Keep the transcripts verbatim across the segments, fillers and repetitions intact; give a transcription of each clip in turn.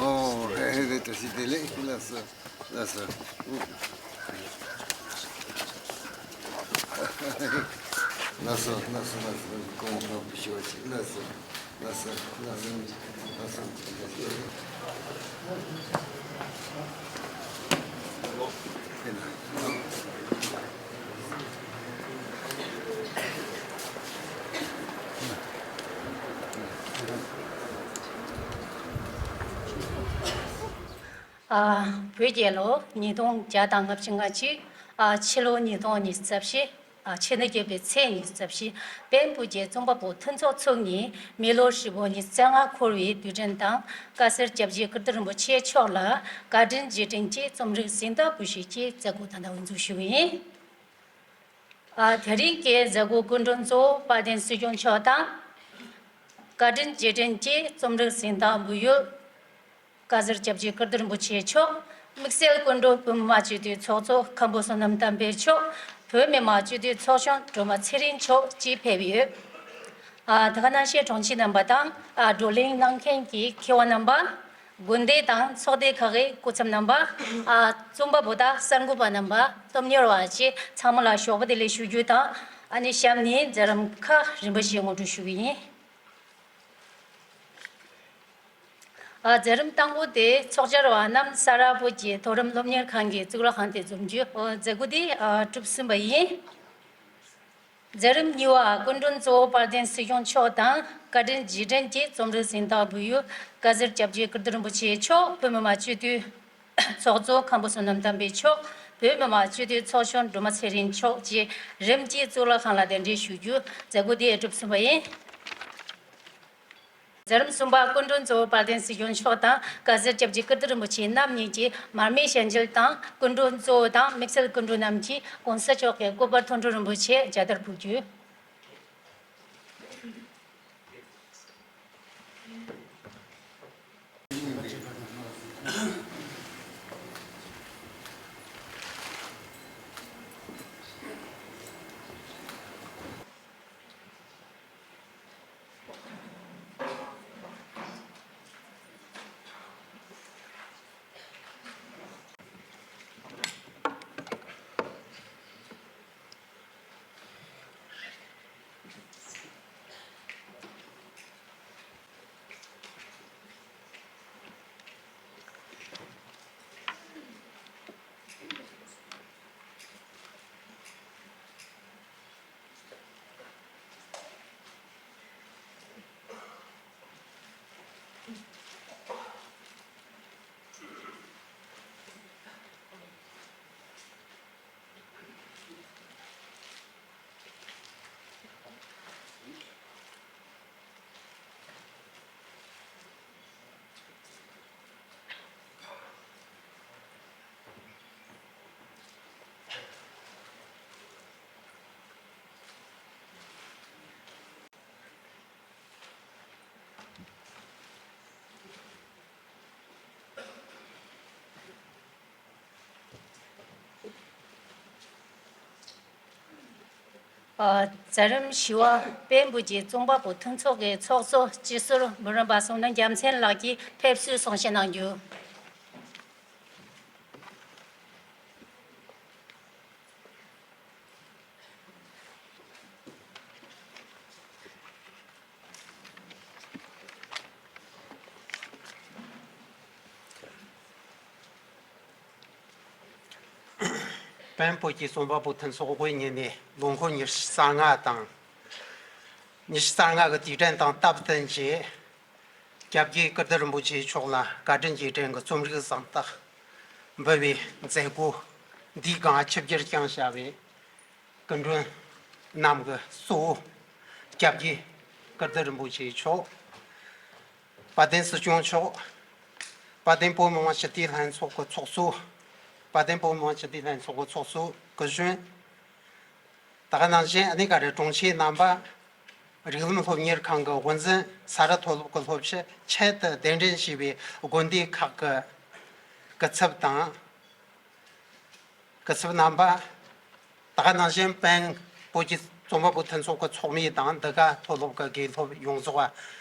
ཨོ། བཀྲ་ཤིས་བདེ་ལེགས། ལགས་སོ། ལགས་སོ། ལགས་སོ། ལགས་སོ། ལགས་སོ། གོང་འཕེལ་ཞུ་བ་ཞིག་ལགས་སོ། ལགས་སོ། ལགས་སོ། ལགས་སོ། ཨ། བོད་རྒྱལ་ལོ་ཉིས་སྟོང་བརྒྱ་དང་ལྔ་བཅུ་ང་གཅིག་ཨ། ཕྱི་ལོ་ཉིས་སྟོང་ཉི་ཤུ་རྩ་བཞི་ཨ། ཕྱི་ཟླ་བརྒྱད་པའི་ཚེས་ཉི་ཤུ་རྩ་བཞི། དཔལ་འབུལ་གྱི་རྩོམ་པ་པོ་མཐུན་ཚོགས་ཚོགས་གཉིས་མི་ལོ་ཧྲིལ་པོ་ཉི་ཤུ་རྩ་ལྔ་འཁོར་བའི་དུས་དྲན་དང་། བཀའ་ཟུར་སྐྱབས་རྗེ་ཀིརྟི་རིན་པོ་ཆེ་མཆོག་ལ་བཀའ་དྲིན་རྗེས་དྲན་གྱི་རྩོམ་རིག་གཟེངས་རྟགས་འབུལ་བཞེས་ཀྱི་མཛད་སྒོ་ད་ལྟ་འགོ་འཛུགས་ཞུ་གི་ཡིན། ཨ། དེ་རིང་གི་མཛད་སྒོའི་སྐུ་མགྲོན་གཙོ་བོ་དཔལ་ལྡན་སྲིད་སྐྱོང་མཆོག་དང་། བཀའ་དྲིན་རྗེས་དྲན་གྱི་རྩོམ་རིག་གཟེངས་རྟགས་འབུལ་ཡུལ། བཀའ་ཟུར་སྐྱབས་རྗེ་ཀིརྟི་རིན་པོ་ཆེ་མཆོག་དམིགས་བསལ་སྐུ་མགྲོན་བོད་མི་མང་སྤྱི་འཐུས་ཚོགས་གཙོ་མཁན་པོ་བསོད་ནམས་བསྟན་འཕེལ་མཆོག་བོད་མི་མང་སྤྱི་འཐུས་ཚོགས་གཞོན་སྒྲོལ་མ་ཚེ་རིང་མཆོག་བཅས་ཕེབས་ཡོད། ཨ། དེ་ག་ནང་བཞིན་དྲུང་ཆེ་རྣམ་པ་དང་། ཨ། བགྲོ་གླེང་གནང་མཁན་གྱི་མཁས་དབང་རྣམ་པ། དགོན་སྡེ་དང་ཚོགས་སྡེ་ཁག་གི་སྐུ་ཚབ་རྣམ་པ། ཨ། རྩོམ་པ་པོ་དང་གསར་འགོད་པ་རྣམ་པ། སློབ་གཉེར་བ་བཅས་ཚང་མ་ལ་ཞོགས་པ་བདེ་ལེགས་ཞུ་རྒྱུ་དང་། ཨ་ནི་གཤམ་ནས་མཛད་རིམ་ཁག་རིམ་པ་བཞིན་ངོ་སྤྲོད་ཞུ་གི་ཡིན། ཨ། མཛད་རིམ་དང་པོ་དེ་ཚོགས་བཅར་བ་རྣམས་ས་རཱ་བོད་ཀྱི་མཐོ་རིམ་སློབ་གཉེར་ཁང་གི་གཙུག་ལག་ཁང་དུ་འཛོམས་རྒྱུ། ཨ། མཛད་སྒོ་དེ། ཨ། གྲུབ་ཟིན་པ་ཡིན། མཛད་རིམ་གཉིས་པ་སྐུ་མགྲོན་གཙོ་བོ་དཔལ་ལྡན་སྲིད་སྐྱོང་མཆོག་དང་། བཀའ་དྲིན་རྗེས་དྲན་གྱི་རྩོམ་རིག་གཟེངས་རྟགས་འབུལ་ཡུལ་བཀའ་ཟུར་སྐྱབས་རྗེ་ཀིརྟི་རིན་པོ་ཆེ་མཆོག་བོད་མི་མང་སྤྱི་འཐུས་ཚོགས་གཙོ་མཁན་པོ་བསོད་ནམས་བསྟན་འཕེལ་མཆོག་བོད་མི་མང་སྤྱི་འཐུས་ཚོགས་གཞོན་སྒྲོལ་མ་ཚེ་རིང་མཆོག་བཅས་རིམ་གྱིས་གཙུག་ལག་ཁང་ལ་གདན་འདྲེན་ཞུ་རྒྱུ། མཛད་སྒོ་དེ་གྲུབ་ཟིན་པ་ཡིན། མཛད་རིམ་གསུམ་པ་སྐུ་མགྲོན་གཙོ་བོ་དཔལ་ལྡན་སྲིད་སྐྱོང་མཆོག་དང་། བཀའ་ཟུར་སྐྱབས་རྗེ་ཀིརྟི་རིན་པོ་ཆེ་རྣམ་གཉིས་ཀྱིས་མར་མེའི་ཞལ་འཇལ་དང་། སྐུ་མགྲོན་གཙོ་བོ་དང་དམིགས་བསལ་སྐུ་མགྲོན་རྣམས་ཀྱིས་༸གོང་ས་མཆོག་གི་སྐུ་པར་མཐོང་གྲོལ་རིན་པོ་ཆེ་མཇལ་དར་ཕུལ་རྒྱུ། ཨ། མཛད་རིམ་བཞི་པ་དཔལ་འབུལ་གྱི་རྩོམ་པ་པོ་མཐུན་ཚོགས་ཀྱི་ཚོགས་གཙོ་སྤྱི་ཟུར་འབུམ་རམས་པ་བསོད་ནམས་རྒྱལ་མཚན་ལགས་ཀྱིས་ཕེབས་བསུའི་གསུང་བཤད་གནང་རྒྱུ། བན་བོད་ཀྱི་རྩོམ་པ་པོ་མཐུན་ཚོགས་དབུ་བརྙེས་ནས་ལོ་འཁོར་ཉི་ཤུ་རྩ་ལྔ་དང་། ཉི་ཤུ་རྩ་ལྔ་གི་དུས་དྲན་དང་སྟབས་བསྟུན་གྱིས་སྐྱབས་རྗེ་ཀིརྟི་རིན་པོ་ཆེ་མཆོག་ལ་བཀའ་དྲིན་རྗེས་དྲན་གྱི་རྩོམ་རིག་གཟེངས་རྟགས་འབུལ་བའི་མཛད་སྒོ་འདིའི་སྒང་ཆིབས་བསྒྱུར་བསྐྱངས་བྱ་བའི་སྐུ་མགྲོན་རྣམས་ཀྱི་གཙོ་བོ་སྐྱབས་རྗེ་ཀིརྟི་རིན་པོ་ཆེ་མཆོག་དཔལ་ལྡན་སྲིད་སྐྱོང་མཆོག་དཔལ་ལྡན་བོད་མི་མང་སྤྱི་འཐུས་ལྷན་ཚོགས་ཀྱི་ཚོགས་གཙོ། དཔལ་ལྡན་བོད་མི་མང་སྤྱི་འཐུས་ལྷན་ཚོགས་ཀྱི་ཚོགས་གཙོ་སྐུ་གཞོན། ད་ག་ནང་བཞིན་ཨ་ནི་ག་རེ་དྲུང་ཆེ་རྣམ་པ། རིགས་ལམ་སློབ་གཉེར་ཁང་གི་དབུ་འཛིན། ས་རཱ་མཐོ་སློབ་ཀྱི་སློབ་སྤྱི་ཆེད་དུ་གདན་འདྲེན་ཞུས་པའི་དགོན་སྡེ་ཁག་གི་སྐུ་ཚབ་དང་། སྐུ་ཚབ་རྣམ་པ། ད་ག་ནང་བཞིན་བན་བོད་ཀྱི་རྩོམ་པ་པོ་མཐུན་ཚོགས་ཀྱི་ཚོགས་མི་དང་འདི་ག་མཐོ་སློབ་ཀྱི་དགེ་སློབ་ཡོངས་རྫོགས་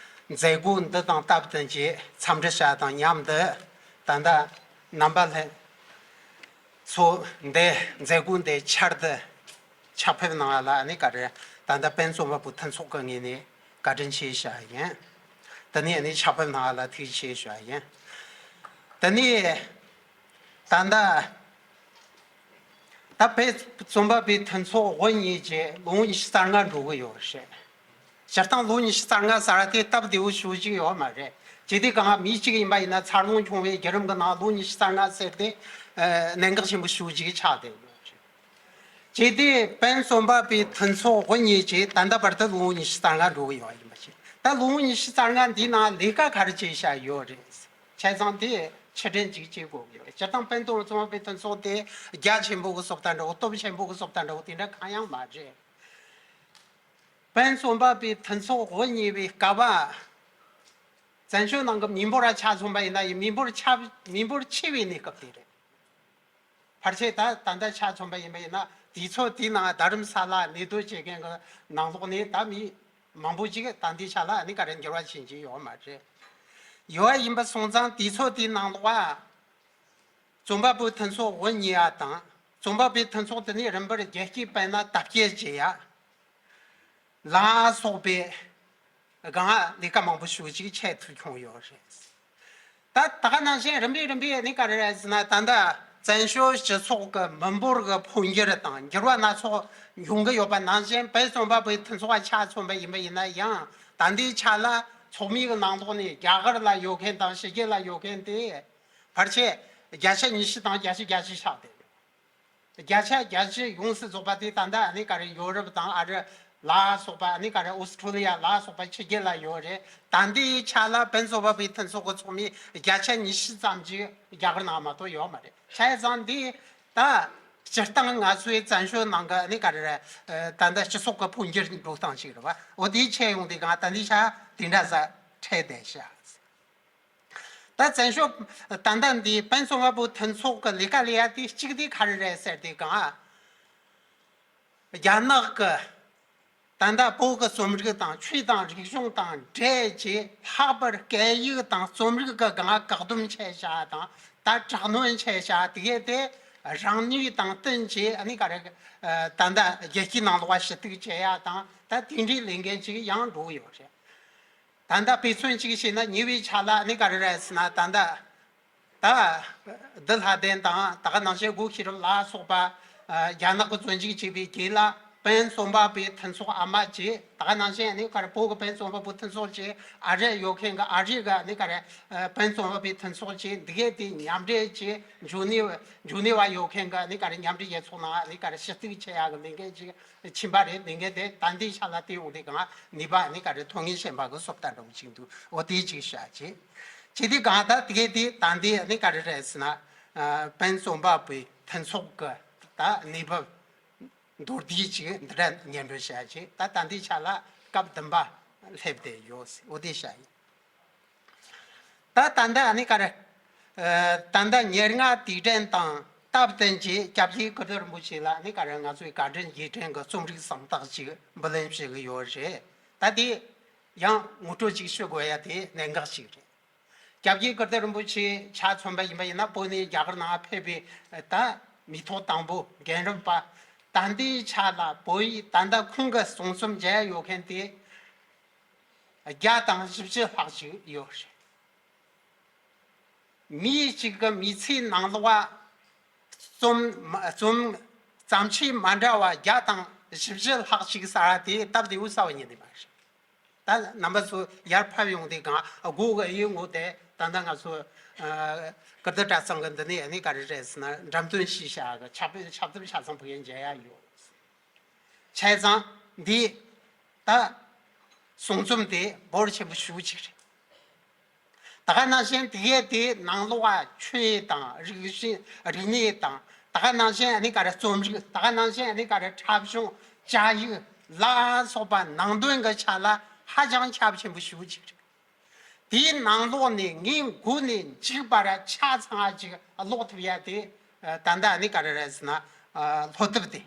མཛད་སྒོ་འདི་དང་སྟབས་བསྟུན་གྱིས་འཚམས་འདྲི་བྱ་དང་མཉམ་དུ་ད་ལྟ་རྣམ་པ་ལྷན་ཚོགས་འདི་མཛད་སྒོ་འདི་ཆེད་དུ་ཕྱག་ཕེབས་གནང་བ་ལ་ཨ་ནི་ག་རེ་ད་ལྟ་བན་རྩོམ་པ་པོ་མཐུན་ཚོགས་ཀྱི་ངོས་ནས་བཀའ་དྲིན་ཆེ་ཞུ་བ་ཡིན། དེ་ནས་ཨ་ནི་ཕྱག་ཕེབས་གནང་བ་ལ་ཐུགས་རྗེ་ཆེ་ཞུ་བ་ཡིན། དེ་ནས་ད་ལྟ་ད་བོད་རྩོམ་པ་པོའི་མཐུན་ཚོགས་དབུ་བརྙེས་རྗེས་ལོ་ངོ་ཉི་ཤུ་རྩ་ལྔ་འགྲོ་གི་ཡོད་རེད། སྤྱིར་བཏང་ལོ་ཉི་ཤུ་རྩ་ལྔ་ཟེར་བ་དེ་སྟབས་བདེ་བོ་ཞེ་པོ་ཅིག་ཡོད་མ་རེད། ཇི་སྟེ་གང་མི་གཅིག་ཡིན་པ་ཡིན་ན་འཚར་ལོངས་བྱུང་བའི་བརྒྱུད་རིམ་གྱི་ནང་ལོ་ཉི་ཤུ་རྩ་ལྔ་ཟེར་དེ་ཨ་གནད་འགག་ཆེན་པོ་ཞེ་པོ་ཅིག་ཆགས་བསྡད་ཡོད་རེད། ཇི་སྟེ་བན་རྩོམ་པ་པོའི་མཐུན་ཚོགས་དབུ་བརྙེས་རྗེས་ད་ལྟ་བར་དུ་ལོ་ངོ་ཉི་ཤུ་རྩ་ལྔ་འགྲོ་གི་ཡོད་ཡིན་པ་ཞིག་ད་ལོ་ངོ་ཉི་ཤུ་རྩ་ལྔ་འདིའི་ནང་ལས་ཀ་ག་རེ་བྱས་བཞག་ཡོད་རེད། བྱས་ཙང་དེ་ཕྱིར་དྲན་ཅིག་བྱེད་དགོས་ཀྱི་ཡོད་རེད། སྤྱིར་བཏང་བན་རྩོམ་པ་པོའི་མཐུན་ཚོགས་དེ་རྒྱ་ཆེན་པོ་གི་བཟོ་ལྟ་འདྲ་བོ་སྟོབས་ཆེན་པོ་གི་བཟོ་ལྟ་འདྲ་བོ་དེ་འདྲ་གང་ཡང་མ་རེད། བན་རྩོམ་པ་པོའི་མཐུན་ཚོགས་དབུ་བརྙེས་པའི་སྐབས། བཙན་བྱོལ་ནང་གི་མི་འབོར་ཆ་མཚོན་པ་ཡིན་ན་ཡང་མི་འབོར་ཆ་མི་འབོར་ཆེ་བའི་གནས་སྐབས་དེ་རེད། ཕལ་ཆེར་ད་ད་ལྟ་ཆ་མཚོན་པ་ཡིན་པ་ཡིན་ན་དུས་ཚོད་དེའི་ནང་རྡ་རམ་ས་ལ་གནས་སྡོད་བྱེད་མཁན་གྱི་ནང་ལོགས་ནས་ད་མི་མང་པོ་ཅིག་ད་ལྟའི་ཆ་ལ་ཨ་ནི་ག་རེ་འགྱུར་བ་ཕྱིན་གྱི་ཡོད་མ་རེད། ཡོད་ཡིན་པ་སོང་ཙང་དུས་ཚོད་དེའི་ནང་ལོགས་རྩོམ་པ་པོའི་མཐུན་ཚོགས་དབུ་བརྙེས་ཡ་དང་རྩོམ་པ་པོའི་མཐུན་ཚོགས་དེ་ནས་རིམ་པར་རྒྱལ་སྤྱིའི་དཔེར་ན་དར་རྒྱས་བྱེད་ཡ། ལ་སོགས་པའི་སྒང་ལས་ཀ་མང་པོ་ཞེ་པོ་ཅིག་བྱེད་ཐུབ་བྱུང་ཡོད་རེད། ད་ད་ག་ནང་བཞིན་རིམ་པས་རིམ་པས་ནི་ག་རེ་རེད་ཟེར་ན་ད་ལྟ་བཙན་བྱོལ་སྤྱི་ཚོགས་ཀྱི་མི་འབོར་གྱི་འཕོ་འགྱུར་དང་འགྱུར་བ་སྣ་ཚོགས་འབྱུང་གི་ཡོད་པ་ནང་བཞིན་བོད་རྩོམ་པ་པོའི་མཐུན་ཚོགས་ཆ་མཚོན་པ་ཡིན་པ་ཡིན་ན་ཡང་ད་ལྟའི་ཆ་ལ་ཚོགས་མི་གི་ནང་ལོགས་ནས་རྒྱ་གར་ལ་ཡོད་མཁན་དང་ཕྱི་རྒྱལ་ལ་ཡོད་མཁན་དེ་ཕལ་ཆེར་བརྒྱ་ཆ་ཉི་ཤུ་དང་བརྒྱད་ཅུ་གྱ་བཞི་ཆགས་བསྡད་ཡོད། བརྒྱ་ཆ་བརྒྱད་ཅུ་ཡོངས་སུ་རྫོགས་པ་དེ་ད་ལྟ་ཨ་ནི་ག་རེ་ཡོ་རོབ་དང་ཨ་རི་ལ་སོགས་པ་ཨ་ནི་ག་རེ་ཨོ་སི་ཁྲུ་ལི་ཡ་ལ་སོགས་པ་ཕྱི་རྒྱལ་ལ་ཡོད་རེད། ད་ལྟའི་ཆ་ལ་བོད་རྩོམ་པ་པོའི་མཐུན་ཚོགས་ཀྱི་ཚོགས་མི་བརྒྱ་ཆ་ཉི་ཤུ་ཙམ་ཅིག་རྒྱ་གར་ནང་མ་གཏོགས་ཡོད་མ་རེད། བྱས་ཙང་འདི་ད་སྤྱིར་བཏང་ང་ཚོའི་བཙན་བྱོལ་ནང་གི་ཨ་ནི་ག་རེ་རེད། ད་ལྟ་སྤྱི་ཚོགས་ཀྱི་འཕོ་འགྱུར་འགྲོ་སྟངས་ཤིག་རེད་བ། འོ་དེའི་ཆེད་ཡོང་དུས་གང་ད་ལྟའི་ཆ་དེ་འདྲ་ཟ་འཕྲད་བསྡད་ཤག་ད་བཙན་བྱོལ་ད་ལྟ་འདི་བོད་རྩོམ་པ་པོ་མཐུན་ཚོགས་ཀྱི་ལས་ཀ་ལས་ཡ་དེ་གཅིག་དེ་ག་རེ་རེད་ཟེར་དུས་གང་། རྒྱ་ནག་གི་ད་ལྟ་བོད་ཀྱི་རྩོམ་རིག་དང་ཆོས་དང་རིག་གཞུང་དང་འབྲེལ་གྱི་ལྷག་པར་སྐད་ཡིག་དང་རྩོམ་རིག་གི་སྒང་བཀག་སྡོམ་བྱས་བཞག་དང་ད་དྲག་གནོན་བྱས་བཞག་དེ་གས་དེ་རང་ནུས་དང་བསྟུན་གྱིས་ཨ་ནི་ག་རེ་ད་ལྟ་རྒྱལ་སྤྱིའི་ནང་ལོགས་ཞུ་གཏུག་བྱེད་ཡ་དང་ད་དེ་འདྲའི་ལས་འགན་ཅིག་ཡང་འགྲོ་གི་ཡོད་རེད། ད་ལྟ་དཔེ་མཚོན་གཅིག་བྱས་ན་ཉེ་བའི་ཆ་ལ་ནི་ག་རེ་རེད་ཟེར་ན་ད་ལྟ་ད་འདི་ལྷ་ལྡན་དང་ད་ག་ནང་བཞིན་སྒོ་ཤེས་རབ་ལ་སོགས་པ་རྒྱ་ནག་གི་བཙོན་འཇུག་བྱས་པའི་རྗེས་ལ་བོད་རྩོམ་པ་པོའི་མཐུན་ཚོགས་ཨ་མ་བཅས་ད་ག་ནང་བཞིན་ནི་ག་རེ་བོད་ཀྱི་བོད་རྩོམ་པ་པོའི་མཐུན་ཚོགས་བཅས་ཨ་རིར་ཡོད་མཁན་གྱི་ཨ་རི་གི་ནི་ག་རེ་བོད་རྩོམ་པ་པོའི་མཐུན་ཚོགས་བཅས་འདི་གས་དེ་མཉམ་འབྲེལ་བཅས་འཇུ་ནི་འཇུ་ནི་བ་ཡོད་མཁན་གྱི་ནི་ག་རེ་མཉམ་འབྲེལ་རྒྱལ་ཚོགས་ནང་ནི་ག་རེ་ཞུ་གཏུག་བྱེད་ཡག་གི་ལས་འགན་ཅིག་ཕྱིན་པ་རེད། ལས་འགན་དེ་ད་ལྟའི་ཆ་ལ་དེ་འོང་དེ་གང་ནུས་པ་ནི་ག་རེ་ཐོན་ངེས་ཤེས་པ་གི་སོབ་ལྟ་འགྲོ་གི་ཅིག་འདུག་འོ་དེ་ཅིག་བྱ་ཅིག་ཅི་དེ་གང་ད་དེ་གས་དེ་ད་ལྟའི་ནི་ག་རེ་རེད་ཟེར་ན་བོད་རྩོམ་པ་པོའི་མཐུན་ཚོགས་གི་ད་གནས་བབ་མདོར་བསྡུས་ཅིག་འདི་འདྲ་སྙན་སྒྲོན་བྱ་ཅིག་ད་ད་ལྟའི་ཆ་ལ་སྐབས་བདུན་པ་སླེབས་བསྡད་ཡོད་ཟེར་འོ་དེ་བྱ་ཡིན། ད་ད་ལྟ་ཨ་ནི་ག་རེ། ད་ལྟ་ཉེར་ལྔ་དུས་དྲན་དང་སྟབས་བསྟུན་གྱིས་སྐྱབས་རྗེ་ཀིརྟི་རིན་པོ་ཆེ་ལ་ཨ་ནི་ག་རེ་ང་ཚོའི་བཀའ་དྲིན་རྗེས་དྲན་གྱི་རྩོམ་རིག་གཟེངས་རྟགས་ཅིག་འབུལ་ལེན་ཞུ་གི་ཡོད་རེད། ད་དེ་ཡང་ངོ་སྤྲོད་ཅིག་ཞུ་དགོས་ཡ་དེ་གནད་འགག་ཅིག་རེད། སྐྱབས་རྗེ་ཀིརྟི་རིན་པོ་ཆེ་ཆ་མཚོན་པ་ཡིན་པ་ཡིན་ན་བོད་ནས་རྒྱ་གར་ནང་ཕེབས་པའི་ད་མི་ཐོག་དང་པོ་རྒན་རབས་པ་ད་ལྟའི་ཆ་ལ་བོད་ཡིག་ད་ལྟ་ཁོང་གི་གསུང་རྩོམ་མཇལ་ཡོད་མཁན་དེ། བརྒྱ་དང་བཞི་བཅུ་ལྷག་ཅིག་ཡོད་རེད། མི་གཅིག་གི་མི་ཚེའི་ནང་ལོགས་རྩོམ་རྩོམ་ བརྩམས་ཆོས་མ་འདྲ་བ་བརྒྱ་དང་བཞི་བཅུ་ལྷག་ཅིག་གསར་བ་དེ་སྟབས་བདེ་བོ་གསར་བ་ཉིད་ནས་མ་རེད། ད་རྣམ་པ་ཚོ་ཡར་ཕབ་ཡོང་དུས་སྒང་སྒོ་གི་གཡས་ངོས་དེ་ད་ལྟ་ང་ཚོ་ཀིརྟི་གྲྭ་ཚང་གི་འདི་ནས་ཨ་ནི་ག་རེ་རེད་ཟེར་ན་འགྲེམས་སྟོན་ཞུས་བཞག་གི་ཆབ་ཆབ་གདུབ་ཆ་ཚང་ཕུལ་ཡས་མཇལ་ཡ་ཡོད། བྱས་ཙང་འདི་ད་གསུང་རྩོམ་དེ་འབོར་ཆེན་པོ་ཞེ་པོ་ཅིག་རེད། ད་ག་ནང་བཞིན་དེ་གའི་དེའི་ནང་ལོགས་ཆོས་དང་རིག་གཞུང་རིག་གནས་དང་ད་ག་ནང་བཞིན་ཨ་ནི་ག་རེ་རྩོམ་རིག་ད་ག་ནང་བཞིན་ཨ་ནི་ག་རེ་འཁྲབ་གཞུང་བཅའ་ཡིག་ལ་སོགས་པ་ནང་དོན་གྱི་ཆ་ལ་ཧ་ཅང་ཁྱབ་ཆེན་པོ་ཞེ་པོ་ཅིག་རེད། དེའི་ནང་ལོགས་ནས་ངས་མགོ་ནས་མཇུག་བར་ཆ་ཚང་ཅིག་ཀློག་ཐུབ་ཡ་དེ་ད་ལྟ་ཨ་ནི་ག་རེ་རེད་ཟེར་ན་སློབ་དེབ་དེ།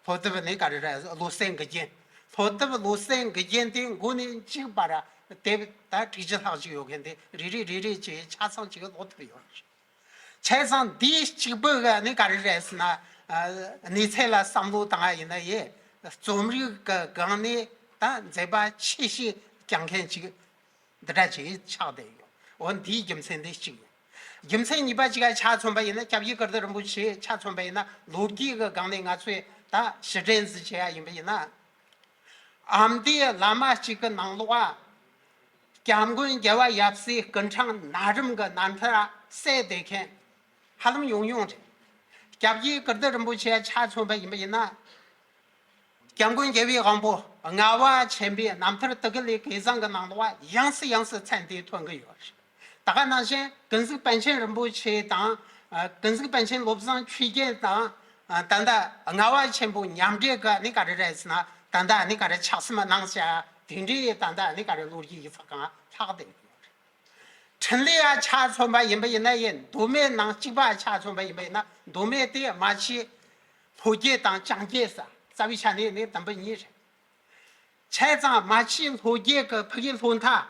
སློབ་དེབ་ནི་ག་རེ་རེད། བློ་གསལ་མགུལ་རྒྱན། སློབ་དེབ་བློ་གསལ་མགུལ་རྒྱན་དེ་མགོ་ནས་མཇུག་བར་དེབ་ད་དྲུག་ཅུ་ལྷག་ཅིག་ཡོད་མཁན་དེ་རེ་རེ་རེ་རེ་བྱས་ཆ་ཚང་ཅིག་ཀློག་ཐུབ་ཡོད་རེད། བྱས་ཙང་འདིའི་གཅིག་པུ་གི་ནི་ག་རེ་རེད་ཟེར་ན་གནས་ཚད་ལ་བསམ་བློ་བཏང་བ་ཡིན་ན་ཡེ་རྩོམ་རིག་གི་སྒང་ནས་ད་མཛད་པ་ཆེ་ཤོས་བསྐྱངས་མཁན་ཅིག་འདི་འདྲ་ཅིག་ཆགས་བསྡད་ཡོད། འོ་འདིའི་རྒྱུ་མཚན་འདི་གཅིག་ཡིན། རྒྱུ་མཚན་གཉིས་པ་གཅིག་ཆ་མཚོན་པ་ཡིན་ན་སྐྱབས་རྗེ་ཀིརྟི་རིན་པོ་ཆེ་ཆ་མཚོན་པ་ཡིན་ན་ལོ་རྒྱུས་ཀྱི་སྒང་ནས་ང་ཚོས་ད་ཕྱིར་དྲན་ཟིག་བྱེད་ཡ་ཡིན་པ་ཡིན་ན། ཨ་མདོའི་བླ་མ་གཅིག་གི་ནང་ལོགས་སྐྱབས་མགོན་རྒྱལ་བ་ཡབ་སྲས་སྐུ་ཕྲེང་ན་རིམ་གྱི་རྣམ་ཐར་གསལ་བསྡད་མཁན་ཧ་ལམ་ཡོང་ཡོང་རེད། སྐྱབས་རྗེ་ཀིརྟི་རིན་པོ་ཆེ་ཆ་མཚོན་པ་ཡིན་པ་ཡིན་ན། སྐྱབས་མགོན་རྒྱལ་བའི་དབང་པོ་ལྔ་པ་ཆེན་པོའི་རྣམ་ཐར་དུ་ཀི་ལི་གེ་ཟང་གི་ནང་ལོགས་ཡང་སེ་ཡང་སེ་མཚན་དེ་ཐོན་གི་ཡོད་རེད། ད་ག་ནང་བཞིན་ཀུན་གཟིགས་པཎ་ཆེན་རིན་པོ་ཆེ་དང་ཀུན་གཟིགས་པཎ་ཆེན་བློ་བཟང་ཆོས་རྒྱན་དང་ད་ལྟ་ལྔ་པ་ཆེན་པོ་མཉམ་འབྲེལ་གི་ནི་ག་རེ་རེད་ཟེར་ན་ད་ལྟ་ནི་ག་རེ་ཆགས་སེམས་གནང་བྱ་དེ་འདྲའི་ད་ལྟ་ནི་ག་རེ་ལོ་རྒྱུས་ཡིག་ཚགས་གང་ལྷག་བསྡད་ཡོད་རེད། འཕྲིན་ལས་ཡ་ཆ་མཚོན་པ་ཡིན་པ་ཡིན་ན་ཡིན་མདོ་སྨད་ནང་གཅིག་པ་ཆ་མཚོན་པ་ཡིན་པ་ཡིན་ན་མདོ་སྨད་དེ་རྨ་ཆུའི་ལྷོ་རྒྱུད་དང་བྱང་རྒྱུད་ས་རྩ་བའི་ཆ་ནས་ནི་དམ་པ་གཉིས་རེད། བྱས་ཙང་རྨ་ཆུའི་ལྷོ་རྒྱུད་ཀྱི་ཕ་གི་ལྷོ་མཐའ་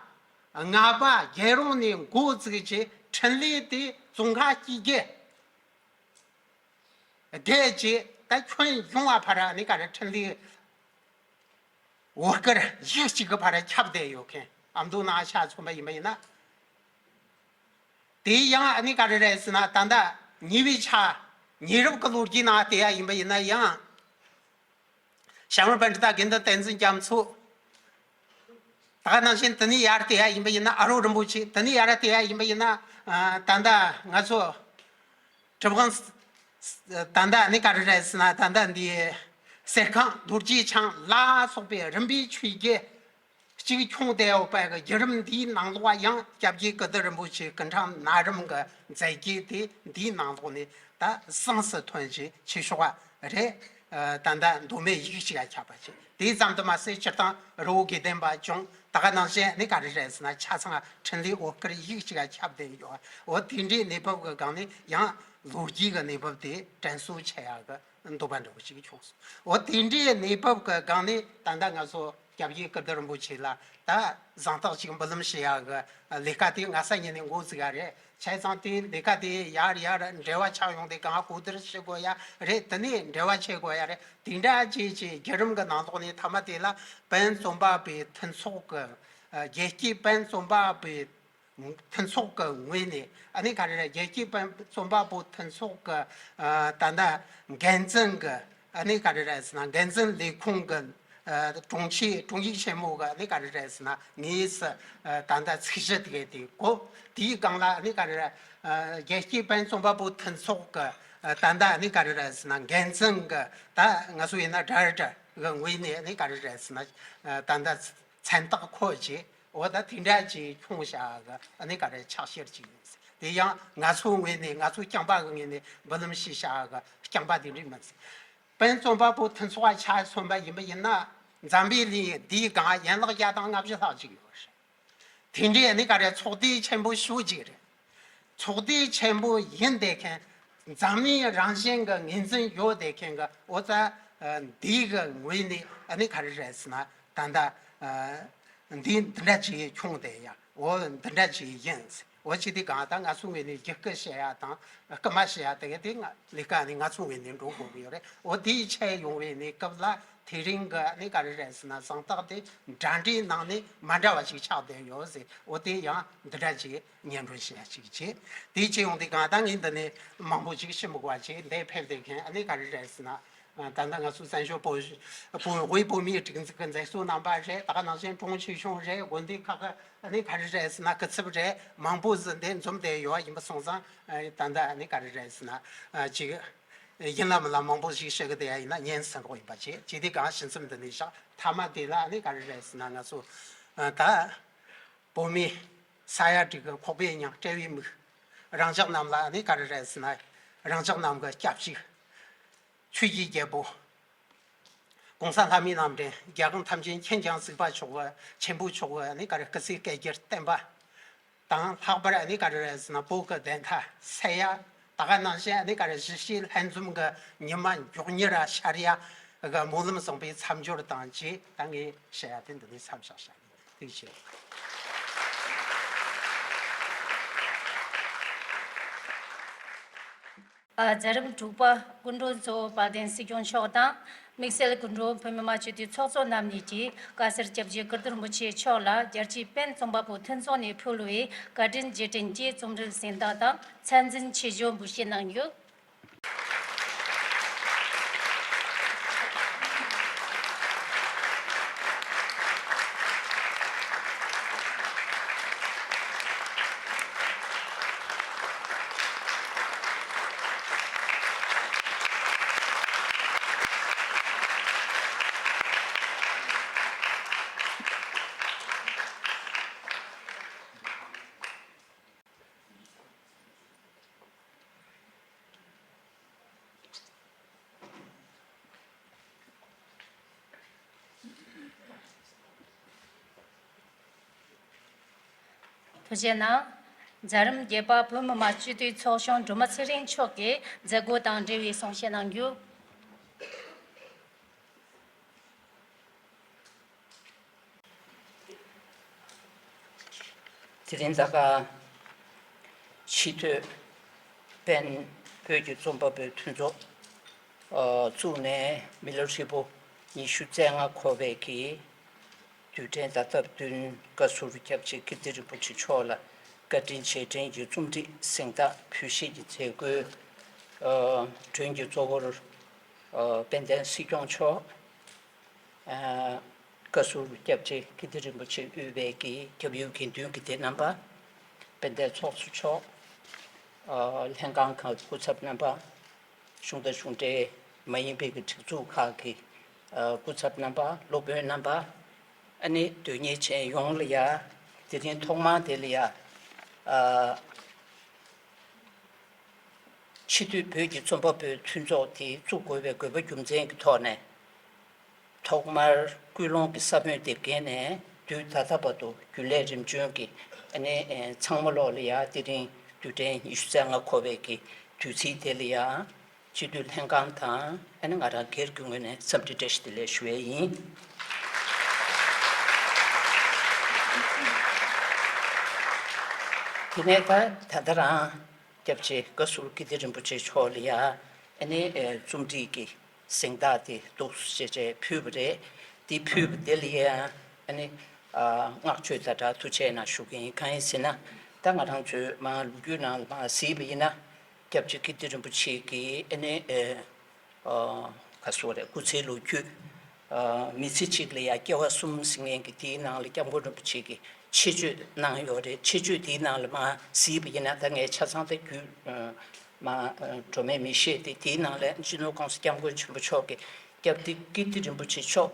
རྔ་པ་རྒྱལ་རོང་ནས་འགོ་བཙུགས་ཀྱི་འཕྲིན་ལས་དེ་ཙོང་ཁ་སྐྱེས་རྒྱུད་བསྡད་ཀྱི་ད་ཁྱོན་ཡོངས་བ་ཕར་ནི་ག་རེ་འཕྲིན་ལས། བོད་སྐད་ཡིག་གཅིག་གི་བར་ཁྱབ་བསྡད་ཡོད་མཁན་ཨ་མདོ་ནང་ཆ་མཚོན་པ་ཡིན་པ་ཡིན་ན། དེ་ཡང་ཨ་ནི་ག་རེ་རེད་ཟེར་ན་ད་ལྟ་ཉེ་བའི་ཆར་ཉེ་རབས་ཀྱི་ལོ་རྒྱུས་ནང་བལྟས་ཡ་ཡིན་པ་ཡིན་ན་ཡང་། ཞྭ་དམར་པཎ་ཌི་ཏ་དགེ་འདུན་བསྟན་འཛིན་རྒྱ་མཚོ། ད་ག་ནང་བཞིན་དེ་ནས་ཡར་བལྟས་ཡ་ཡིན་པ་ཡིན་ན་ཨ་རོགས་རིན་པོ་ཆེ་དེ་ནས་ཡར་བལྟས་ཡ་ཡིན་པ་ཡིན་ན་ད་ལྟ་ང་ཚོ། གྲུབ་དབང་ད་ལྟ་ནི་ག་རེ་རེད་ཟེར་ན་ད་ལྟ་འདི་གསེར་ཁང་རྡོ་རྗེ་འཆང་ལ་སོགས་པའི་རིམ་པས་ཆོས་བརྒྱུད་གཅིག་ཁྱོན་བསྡད་ཡོད་པའི་བརྒྱུད་རིམ་འདིའི་ནང་ལོགས་ཡང་སྐྱབས་རྗེ་ཀིརྟི་རིན་པོ་ཆེ་སྐུ་ཕྲེང་ན་རིམ་གྱི་མཛད་རྗེས་དེ་འདིའི་ནང་ལོགས་ནས་ད་གཟེངས་སུ་ཐོན་ཞིང་ཆེ་ཤོས་རེད། ད་ལྟ་མདོ་སྨད་ཡིག་གཅིག་ཁྱབ་པ་ཞིག་དེ་ཙམ་དུ་མ་ཟད་སྤྱིར་བཏང་རི་བོ་དགེ་ལྡན་པ་ཅུང་ད་ག་ནང་བཞིན་ནི་ག་རེ་རེད་ཟེར་ན་ཆ་ཚང་འཕྲིན་ལས་བོད་སྐད་ཡིག་གཅིག་ཁྱབ་བསྡད་ཡོད། འོ་དེ་འདྲའི་གནས་བབ་ཀྱི་སྒང་ནས་ཡང་ལོ་རྒྱུས་ཀྱི་གནས་བབ་དེ་དྲན་གསོ་བྱེད་ཡག་གི་འདོད་པ་འདྲ་བོ་ཞིག་བྱུང་སོང་། འོ་དེ་འདྲའི་གནས་བབ་ཀྱི་སྒང་ནས་ད་ལྟ་ང་ཚོ་སྐྱབས་རྗེ་ཀིརྟི་རིན་པོ་ཆེ་ལ་ད་གཟེངས་རྟགས་ཅིག་འབུལ་ལམ་ཞུ་ཡག་གི་ལས་ཀ་དེ་སྔ་ས་ཉིན་ནས་འགོ་བཙུགས་ཡ་རེད། བྱས་ཙང་དེ་ལས་ཀ་དེ་ཡར་ཡར་འབྲེལ་བ་ཆགས་ཡོང་དུས་གང་གོ་བསྡུར་བྱེད་དགོས་ཡ་རེད། དེ་ནས་འབྲེལ་བ་བྱེད་དགོས་ཡ་རེད། དེ་འདྲ་བྱས་བྱས་བརྒྱུད་རིམ་གྱི་ནང་ལོགས་ནས་མཐའ་མ་དེ་ལ་པན་རྩོམ་པ་པོའི་མཐུན་ཚོགས་ཀྱི་རྒྱལ་སྤྱིའི་པན་རྩོམ་པ་པོའི་མཐུན་ཚོགས་ཀྱི་ངོས་ནས་ཨ་ནི་ག་རེ་རེད། རྒྱལ་སྤྱིའི་པན་རྩོམ་པ་པོ་མཐུན་ཚོགས་ཀྱི་ད་ལྟ་འགན་འཛིན་གྱི་ཨ་ནི་ག་རེ་རེད་ཟེར་ན་འགན་འཛིན་ལས་ཁུངས་ཀྱི་དྲུང་ཆེ་དྲུང་ཡིག་ཆེན་མོ་གི་ཨ་ནི་ག་རེ་རེད་ཟེར་ན་ངས་ད་ལྟ་ཚིག་གཞི་དེ་གའི་དེ་གོ་དེའི་སྒང་ལ་ཨ་ནི་ག་རེ་རེད། རྒྱལ་སྤྱིའི་པན་རྩོམ་པ་པོ་མཐུན་ཚོགས་ཀྱི་ད་ལྟ་ཨ་ནི་ག་རེ་རེད་ཟེར་ན་འགན་འཛིན་གྱི་ད་ང་ཚོ་ཡིན་ན་ཌའི་རེག་ཊར་གི་ངོས་ནས་ཨ་ནི་ག་རེ་རེད་ཟེར་ན་ད་ལྟ་མཚན་རྟགས་འཁོད་ཀྱི་འོ་ད་དེ་འདྲ་ཅིག་ཁྱོང་བཞག་གི་ཨ་ནི་ག་རེ་ཕྱག་བཤེར་ཅིག་ཡིན། དེ་ཡང་ང་ཚོའི་ངོས་ནས་ང་ཚོ་རྐྱང་པ་གི་ངོས་ནས་འབུལ་ལམ་ཞུས་བཞག་གི་རྐྱང་པ་དེ་འདྲ་མིན། པན་རྩོམ་པ་པོ་མཐུན་ཚོགས་ཆ་མཚོན་པ་ཡིན་པ་ཡིན་ན་འཛམ་བུའི་གླིང་འདིའི་སྒང་ཡན་ལག་བརྒྱ་དང་ལྔ་བཅུ་ལྷག་ཅིག་ཡོད་རེད། དེ་འདྲའི་ཨ་ནི་ག་རེ་ཚོགས་སྡེ་ཆེན་པོ་ཞེ་པོ་ཅིག་རེད། ཚོགས་སྡེ་ཆེན་པོ་ཡིན་བསྡད་མཁན་འཛམ་གླིང་རང་བཞིན་གྱི་ངོས་འཛིན་ཡོད་བསྡད་མཁན་གྱི་འོ་ཙ་འདི་གི་ངོས་ནས་ཨ་ནི་ག་རེ་རེད་ཟེར་ན་ད་ལྟ་འདི་འདི་འདྲ་ཅིག་ཁྱོང་བསྡད་ཡ་འོ་འདི་འདྲ་ཅིག་ཡིན། འོ་ཅི་དེ་གང་ལྟར་ང་ཚོའི་ངོས་ནས་བརྒྱུད་སྐུལ་བྱེད་ཡ་དང་སྐུལ་མ་བྱེད་ཡ་དེ་ག་དེ་ང་ལས་ཀ་ནི་ང་ཚོའི་ངོས་ནས་འགྲོ་དགོས་ཀྱི་ཡོད་རེད། འོ་དེའི་ཆེད་ཡོང་བའི་གནས་སྐབས་ལ་དེ་རིང་གི་ཨ་ནི་ག་རེ་རེད་ཟེར་ན་གཟེངས་རྟགས་དེ་འདྲ་འདྲའི་ནང་ནས་མ་འདྲ་བ་ཞིག་ཆགས་བསྡད་ཡོད་ཟེར། འོ་དེ་ཡང་འདི་འདྲ་ཅིག་སྙན་སྒྲོན་བྱེད་ཡ་ཅིག་བྱེད། དེའི་ཆེད་ཡོང་དུས་གང་ལྟར་ངས་འདི་ནས་མང་པོ་ཅིག་ཞུ་མི་དགོས་པ་བྱེད། འདིར་ཕེབས་བསྡད་མཁན་ཨ་ནི་ག་རེ་རེད་ཟེར་ན་ ད་ལྟ་ང་ཚོ་བཙན་བྱོལ་བོད་བོད་དབུས་བོད་མིའི་སྒྲིག་འཛུགས་ཀྱི་མཛད་གཙོ་རྣམ་པ་རེད། ད་ག་ནང་བཞིན་ཀྲུང་ཆེ་གཞུང་རེད། དགོན་སྡེ་ཁག་གི་ནི་ག་རེ་རེད་ཟེར་ན་སྐུ་ཚབ་རེད། མང་པོ་ཟིག་འདི་འཛོམས་བསྡད་ཡོད། ཡིན་པ་སོང་ཙང་ད་ལྟ་ནི་ག་རེ་རེད་ཟེར་ན་ཅིག་ཡིན་ལ་མིན་ལ་མང་པོ་ཞིག་བཤད་གི་བསྡད་ཡ་ཡིན་ན་ཉན་ཟིན་རོགས་ཡིན་པ་བྱེད། ཇི་སྟེ་གང་ཞིང་ཚིམ་འདི་ནས་བཞག་མཐའ་མ་དེ་ལ་ནི་ག་རེ་རེད་ཟེར་ན་ང་ཚོ་ད་བོད་མི་ས་ཡ་དྲུག་གི་ཁོག་པའི་མྱིང་དཔྲལ་བའི་མིག་རང་ཅག་རྣམས་ལ་ནི་ག་རེ་རེད་ཟེར་ན་རང་ཅག་རྣམས་ཀྱི་སྐྱབས་གཅིག་ཆོས་ཀྱི་རྒྱལ་པོ། ༸གོང་ས་ལྷ་མིའི་རྣམ་འདྲེན་རྒྱལ་དབང་ཐམས་ཅད་མཁྱེན་ཅིང་གཟིགས་པ་མཆོག་གི་ཆེན་པོ་མཆོག་གི་ནི་ག་རེ་སྐུ་ཚེ་བསྐལ་བརྒྱར་བརྟན་པ་དང་། ལྷག་པར་ནི་ག་རེ་རེད་ཟེར་ན་བོད་ཀྱི་བདེན་མཐའ་གསལ་ཡ། ད་ག་ནང་བཞིན་ནི་ག་རེ་གཞིས་བྱེས་ལྷན་འཛོམས་ཀྱི་ཉི་མ་མགྱོགས་མྱུར་ར་ཤར་ཡ་གི་སྨོན་ལམ་བཟང་པོའི་མཚམས་སྦྱོར་དང་བཅས། ད་ངས་བཤད་ཡ་དེ་འདི་ནས་མཚམས་བཞག་བྱ། ཐུགས་རྗེ་ཆེ། ཨ། མཛད་རིམ་དྲུག་པ། སྐུ་མགྲོན་གཙོ་བོ་དཔལ་ལྡན་སྲིད་སྐྱོང་མཆོག་དང་། དམིགས་བསལ་སྐུ་མགྲོན་བོད་མི་མང་སྤྱི་འཐུས་ཚོགས་གཙོ་རྣམ་གཉིས་ཀྱིས་བཀའ་ཟུར་སྐྱབས་རྗེ་ཀིརྟི་རིན་པོ་ཆེ་མཆོག་ལ་རྒྱལ་སྤྱིའི་པེན་རྩོམ་པ་པོ་མཐུན་ཚོགས་ནས་ཕུལ་བའི་བཀའ་དྲིན་རྗེས་དྲན་གྱི་རྩོམ་འབྲིའི་གཟེངས་རྟགས་དང་། མཚན་འཛིན་ཆེ་བརྗོད་འབུལ་བཞེས་གནང་ཡོད། ཐུགས་རྗེ་གནང་། མཛད་རིམ་བརྒྱད་པ། བོད་མི་མང་སྤྱི་འཐུས་ཚོགས་གཞོན་སྒྲོལ་མ་ཚེ་རིང་མཆོག་གིས་མཛད་སྒོ་དང་འབྲེལ་བའི་གསུང་བཤད་གནང་རྒྱུ། དེ་རིང་ད་ག་ཕྱི་སྡོད་པེན་བོད་ཀྱི་རྩོམ་པ་པོའི་མཐུན་ཚོགས་བཙུགས་ནས་མི་ལོ་ཧྲིལ་པོ་ཉི་ཤུ་རྩ་ལྔ་འཁོར་བའི་གི་དུས་དྲན་ད་སྟབས་བསྟུན་བཀའ་ཟུར་སྐྱབས་རྗེ་ཀིརྟི་རིན་པོ་ཆེ་མཆོག་ལ་བཀའ་དྲིན་རྗེས་དྲན་གྱི་རྩོམ་སྒྲིག་གཟེངས་རྟགས་འབུལ་བཞེས་ཀྱི་མཛད་སྒོའི་མགྲོན་གྱི་གཙོ་བོར་དཔལ་ལྡན་སྲིད་སྐྱོང་མཆོག་བཀའ་ཟུར་སྐྱབས་རྗེ་ཀིརྟི་རིན་པོ་ཆེ་དབུས་པའི་གི་སྐྱབས་ཡུལ་དགེ་འདུན་གྱི་སྡེ་རྣམ་པ། དཔལ་ལྡན་ཚོགས་གཙོ་མཆོག་ལྷན་ཁང་ཁག་གི་སྐུ་ཚབ་རྣམ་པ། གཞུང་དང་གཞུང་འབྲེལ་མ་ཡིན་པའི་གི་སྒྲིག་འཛུགས་ཁག་གི་སྐུ་ཚབ་རྣམ་པ། སློབ་དཔོན་རྣམ་པ། ཨ་ནི་དོན་གཉེར་ཅན་ཡོངས་ལ་ཡ། དེ་རིང་ཐོག་མར་དེ་ལ་ཡ། ཕྱི་སྡོད་བོད་ཀྱི་རྩོམ་པ་པོའི་མཐུན་ཚོགས་དེ་བཙུགས་དགོས་པའི་དགོས་པ་རྒྱུ་མཚན་གྱི་ཐོག་ནས། ཐོག་མར་སྐུལ་སློང་གི་ས་བོན་འདེབས་མཁན་ནས་དུས་ད་ལྟ་བར་དུ་རྒྱུན་ལས་རིམ་བྱོན་གྱི་ཨ་ནི་ཚང་མ་ལོག་ལ་ཡ་དེ་རིང་དུས་དྲན་ཉི་ཤུ་རྩ་ལྔ་འཁོར་བའི་གི་དུས་ཚིགས་དེ་ལ་ཡ། སྤྱི་འཐུས་ལྷན་ཁང་དང་ཨ་ནི་ང་རང་སྒེར་གྱི་ངོས་ནས་འཚམས་འདྲི་བཀྲ་ཤིས་བདེ་ལེགས་ཞུ་ཡས་ཡིན། དེ་ནས་ད་ད་ལྟ་རང་སྐྱབས་རྗེ་བཀའ་ཟུར་ཀིརྟི་རིན་པོ་ཆེ་མཆོག་ལ་ཡ་ཨ་ནི་རྩོམ་སྒྲིག་གི་གཟེངས་རྟགས་དེ་འདུག་སེ་བྱས་བྱས་ཕུལ་བ་རེད། དེ་ཕུལ་བ་དེ་ལ་ཡ་ཨ་ནི་བསྔགས་བརྗོད་དང་སྦྲགས་ཐུགས་རྗེ་གནང་ཞུ་གི་ཡིན། གང་ཡིན་ཟེར་ན་ད་ང་རང་ཚོའི་མ་ལོ་རྒྱུས་ནང་ལ་མ་གཟིགས་པ་ཡིན་ན། སྐྱབས་རྗེ་ཀིརྟི་རིན་པོ་ཆེ་གིས་ཨ་ནི་ཨ་ག་ཟེར་དགོས་རེད། སྐུ་ཚེའི་ལོ་རྒྱུས། མི་ཚེ་གཅིག་ལ་ཡ་སྐྱེ་བ་གསུམ་ཟེར་མཁན་གྱི་དེའི་ནང་ལ་སྐྱབས་མགོན་རིན་པོ་ཆེ་གིས་ཆེད་བརྗོད་གནང་ཡོད་རེད། ཆེད་བརྗོད་དེའི་ནང་ལ་མ་གཟིགས་པ་ཡིན་ན་ད་ངས་ཆ་ཚང་ད་རྒྱུས་མ་འགྲོ་མེད་མི་ཤེས་ཏེ། དེའི་ནང་ལ་སྤྱི་ནོར་༸གོང་ས་༸སྐྱབས་མགོན་ཆེན་པོ་མཆོག་གིས་སྐྱབས་རྗེ་ཀིརྟི་རིན་པོ་ཆེ་མཆོག་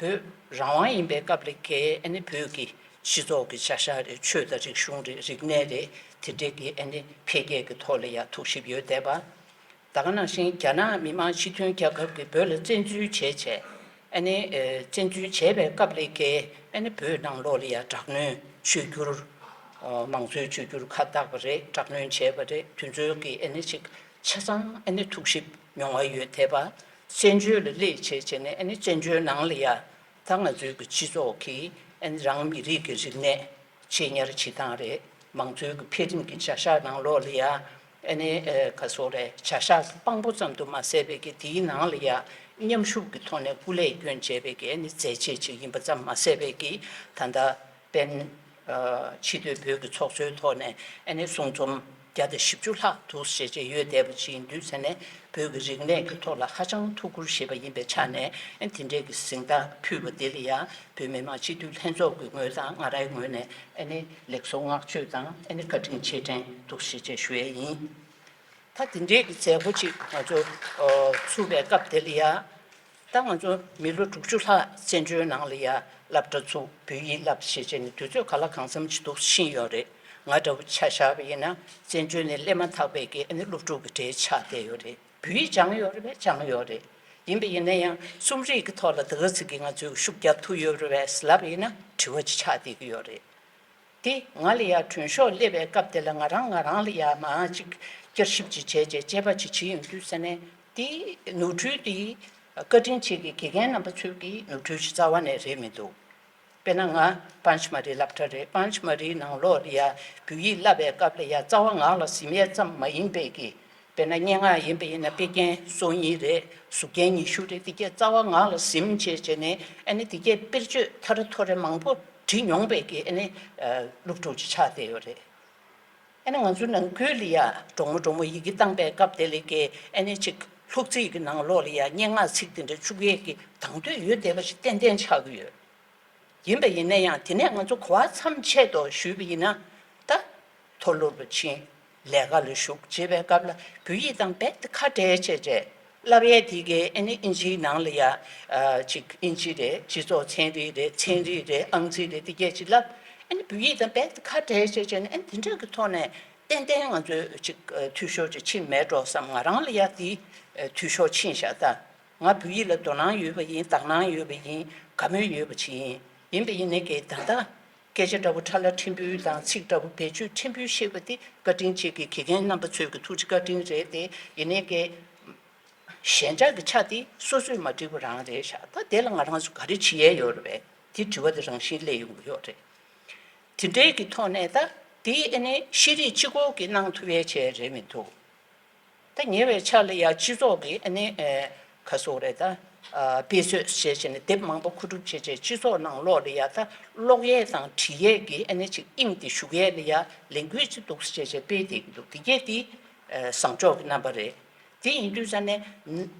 བོད་རང་དབང་ཡིན་པའི་སྐབས་ལ་ཁེལ་ཨ་ནི་བོད་ཀྱི་སྤྱི་ཚོགས་ཀྱི་བྱ་གཞག་རེད། ཆོས་དང་རིག་གཞུང་རེད། རིག་གནས་རེད། དེ་འདྲས་ཀྱི་ཨ་ནི་འཕེལ་རྒྱས་ཀྱི་ཐོག་ལ་ཡ་ཐུགས་ཞིབ་ཡོད་བསྡད་པ། ད་ག་ནང་བཞིན་རྒྱ་ནག་མི་དམངས་སྤྱི་མཐུན་རྒྱལ་ཁབ་ཀྱིས་བོད་ལ་བཙན་འཛུལ་བྱས་བྱས་ཨ་ནི་བཙན་འཛུལ་བྱས་པའི་སྐབས་ལ་ཁེལ་ཨ་ནི་བོད་ནང་ལོགས་ལ་ཡ་དྲག་གནོན་བཅོས་བསྒྱུར། མང་གཙོའི་བཅོས་བསྒྱུར་ཁ་བཏགས་པ་རེད། དྲག་གནོན་བྱས་པ་རེད། དེ་ཚོའི་གི་ཨ་ནི་ཅིག་ཆ་ཚང་ཨ་ནི་ཐུགས་ཞིབ་མྱོང་བ་ཡོད་བསྡད་པ། བཙན་བྱོལ་ལ་སླེབས་བྱས་བྱས་ནས་ཨ་ནི་བཙན་བྱོལ་ནང་ལ་ཡ་ད་ང་ཚོའི་གི་སྤྱི་ཚོགས་ཀྱི་ཨ་ནི་རང་མི་རིགས་ཀྱི་རིག་གནས་གཅེས་ཉར་བྱེད་སྟངས་རེད། མང་གཙོའི་གི་འཕེལ་རིམ་གྱི་བྱ་གཞག་ནང་ལོགས་ལ་ཡ་ཨ་ནི་ཨ་ག་ཟེར་དགོས་རེད། བྱ་གཞག་དཔང་པོ་ཙམ་དུ་མ་ཟད་པའི་གི་དེའི་ནང་ལ་ཡ་མཉམ་ཞུགས་ཀྱི་ཐོག་ནས་སྐུ་ལས་བསྐྱོན་བྱས་པའི་གི་ཨ་ནི་མཛད་རྗེས་ཅིག་ཡིན་པ་ཙམ་མ་ཟད་པའི་གི་ད་ལྟ་པེན་ཕྱི་སྡོད་བོད་ཀྱི་ཚོགས་གཙོའི་ཐོག་ནས་ཨ་ནི་གསུང་རྩོམ་ བརྒྱ་དང་བཞི་བཅུ་ལྷག་འདུག་ཟེར་བྱས་ཡོད་བསྡད་པ་ཅིག་ཡིན་དུས་ཙ་ནས་བོད་ཀྱི་རིག་གནས་ཀྱི་ཐོག་ལ་ཧ་ཅང་ཐུགས་ཁུར་བཞེས་པ་ཡིན་པའི་ཆ་ནས་དེ་འདྲའི་གི་གཟེངས་རྟགས་ཕུལ་བ་དེ་ལ་ཡང་བོད་མི་མང་སྤྱི་འཐུས་ལྷན་ཚོགས་ཀྱི་ངོས་དང་ང་རའི་ངོས་ནས་ཨ་ནི་ལེགས་སོ་བསྔགས་བརྗོད་དང་ཨ་ནི་བཀའ་དྲིན་རྗེས་དྲན་འདུག་ཟེར་བྱས་ཞུ་ཡས་ཡིན། ད་དེ་འདྲའི་གི་མཛད་སྒོ་ཅིག་ང་ཚོ་ཨོ་ཚུགས་པའི་སྐབས་དེ་ལ་ཡ། ད་ང་ཚོ་མི་ལོ་དྲུག་ཅུ་ལྷག་བཙན་བྱོལ་ནང་ལ་ཡ་སློབ་གྲྭ་ཚུགས་བོད་ཡིག་བསླབ་ཞེས་བྱས་ནས་དུས་ཚོད་ག་ལ་གང་འཚམ་ཅིག་འདུག་ཕྱིན་ཡོད་རེད། ང་འདྲ་བོ་ཆ་བཞག་པ་ཡིན་ན་བཙན་བྱོལ་ནས་སླེབས་མ་ཐག་པའི་གི་ཨ་ནི་སློབ་ཕྲུག་གི་གྲས་ཆགས་བསྡད་ཡོད་རེད། བོད་ཡིག་སྦྱངས་ཡོད་རེད་པས། སྦྱངས་ཡོད་རེད། ཡིན་པ་ཡིན་ན་ཡང་རྩོམ་རིག་གི་ཐོག་ལ་ད་ག་ཚོད་ཀྱི་ང་ཚོས་ཤུགས་རྒྱག་ཐུབ་ཡོད་རེད་པས་ལབ་ཡིན་ན་དྲི་བ་ཅིག་ཆགས་བསྡད་ཀྱི་ཡོད་རེད། དེ་ང་ལ་ཡ་གྲོན་ཤོག་སླེབས་པའི་སྐབས་དེ་ལ་ང་རང་ང་རང་ལ་ཡ་མར་ཅིག་བསྐྱར་ཞིབ་ཅིག་བྱས་རྗེས་དཔྱད་པ་ཅིག་བྱེད་ཡོང་དུས་ཙ་ནས་དེ་ནོར་འཁྲུལ་དེ་བཀའ་དྲིན་ཆེ་གི་དགེ་རྒན་རྣམ་པ་ཚོས་ཀྱི་ནོར་འཁྲུལ་ཅིག་རྩ་བ་ནས་རེད་མི་འདུག་དཔེར་ན་ང་པཱན་ཆི་མ་རི་སློབ་གྲྭ་རེད། པཱན་ཆི་མ་རིའི་ནང་ལོགས་ལ་ཡ་བོད་ཡིག་བསླབ་པའི་སྐབས་ལ་ཡ་རྩ་བ་ངག་ལ་ཟིན་ཡས་ཙམ་མ་ཡིན་པའི་གི་དཔེར་ན་སྙན་ངག་ཡིན་པ་ཡིན་ན་དཔེ་རྒྱན་སོ་གཉིས་རེད། གཟུགས་རྒྱན་ཉི་ཤུ་རེད། དེ་གས་རྩ་བ་ངག་ལ་ཟིན་བྱས་བྱས་ནས་ཨ་ནི་དེ་གས་དཔེར་བརྗོད་ཐ་རེ་ཐོ་རེ་མང་པོ་བྲིས་མྱོང་པའི་གི་ཨ་ནི་སློབ་ཕྲུག་ཅིག་ཆགས་བསྡད་ཡོད་རེད། ཨ་ནི་ང་ཚོ་ནང་ཁུལ་ལ་ཡ་གྲོགས་མོ་གྲོགས་མོ་ཡི་གེ་བཏང་པའི་སྐབས་དེ་ལ་གི་ཨ་ནི་ཅིག་སློབ་ཚིགས་ཀྱི་ནང་ལོགས་ལ་ཡ་སྙན་ངག་ཚིག་དེ་འདྲ་བཅུག་ཡས་ཀྱི་དང་དོད་ཡོད་བསྡད་པ་ཞིག་ཏན་ཏན་ཆགས་ཀྱི་ཡོད། ཡིན་པ་ཡིན་ན་ཡང་དེ་ནས་ང་ཚོ་གོ་བ་མཚམས་ཆད་དུ་ཞུས་པ་ཡིན་ན། ད་མཐོ་སློབ་ལ་ཕྱིན། ལས་ཀ་ལ་ཞུགས་བྱེད་པའི་སྐབས་ལ་བོད་ཡིག་དང་རྦད་དེ་ཁ་བྲལ་བྱས་བྱས་བསླབ་ཡས་དེ་གའི་ཨ་ནི་ཨིན་ཇིའི་ནང་ལ་ཡ་ཨ་ཅིག་ཨིན་ཇི་རེད། སྤྱི་ཚོགས་ཚན་རིག་རེད། ཚན་རིག་རེད། ཨང་རྩིས་རེད། དེ་གས་ཅིག་བསླབ། ཨ་ནི་བོད་ཡིག་དང་རྦད་དེ་ཁ་བྲལ་བྱས་བྱས་ནས་ཨ་ནི་དེ་འདྲ་གི་ཐོག་ནས་ཏན་ཏན་ང་ཚོས་ཅིག་ཨ་འཐུས་ཤོར་ཅིག་ཕྱིན་མེད་འགྲོ་བསམ། ང་རང་ལ་ཡ་དེ་ཨ་འཐུས་ཤོར་ཕྱིན་ཤག་ད། ང་བོད་ཡིག་ལ་དོ་སྣང་ཡོད་པ་ཡིན། དག་སྣང་ཡོད་པ་ཡིན། དགའ་མོས་ཡོད་པ་ཅིག་ཡིན། ཡིན་པ་ཡིན་ནའི་གི་ད་ལྟ་སྐད་ཆ་འདྲ་པོ་ཕྲ་ལ་ཕྲན་བུ་དང་ཚིག་འདྲ་པོ་བེད་སྤྱོད་ཕྲན་བུ་ཤེས་པ་དེ་བཀའ་དྲིན་ཆེ་གི་དགེ་རྒན་རྣམ་པ་ཚོས་གི་ཐུགས་རྗེ་བཀའ་དྲིན་རེད་དེ། ཡིན་ནའི་གི་ཞན་ཆ་གི་ཆ་དེ་སོ་སོས་མ་འགྲིག་པ་རང་རེད་ཤག་ད་དེ་ལ་ང་རང་ཚོ་ག་རེ་བྱེད་ཡས་ཡོད་རེད་པས། དེ་དྲི་བ་དེ་རང་བཞིན་སླེབས་ཡོང་གི་ཡོད་རེད། དེ་འདྲའི་གི་ཐོག་ནས་ད་དེ་ཨ་ནི་ཤེས་རིག་གཅིག་པོ་གི་གནང་ཐུབ་ཡས་བྱས་རེད་མི་འདུག་ད་ཉེ་བའི་ཆར་ལ་ཡ་སྤྱི་ཚོགས་ཀྱི་ཨ་ནི་ཨེ་ག་སོགས་རེད་ད། ཨ་དཔེ་མཛོད་ཞེས་བྱས་ནས་དེབ་མང་པོ་མཁོ་སྒྲུབ་བྱས་བྱས་སྤྱི་ཚོགས་ནང་ལོགས་ལ་ཡ་ད་ཀློག་ཡས་དང་བྲིས་ཡས་ཀྱི་ཨ་ནི་ཅིག་དབྱིངས་དེ་ཞུགས་ཡས་ལ་ཡ་ལས་འགུལ་ཅིག་འདུག་ཞེས་བྱས་སྤེལ་བསྡད་ཀྱི་འདུག་དེ་གས་དེ་ཨེ་བཟང་ཕྱོགས་ཀྱི་རྣམ་པ་རེད། དེ་ཡིན་དུས་ཙ་ནས་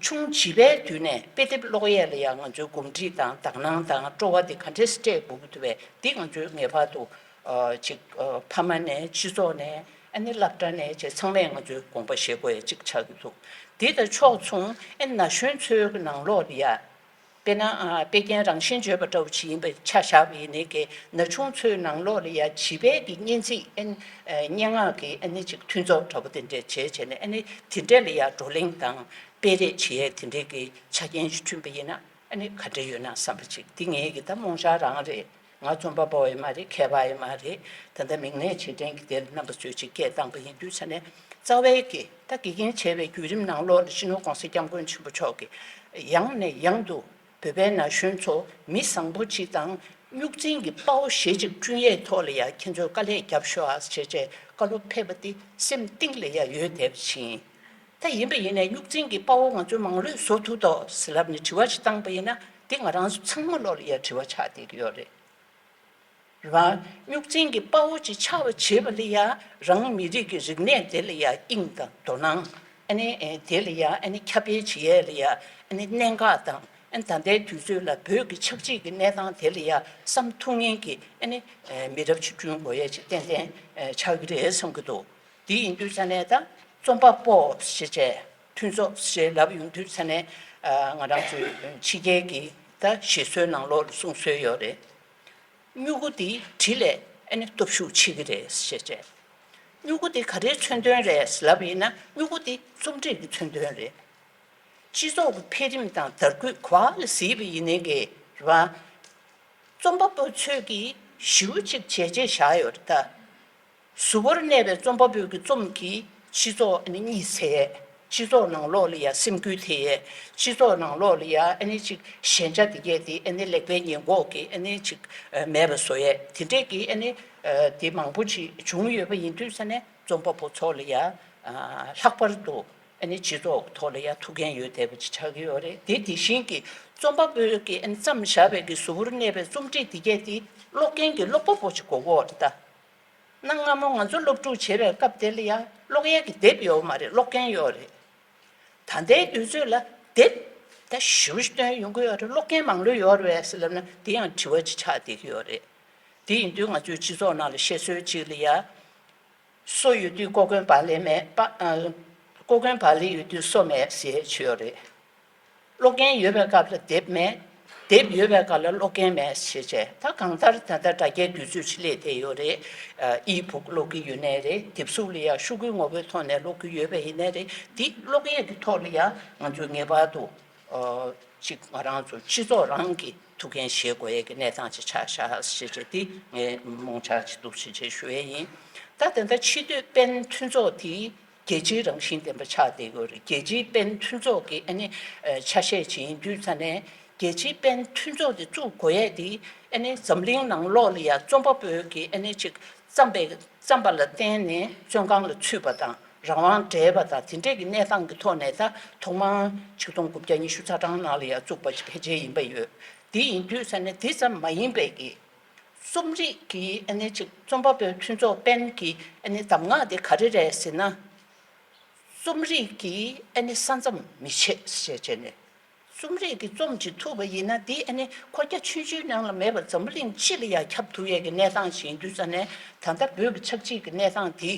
ཆུང་བྱིས་པའི་དུས་ནས་དཔེ་དེབ་ཀློག་ཡས་ལ་ཡ་ང་ཚོའི་གོམས་འདྲིས་དང་དག་སྣང་དང་སྤྲོ་བ་དེ་ག་འདྲས་སྤྲད་དགོས་ཀྱི་འདུག་པས། དེ་ང་ཚོའི་ངེས་པར་དུ་ཨ་ཅིག་ཨ་ཕ་མ་ནས་སྤྱི་ཚོགས་ནས་ཨ་ནི་སློབ་གྲྭ་ནས་བཅས་ཚང་མས་ང་ཚོས་དགོངས་པ་བཞེས་དགོས་ཡ་གཅིག་ཆགས་ཀྱི་འདུག་དེ་དང་ཕྱོགས་མཚུངས་ཨ་ནི་ན་གཞོན་ཚོའི་གི་ནང་ལོགས་ལ་ཡ། དཔེར་ན་ཨ་དཔེ་རྒྱན་རང་བཞིན་བརྗོད་པ་འདྲ་བོ་ཅིག་ཡིན་པའི་ཆ་བཞག་པ་ཡིན་ནའི་གི་ན་ཆུང་ཚོའི་ནང་ལོགས་ལ་ཡ་བྱིས་པའི་གི་སྙན་ཚིག་ཨ་ནི་ཨ་སྙན་ངག་གི་ཨ་ནི་ཅིག་མཐུན་ཚོགས་འདྲ་པོ་དེ་འདྲས་བྱས་བྱས་ནས་ཨ་ནི་དེ་འདྲས་ལ་ཡ་བགྲོ་གླེང་དང་སྤེལ་རེས་བྱེད་ཡས་དེ་འདྲས་གི་ཆ་རྐྱེན་ཞིག་བསྐྲུན་པ་ཡིན་ན། ཨ་ནི་ག་འདྲ་ཡོད་ན་བསམ་པ་ཅིག་དེ་ངའི་གི་ད་རྨོངས་འཆར་རང་རེད། ང་རྩོམ་པ་པོ་ཡང་མ་རེད། མཁས་པ་ཡང་མ་རེད། ད་ལྟ་མིག་ནད་རྗེས་དྲན་གྱི་དེར་རྣམ་པ་ཚོས་ཅིག་སྐད་བཏང་པ་ཡིན་དུས་ཙ་ནས་རྩ་བའི་གི་ད་དགེ་རྒན་བྱས་པའི་བརྒྱུད་རིམ་ནང་ལོགས་ལ་སྤྱི་ནོར་༸གོང་ས་༸སྐྱབས་མགོན་ཆེན་པོ་མཆོག་གིས་ཡང་ནས་ཡང་དུ་བོད་པའི་ན་གཞོན་ཚོ་མི་བཟང་པོ་ཅིག་དང་སྨྱུག་འཛིན་གྱི་དཔའ་བོ་ཞེ་ཅིག་བསྐྲུན་ཡས་ཐོག་ལ་ཡང་ཁྱེད་ཚོས་དཀའ་ལས་རྒྱབ་ཤོག་ཨ་ཞེས་བྱས་བཀའ་སློབ་ཕེབས་པ་དེ་སེམས་གཏིང་ལ་ཡང་ཡོད་བསྡད་པ་ཅིག་ཡིན། ད་ཡིན་པ་ཡིན་ནའི་སྨྱུག་འཛིན་གྱི་དཔའ་བོ་ང་ཚོས་མང་ལོས་བཟོ་ཐུབ་དོ་ཟེར་ལབ་ནས་དྲི་བ་ཞིག་བཏང་པ་ཡིན་ན་དེ་ང་རང་ཚོ་ཚང་མ་ལོག་ལ་ཡ་དྲི་བ་ཆགས་བསྡད་ཀྱི་ཡོད་རེད། རེད་བ། སྨྱུག་འཛིན་གྱི་དཔའ་བོ་ཅིག་ཆགས་པ་བྱེད་པ་ལ་ཡ་རང་མི་རིགས་ཀྱི་རིག་གནས་དེ་ལ་ཡ་དབྱིངས་དང་དོ་སྣང་ཨ་ནི་ཨེ་དེ་ལ་ཡ་ཨ་ནི་ཁྱབ་སྤེལ་བྱེད་ཡས་ལ་ཡ་ཨ་ནི་གནད་འགག་དང་ཨ་ནི་ད་ལྟའི་དུས་ཚོད་ལ་བོད་ཀྱི་ཆབ་སྲིད་ཀྱི་གནས་སྟངས་དེ་ལ་ཡ་བསམ་ཐུབ་མཁན་གྱི་ཨ་ནི་ཨེ་མི་རབས་ཅིག་བསྐྲུན་དགོས་ཡས་ཅིག་ཏན་ཏན་ཨེ་ཆགས་ཀྱི་རེད་བསམ་གྱི་འདུག་དེ་ཡིན་དུས་ཙ་ནས་ད་རྩོམ་པ་པོ་ཞེས་བྱས་མཐུན་ཚོགས་ཞེས་ལབ་ཡོང་དུས་ཙ་ནས་ཨ་ང་རང་ཚོའི་ཕྱི་རྒྱལ་གྱི་ད་བཞེད་སྲོལ་ནང་ལོགས་ལ་གསུང་སྲོལ་ཡོད་རེད། སྨྱུ་གུ་འདི་དྲི་ལས་ཨ་ནི་སྟོབས་ཤུགས་ཆེ་གི་རེད་ཞེས་བྱས། སྨྱུ་གུ་འདི་ག་རེའི་མཚོན་དོན་རེད་ལབ་ཡིན་ན་སྨྱུ་གུ་འདི་རྩོམ་རིག་གི་མཚོན་དོན་རེད། སྤྱི་ཚོགས་ཀྱི་འཕེལ་རིམ་དང་དར་རྒུད་ག་པ་ལ་གཟིགས་པ་ཡིན་ནའི་གི་རེད་བ། རྩོམ་པ་པོ་ཚོས་ཀྱིས་ཞེ་པོ་ཅིག་བྱས་རྗེས་བཞག་ཡོད་རེད་ད། གཟུ་བོར་གནས་པའི་རྩོམ་པ་པོའི་གི་རྩོམ་གྱིས་སྤྱི་ཚོགས་ཨ་ནི་གཉིད་སད་ཡས། སྤྱི་ཚོགས་ནང་ལོགས་ལ་ཡ་སེམས་འགུལ་ཐེབས་ཡས། སྤྱི་ཚོགས་ནང་ལོགས་ལ་ཡ་ཨ་ནི་ཅིག་ཞན་ཆ་དེ་གས་དེ་ཨ་ནི་ལེགས་པའི་ཉེས་འགོག་གི་ཨ་ནི་ཅིག་མེད་པ་བཟོ་ཡས་དེ་འདྲས་ཀྱི་ཨ་ནི་དེ་མང་པོ་ཅིག་བྱུང་ཡོད་པ་ཡིན་དུས་ཙ་ནས་རྩོམ་པ་པོ་ཚོ་ལ་ཡ་ལྷག་པར་དུ་ཨ་ནི་སྤྱི་ཚོགས་ཐོག་ལ་ཡ་ཐུགས་འགན་ཡོད་བསྡད་པ་ཅིག་ཆགས་ཀྱི་ཡོད་རེད་དེ། དེ་བཞིན་གྱི་རྩོམ་པ་པོའི་གི་ཨ་ནི་བརྩམས་བཞག་པའི་གི་གཟུ་བོར་གནས་པའི་རྩོམ་སྒྲིག་དེ་གས་དེ་ཀློག་མཁན་གྱི་ཀློག་པ་པོ་ཅིག་དགོས་ཀྱི་ཡོད་རེད་ད། གནའ་སྔ་མོ་ང་ཚོ་སློབ་ཕྲུག་བྱེད་པའི་སྐབས་དེ་ལ་ཡང་ཀློག་ཡས་ཀྱི་དེབ་ཡོད་མ་རེད། ཀློག་མཁན་ཡོད་རེད། ད་ལྟའི་དུས་ཚོད་ལ་དེབ་ད་ཞེ་པོ་ཞིག་བཏོན་ཡོང་གི་ཡོད་རེད། ཀློག་མཁན་མང་ལོས་ཡོད་རེད་ཟེར་ལབ་ན་དེ་ཡང་དྲི་བ་ཅིག་ཆགས་བསྡད་ཀྱི་ཡོད་རེད། དེ་ཡིན་དུས་ང་ཚོའི་སྤྱི་ཚོགས་ནང་ལ་བཤད་སྲོལ་ཅིག་ལ་ཡ། སོ་ཡོད་དུས་ཀོ་སྐོན་བག་ལེབ་མེད་པ། ཨ། ཀོ་སྐོན་བག་ལེབ་ཡོད་དུས་སོ་མེད་ཟེར་ཡས་ཅིག་ཡོད་རེད། ཀློག་མཁན་ཡོད་པའི་སྐབས་ལ་དེབ་མེད། དེབ་ཡོད་པའི་སྐབས་ལ་ཀློག་མཁན་མེད་ཟེར་བྱས། ད་གང་ལྟར་ད་ལྟ་སྒྲ་རྒྱའི་དུས་ཚོད་ཅིག་སླེབས་བསྡད་ཡོད་རེད། ཨ། ཨི་བུག་ཀློག་གི་ཡོད་ནའི་རེད། དེབ་གཟུགས་ལ་ཡང་ཤོག་གུ་ངོ་བོའི་ཐོག་ནས་ཀློག་གི་ཡོད་པ་ཡིན་ནའི་རེད། འདི་ཀློག་ཡས་ཀྱི་ཐོག་ལ་ཡང་ང་ཚོས་ངེས་པར་དུ། ཨ། ཅིག་ང་རང་ཚོ་སྤྱི་ཚོགས་རང་གི་ཐུགས་འགན་བཞེས་དགོས་ཡས་ཀྱི་གནས་སྟངས་ཅིག་ཆགས་ཤག་ཟེར་བྱས་འདི་ངས་རྨོངས་འཆར་ཅིག་འདུག་ཟེར་བྱས་ཞུ་ཡས་ཡིན། ད་དེ་འདྲ་ཕྱི་སྡོད་པེན་མཐུན་ཚོགས་དེ་རྒྱལ་སྤྱིའི་རང་བཞིན་ལྡན་པ་ཆགས་བསྡད་ཡོད་རེད། རྒྱལ་སྤྱིའི་པེན་མཐུན་ཚོགས་ཀྱི་ཨ་ནི་ཆ་ཤས་ཅིག་ཡིན་དུས་ཙ་ནས་རྒྱལ་སྤྱིའི་པེན་མཐུན་ཚོགས་དེ་བཙུགས་དགོས་ཡས་དེ་ཨ་ནི་འཛམ་གླིང་ནང་ལོགས་ལ་ཡང་རྩོམ་པ་པོའི་གི་ཨ་ནི་ཅིག་བརྩམས་པའི་བརྩམས་པ་ལ་བརྟེན་ནས་བཙོན་ཁང་ལ་ཚུད་པ་དང་། རང་དབང་བྲལ་བ་དང་དེ་འདྲས་ཀྱི་གནས་སྟངས་ཀྱི་ཐོག་ནས་ད་ཐོག་མར་ཆིག་སྟོང་དགུ་བརྒྱ་ཉི་ཤུ་རྩ་གྲངས་ནང་ལ་ཡང་བཙུགས་པ་ཅིག་ཕལ་ཆེར་ཡིན་པ་ཡོད། དེ་ཡིན་དུས་ཙ་ནས་དེ་ཙམ་མ་ཡིན་པའི་གི་རྩོམ་རིག་གི་ཨ་ནི་ཅིག་རྩོམ་པ་པོའི་མཐུན་ཚོགས་པེན་གྱི་ཨ་ནི་གདམས་ངག་དེ་ག་རེ་རེད་ཟེར་ན། རྩོམ་རིག་གི་ཨ་ནི་ས་མཚམས་མི་ཆད་ཟེར་བྱས་ནས། རྩོམ་རིག་གི་རྩོམ་ཅིག་ཐུབ་པ་ཡིན་ན་དེ་ཨ་ནི་ཁོ་རྒྱ་ཆུང་ཆུང་ནང་ལ་མེད་པར་འཛམ་བུ་གླིང་སྤྱི་ལ་ཡང་ཁྱབ་ཐུབ་ཡས་ཀྱི་གནས་སྟངས་ཤིག་ཡིན་དུས་ཙ་ནས། ད་ལྟ་བོད་ཀྱི་ཆབ་སྲིད་ཀྱི་གནས་སྟངས་དེ་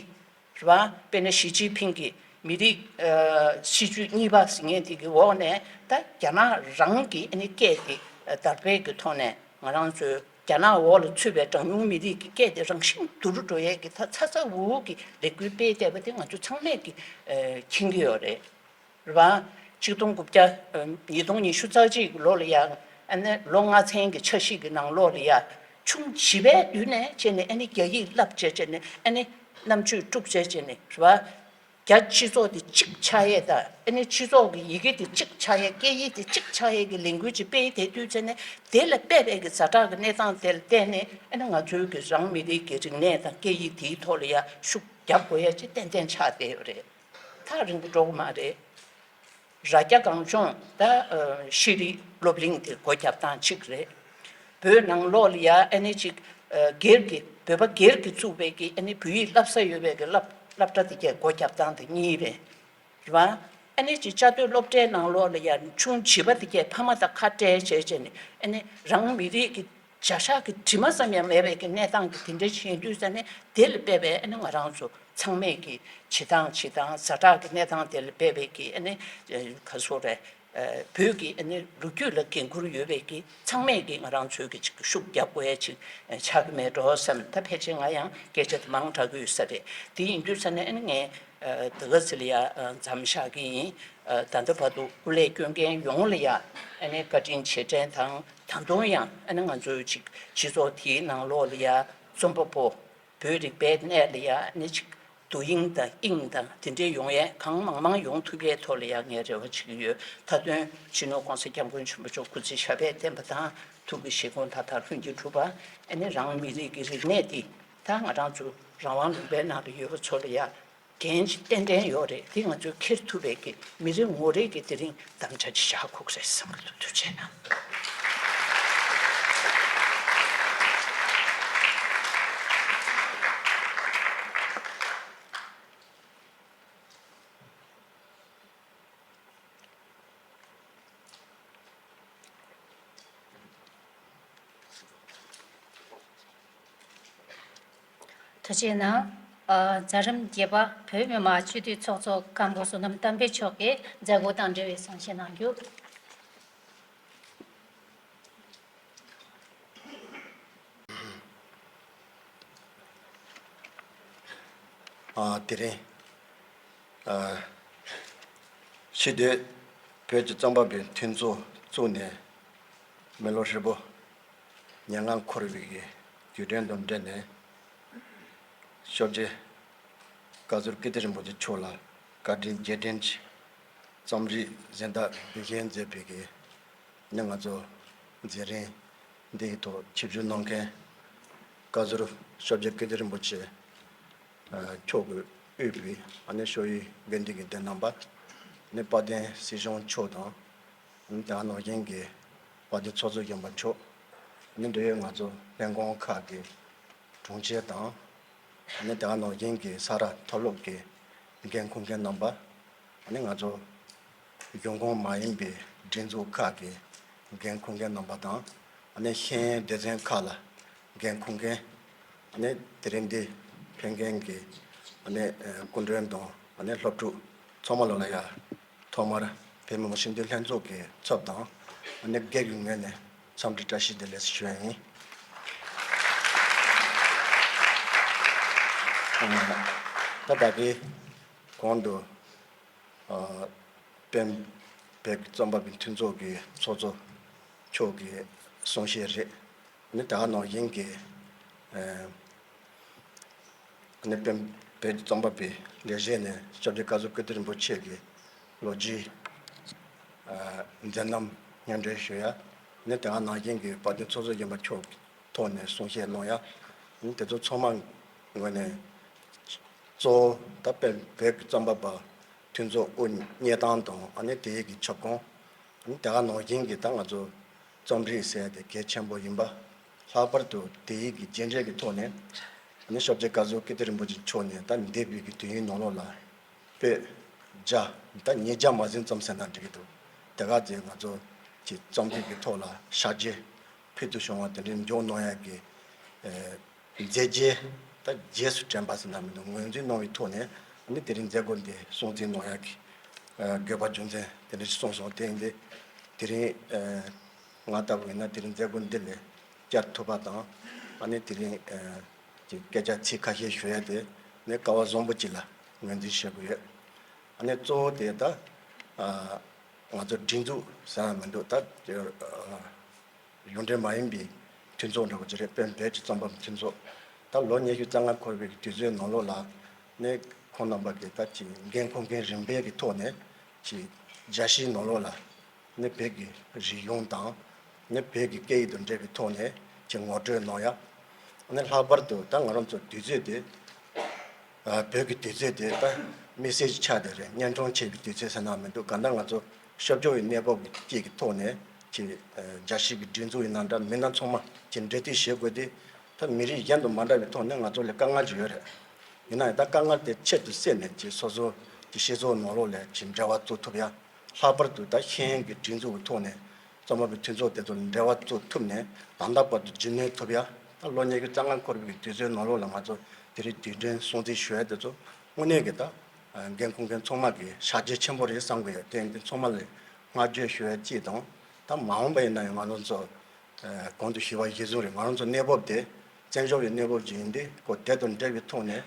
རེད་བ། དཔེར་ན་ཞི་ཅིན་ཕིང་གིས་མི་རིགས་ཨ་སྲིད་ཇུས་གཉིས་པ་ཟེར་མཁན་དེ་གི་འོག་ནས་ད་རྒྱ་ནག་རང་གི་ཨ་ནི་སྐད་དེ་ཨ་དར་སྤེལ་གྱི་ཐོག་ནས་ང་རང་ཚོའི་རྒྱ་ནག་འོག་ལ་ཚུད་པའི་གྲངས་ཉུང་མི་རིགས་ཀྱི་སྐད་དེ་རང་བཞིན་དུ་རུ་འགྲོ་ཡས་ཀྱི་ད་ཚ་ཚ་འུར་འུར་གྱི་ལས་འགུལ་སྤེལ་བསྡད་པ་དེ་ང་ཚོ་ཚང་མས་ཀྱི་ཨ་མཁྱེན་གྱི་ཡོད་རེད། རེད་བ། ཆིག་སྟོང་དགུ་བརྒྱ་ཨ་ཉིས་སྟོང་ཉི་ཤུ་རྩ་གཅིག་གི་ལོ་ལ་ཡང་ཨ་ནི་ལོ་ལྔ་ཚན་གྱི་འཆར་གཞི་གི་ནང་ལོགས་ལ་ཡང་ཆུང་བྱིས་པའི་དུས་ནས་བྱས་ནས་ཨ་ནི་རྒྱ་ཡིག་བསླབ་བྱས་བྱས་ནས་ཨ་ནི་རྣམ་དཔྱོད་དཀྲུག་བྱས་བྱས་ནས་རེད་བ། རྒྱ་སྤྱི་ཚོགས་དེ་གཅིག་ཆགས་ཡས་དང་ཨ་ནི་སྤྱི་ཚོགས་ཀྱི་ཡི་གེ་དེ་གཅིག་ཆགས་ཡས། སྐད་ཡིག་དེ་གཅིག་ཆགས་ཡས་ཀྱི་ལས་འགུལ་ཅིག་སྤེལ་བསྡད་དུས་ཙ་ནས་དེ་ལ་དཔག་པའི་གི་ཛ་དྲག་གི་གནས་སྟངས་དེ་ལ་བརྟེན་ནས་ཨ་ནི་ང་ཚོའི་གི་རང་མི་རིགས་ཀྱི་རིག་གནས་དང་སྐད་ཡིག་དེའི་ཐོག་ལ་ཡང་ཤུགས་རྒྱབ་དགོས་ཡས་ཅིག་ཏན་ཏན་ཆགས་བསྡད་ཡོད་རེད། ཐག་རིང་པོ་འགྲོ་གི་མ་རེད། རྭ་རྒྱ་གངས་ལྗོངས་ད་ཨ་ཤེས་རིག་སློབ་གླིང་དེ་སྒོ་རྒྱབ་སྟངས་གཅིག་རེད། བོད་ནང་ལོགས་ལ་ཡ་ཨ་ནི་ཅིག་ཨ་སྒེར་གྱི་བོད་པ་སྒེར་གྱིས་བཙུགས་པའི་གི་ཨ་ནི་བོད་ཡིག་བསླབ་ས་ཡོད་པའི་གི་སློབ་སློབ་གྲྭ་དེ་གའི་སྒོ་རྒྱབ་སྟངས་དེ་གཉིས་རེད། རེད་བ། ཨ་ནི་ཅིག་བཅའ་སྡོད་སློབ་གྲྭའི་ནང་ལོགས་ལ་ཡ་ཆུང་བྱིས་པ་དེ་གའི་ཕ་མ་དང་ཁ་བྲལ་བྱས་བྱས་ནས་ཨ་ནི་རང་མི་རིགས་ཀྱི་བྱ་གཞག་གི་དྲི་མ་ཙམ་ཡང་མེད་པའི་གི་གནས་སྟངས་ཀྱི་དེ་འདྲ་ཞིག་ཡིན་དུས་ཙ་ནས་དེ་ལ་དཔག་པའི་ཨ་ནི་ང་རང་ཚོ་ཚང་མས་ཀྱི་བྱེད་སྟངས་བྱེད་སྟངས་ཛ་དྲག་གི་གནས་སྟངས་དེ་ལ་དཔག་པའི་གི་ཨ་ནི་ག་སོ་རེད། བོད་ཀྱི་ཨ་ནི་ལོ་རྒྱུས་ལ་འགན་འཁུར་ཡོད་པའི་གི་ཚང་མས་ཀྱི་ང་རང་ཚོའི་གི་ཅིག་ཤུགས་རྒྱབ་དགོས་ཡ་ཅིག་ཆགས་ཀྱི་མེད་འགྲོ་བསམ། ད་ཕལ་ཆེར་ང་ཡང་སྐད་ཆ་དེ་མང་དྲགས་ཀྱི་ཡོད་ས་རེད། དེ་ཡིན་དུས་ཙ་ནས་ཨ་ནི་ངས་ད་ག་ཚོད་ལ་ཡ་མཚམས་བཞག་གི་ཡིན། ད་ལྟ་བར་དུ་སྐུ་ལས་སྐྱོན་མཁན་ཡོངས་ལ་ཡ་ཨ་ནི་བཀའ་དྲིན་རྗེས་དྲན་དང་། ད་དུང་ཡང་ཨ་ནི་ང་ཚོའི་ཅིག་སྤྱི་ཚོགས་དེའི་ནང་ལོགས་ལ་ཡ་རྩོམ་པ་པོ་བོད་རིག་པའི་གནས་ལ་ཡ་ཨ་ནི་ཅིག་བསྡུ་དབྱིངས་དང་དབྱིངས་དང་དེ་འདྲའི་ཡོང་ཡས་གང་མང་མང་ཡོང་ཐུབ་ཡས་ཐོག་ལ་ཡ་ངས་རེ་བ་བྱེད་ཀྱི་ཡོད། མཐའ་དོན་སྤྱི་ནོར་༸གོང་ས་༸སྐྱབས་མགོན་ཆེན་པོ་མཆོག་སྐུ་ཚེ་ཞབས་པད་བརྟན་པ་དང་། ཐུགས་ཀྱི་བཞེད་དགོངས་མཐའ་དག་ལྷུན་གྱིས་གྲུབ་པ། ཨ་ནི་རང་མི་རིགས་ཀྱི་རིག་གནས་འདི་ད་ང་རང་ཚོ་རང་དབང་ལུང་པའི་ནང་ལ་ཡོད་པ་ཚོ་ལ་ཡ་འགན་ཅིག་ཏན་ཏན་ཡོད་རེད། འདི་ང་ཚོས་འཁྱེར་ཐུབ་པའི་གི་མི་རེ་ངོ་རེ་གི་དེ་རིང་དམ་བཅའ་ཅིག་བཞག་དགོས་རེད་བསམ་གི་འདུག་ཐུགས་རྗེ་གནང་། ཐུགས་རྗེ་གནང་། ཨ། མཛད་རིམ་བརྒྱད་པ། བོད་མི་མང་སྤྱི་འཐུས་ཚོགས་གཙོ་མཁན་པོ་བསོད་ནམས་བསྟན་འཕེལ་མཆོག་གིས་མཛད་སྒོ་དང་འབྲེལ་བའི་གསུང་བཤད་གནང་རྒྱུ། ཨ། དེ་རིང་། ཨ། ཕྱི་སྡོད་བོད་ཀྱི་རྩོམ་པ་པོའི་མཐུན་ཚོགས་བཙུགས་ནས་མི་ལོ་ཧྲིལ་པོ་ཉེར་ལྔ་འཁོར་བའི་གི་དུས་དྲན་དང་འབྲེལ་ནས། ཤོབ་རྗེ་བཀའ་ཟུར་ཀིརྟི་རིན་པོ་ཆེ་མཆོག་ལ་བཀའ་དྲིན་རྗེས་དྲན་གྱི་རྩོམ་རིག་གཟེངས་རྟགས་འབུལ་བཞེས་མཛད་པའི་གི་ནི་ང་ཚོ་མཛད་རིམ་འདིའི་ཐོག་ཆིབས་བསྒྱུར་གནང་མཁན་བཀའ་ཟུར་ཤོབ་རྗེ་ཀིརྟི་རིན་པོ་ཆེ་མཆོག་གིས་དབུས་པའི་ཨ་ནི་ཤོ་ཡི་དགེ་འདུན་གྱི་སྡེ་རྣམ་པ། ནི་དཔལ་ལྡན་སྲིད་སྐྱོང་མཆོག་དང་། ནི་དེ་ནང་བཞིན་གྱི་དཔལ་ལྡན་ཚོགས་གཙོ་སྦྱིན་པ་མཆོག་ནི་འབྲེལ་ཡོད་ང་ཚོ་ལྷན་ཁང་ཁག་གི་དྲུང་ཆེ་དང་། ཨ་ནི་དེ་ག་ནང་བཞིན་གྱི་ས་རཱ་མཐོ་སློབ་ཀྱི་འགན་འཁུར་མཁན་རྣམ་པ། ཨ་ནི་ང་ཚོ་གཞུང་ཁོངས་མ་ཡིན་པའི་སྒྲིག་འཛུགས་ཁག་གི་འགན་འཁུར་མཁན་རྣམ་པ་དང་། ཨ་ནི་ཤེས་ཡོན་སྡེ་ཚན་ཁག་ལ་འགན་འཁུར་མཁན། ཨ་ནི་དེ་རིང་འདི་ཕེབས་མཁན་གྱི་ཨ་ནི་སྐུ་མགྲོན་དང་ཨ་ནི་སློབ་ཕྲུག་ཚང་མ་ལོ་ལ་ཡ། ཐོག་མར་བོད་མི་མང་སྤྱི་འཐུས་ལྷན་ཚོགས་ཀྱི་ཚབ་དང་ཨ་ནི་སྒེར་གྱི་ངོས་ནས་འཚམས་འདྲི་བཀྲ་ཤིས་བདེ་ལེགས་ཞུ་ཡ་ཡིན། ད་ད་གི་གོང་དུ་ཨ་སྤེན་པའི་རྩོམ་པ་པོའི་མཐུན་ཚོགས་ཀྱི་ཚོགས་གཙོ་མཆོག་གིས་གསུང་བཤད་རེད། ཨ་ནི་ད་ག་ནང་བཞིན་གྱི་ཨ་ནི་སྤེན་པའི་རྩོམ་པ་པོའི་ལས་གཞི་ནས་སྐྱབས་རྗེ་བཀའ་ཟུར་ཀིརྟི་རིན་པོ་ཆེ་གི་ལོ་རྒྱུས་ཨ་མཛད་རྣམ་སྙན་སྒྲོན་ཞུ་ཡ། ཨ་ནི་དེ་ག་ནང་བཞིན་གྱི་དཔལ་ལྡན་ཚོགས་གཙོ་སྦྱིན་པ་མཆོག་གི་ཐོག་ནས་གསུང་བཤད་གནང་ཡ། ཨ་ནི་དེ་ཚོ་ཚང་མ་ངོས་ནས་གཙོ་བོ་ད་སྤེན་པའི་རྩོམ་པ་པོ་མཐུན་ཚོགས་དབུ་བརྙེས་སྟངས་དང་ཨ་ནི་དེའི་གི་ཁྱབ་ཁོངས། ཨ་ནི་དེ་ག་ནང་བཞིན་གྱི་ད་ང་ཚོ་རྩོམ་རིག་ཟེར་ཡ་དེ་གལ་ཆེན་པོ་ཡིན་པ། ལྷག་པར་དུ་དེའི་གི་རྒྱས་འགྲེལ་གྱི་ཐོག་ནས་ཨ་ནི་སྐྱབས་རྗེ་བཀའ་ཟུར་ཀིརྟི་རིན་པོ་ཆེ་མཆོག་ནས་ད་འདས་པའི་གི་དུས་ཡུན་ནང་ལོགས་ལ་པོད་བརྒྱ་ད་ཉིས་བརྒྱ་མ་ཟིན་ཙམ་ཟེར་ན་འགྲིག་གི་འདུག་དེ་ག་ཚོད་ང་ཚོ་གི་རྩོམ་རིག་གི་ཐོག་ལ་ཕྱག་རྗེས་ཕུལ་དུ་བྱུང་བ་དེ་འདྲའི་འཇོག་གནང་ཡ་གི་ཨེ་མཛད་རྗེས་ད་རྗེས་སུ་དྲན་པ་ཟེར་ན་མི་འདུག་ངོས་འཛིན་གནང་བའི་ཐོག་ནས་ཨ་ནི་དེ་རིང་མཛད་སྒོ་འདི་སྲུང་བརྩི་གནང་ཡག་གི་ཨ་དགོས་པ་རྒྱུ་མཚན་དེ་འདྲ་ཞིག་གསུངས་སོང་། དེ་ཡིན་དུས་དེ་རིང་ཨ་ང་ལྟ་བུ་ཡིན་ན་དེ་རིང་མཛད་སྒོ་འདི་ལ་བཅར་ཐུབ་པ་དང་ཨ་ནི་དེ་རིང་ཨ་ཀྱི་སྐད་ཆ་ཚིག་ཁ་ཤས་ཞུ་ཡ་དེ་ནི་སྐལ་བ་བཟང་པོ་ཅིག་ལ་ངོས་འཛིན་བྱེད་དགོས་ཡོད། ཨ་ནི་གཙོ་བོ་དེ་ད་ཨ་ང་ཚོ་སྒྲིག་འཛུགས་ཟེར་ཡ་མི་འདུག་ད་ཨ། གཞུང་འབྲེལ་མ་ཡིན་པའི་མཐུན་ཚོགས་འདྲ་བོ་ཅིག་རེད། སྤེན་པའི་རྩོམ་པ་པོའི་མཐུན་ཚོགས། ད་ལོ་ཉི་ཤུ་རྩ་ལྔ་འཁོར་བའི་དུས་ཚོད་ནང་ལོགས་ལ་ནི་ཁོང་རྣམ་པ་གིས་ད་ཅིག་འགན་འཁུར་མཁན་རིམ་པའི་གི་ཐོག་ནས་ཅིག་རྒྱལ་སྤྱིའི་ནང་ལོགས་ལ་ནི་བོད་ཀྱི་རིག་གཞུང་དང་ནི་བོད་ཀྱི་སྐད་ཡིག་དང་འབྲེལ་བའི་ཐོག་ནས་ཅིག་ངོ་སྤྲོད་གནང་ཡ། ནི་ལྷག་པར་དུ་ད་ང་རང་ཚོ་དུས་ཚོད་དེ། ཨ་བོད་ཀྱི་དུས་ཚོད་དེ་ད་དམིགས་བསལ་གྱི་ཆ་དེ་རེད། གཉན་འཕྲང་ཆེ་བའི་དུས་ཚོད་ཟེར་ན་མི་འདུག་གང་ལྟར་ང་ཚོ་ཤོབ་རྒྱོབ་ཡི་གནས་བབ་ཀྱི་ཐོག་ནས་ཀྱི་ཨ་རྒྱལ་སྤྱི་གི་སྒྲིག་འཛུགས་ཡིན་ན་འདྲ་མི་སྣ་ཚང་མ་ཀྱི་འབྲེལ་མཐུད་བྱེད་དགོས་ཏེ། ད་མི་རིགས་གཞན་དང་མ་འདྲ་བའི་ཐོག་ནས་ང་ཚོ་ལ་དཀའ་ངལ་ཅིག་ཡོད་རེད། ཡིན་ན་ཡང་ད་དཀའ་ངལ་དེ་ཆེད་དུ་བསྲེས་ནས་ཀྱི་སོ་སོ་ཀྱི་སྤྱི་ཚོགས་ནང་ལོགས་ལ་ཀྱི་འབྲེལ་བ་བཙུགས་ཐུབ་ཡ། ལྷག་པར་དུ་ད་ཤེས་ཡོན་གྱི་སྒྲིག་འཛུགས་ཀྱི་ཐོག་ནས་རྩོམ་པ་པོའི་མཐུན་ཚོགས་དེ་ཚོ་ལ་འབྲེལ་བ་བཙུགས་ཐུབ་ནས་ད་ལྟ་བར་དུ་རྒྱུན་གནས་ཐུབ་ཡ། ད་ལོ་ཉི་ཤུ་རྩ་ལྔ་འཁོར་བའི་དུས་ཚོད་ནང་ལོགས་ལ་ང་ཚོ་དེ་རིང་དུས་དྲན་སྲུང་བརྩི་ཞུ་ཡ་དེ་ཚོ་དངོས་གནས་ཀྱི་ད་འགན་འཁུར་མཁན་ཚང་མ་གི་ཕྱག་རྗེས་ཆེན་པོ་རེད་བསམ་གི་ཡོད། དེ་ཡིན་དུས་ཚང་མ་ལ་བསྔགས་བརྗོད་ཞུ་ཡ་གཅིག་དང་། ད་མ་འོངས་པ་ཡིན་ན་ཡང་ང་རང་ཚོ་གོང་དུ་ཞུས་པ་གཞིར་བཟུང་རེད། ང་རང་ཚོ་གནས་བབ་དེ་བཙན་བྱོལ་བའི་གནས་བབ་ཅིག་ཡིན་དུས་ཁོ་དེ་དང་འབྲེལ་བའི་ཐོག་ནས།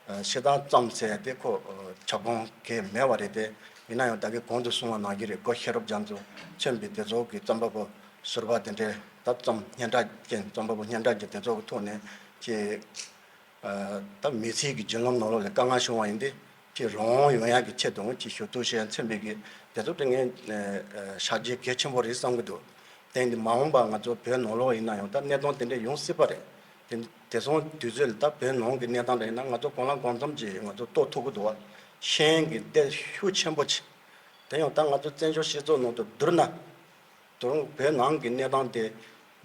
ཨ་ཕྱི་ཐང་ཙམ་ཟེར་ཏེ་ཁོ་ཨ་ཁྱབ་ཁོངས་གང་ཡང་མེད་པ་རེད་དེ། ཡིན་ན་ཡང་ད་གིན་གོང་དུ་གསུངས་པ་ནང་བཞིན་རེད། སྒོ་ཤེས་རབ་རྒྱ་མཚོ་མཚོན་པའི་དེ་ཚོ་གི་རྩོམ་པ་པོ་ཟུར་པ་དེ་འདྲའི་ད་རྩོམ་སྙན་གྲགས་ཅན་རྩོམ་པ་པོ་སྙན་གྲགས་ཅན་དེ་ཚོ་གི་ཐོག་ནས་ཀྱི་ཨ་ད་མི་ཚེ་གི་བརྒྱུད་ལམ་ནང་ལོགས་ལ་དཀའ་ངལ་བྱུང་བ་ཡིན་ཏེ། ཀྱི་རང་དབང་ཡོང་ཡག་གི་ཆེད་དུ་ཀྱི་ཞུ་གཏུག་བྱེད་ཡ་མཚོན་པའི་གི་དེ་ཚོ་དེ་ངས་ཨ་ཕྱག་རྗེས་གལ་ཆེན་པོ་རེད་བསམ་གི་འདུག་དེ་ཡིན་དུས་མ་འོངས་པ་ང་ཚོ་བོད་ནང་ལོགས་ཡིན་ན་ཡང་ད་གནས་སྟངས་དེ་འདྲ་ཡོང་སྲིད་པ་རེད། དེ་དེང་སང་དུས་ཚོད་ལ་ད་བོད་ནང་གི་གནས་སྟངས་རེད་ན་ང་ཚོ་གང་ལ་གང་འཚམ་ཅིག་ང་ཚོ་རྟོགས་ཐུབ་ཀྱི་འདུག་བ། ཤེས་ཡོན་གྱི་སྡེ་ཤུགས་ཆེན་པོ་ཅིག་དེ་ཡང་ད་ང་ཚོ་བཙན་བྱོལ་སྤྱི་ཚོགས་ནང་དུ་བསྡུར་ན། དོ་རུང་བོད་ནང་གི་གནས་སྟངས་དེ་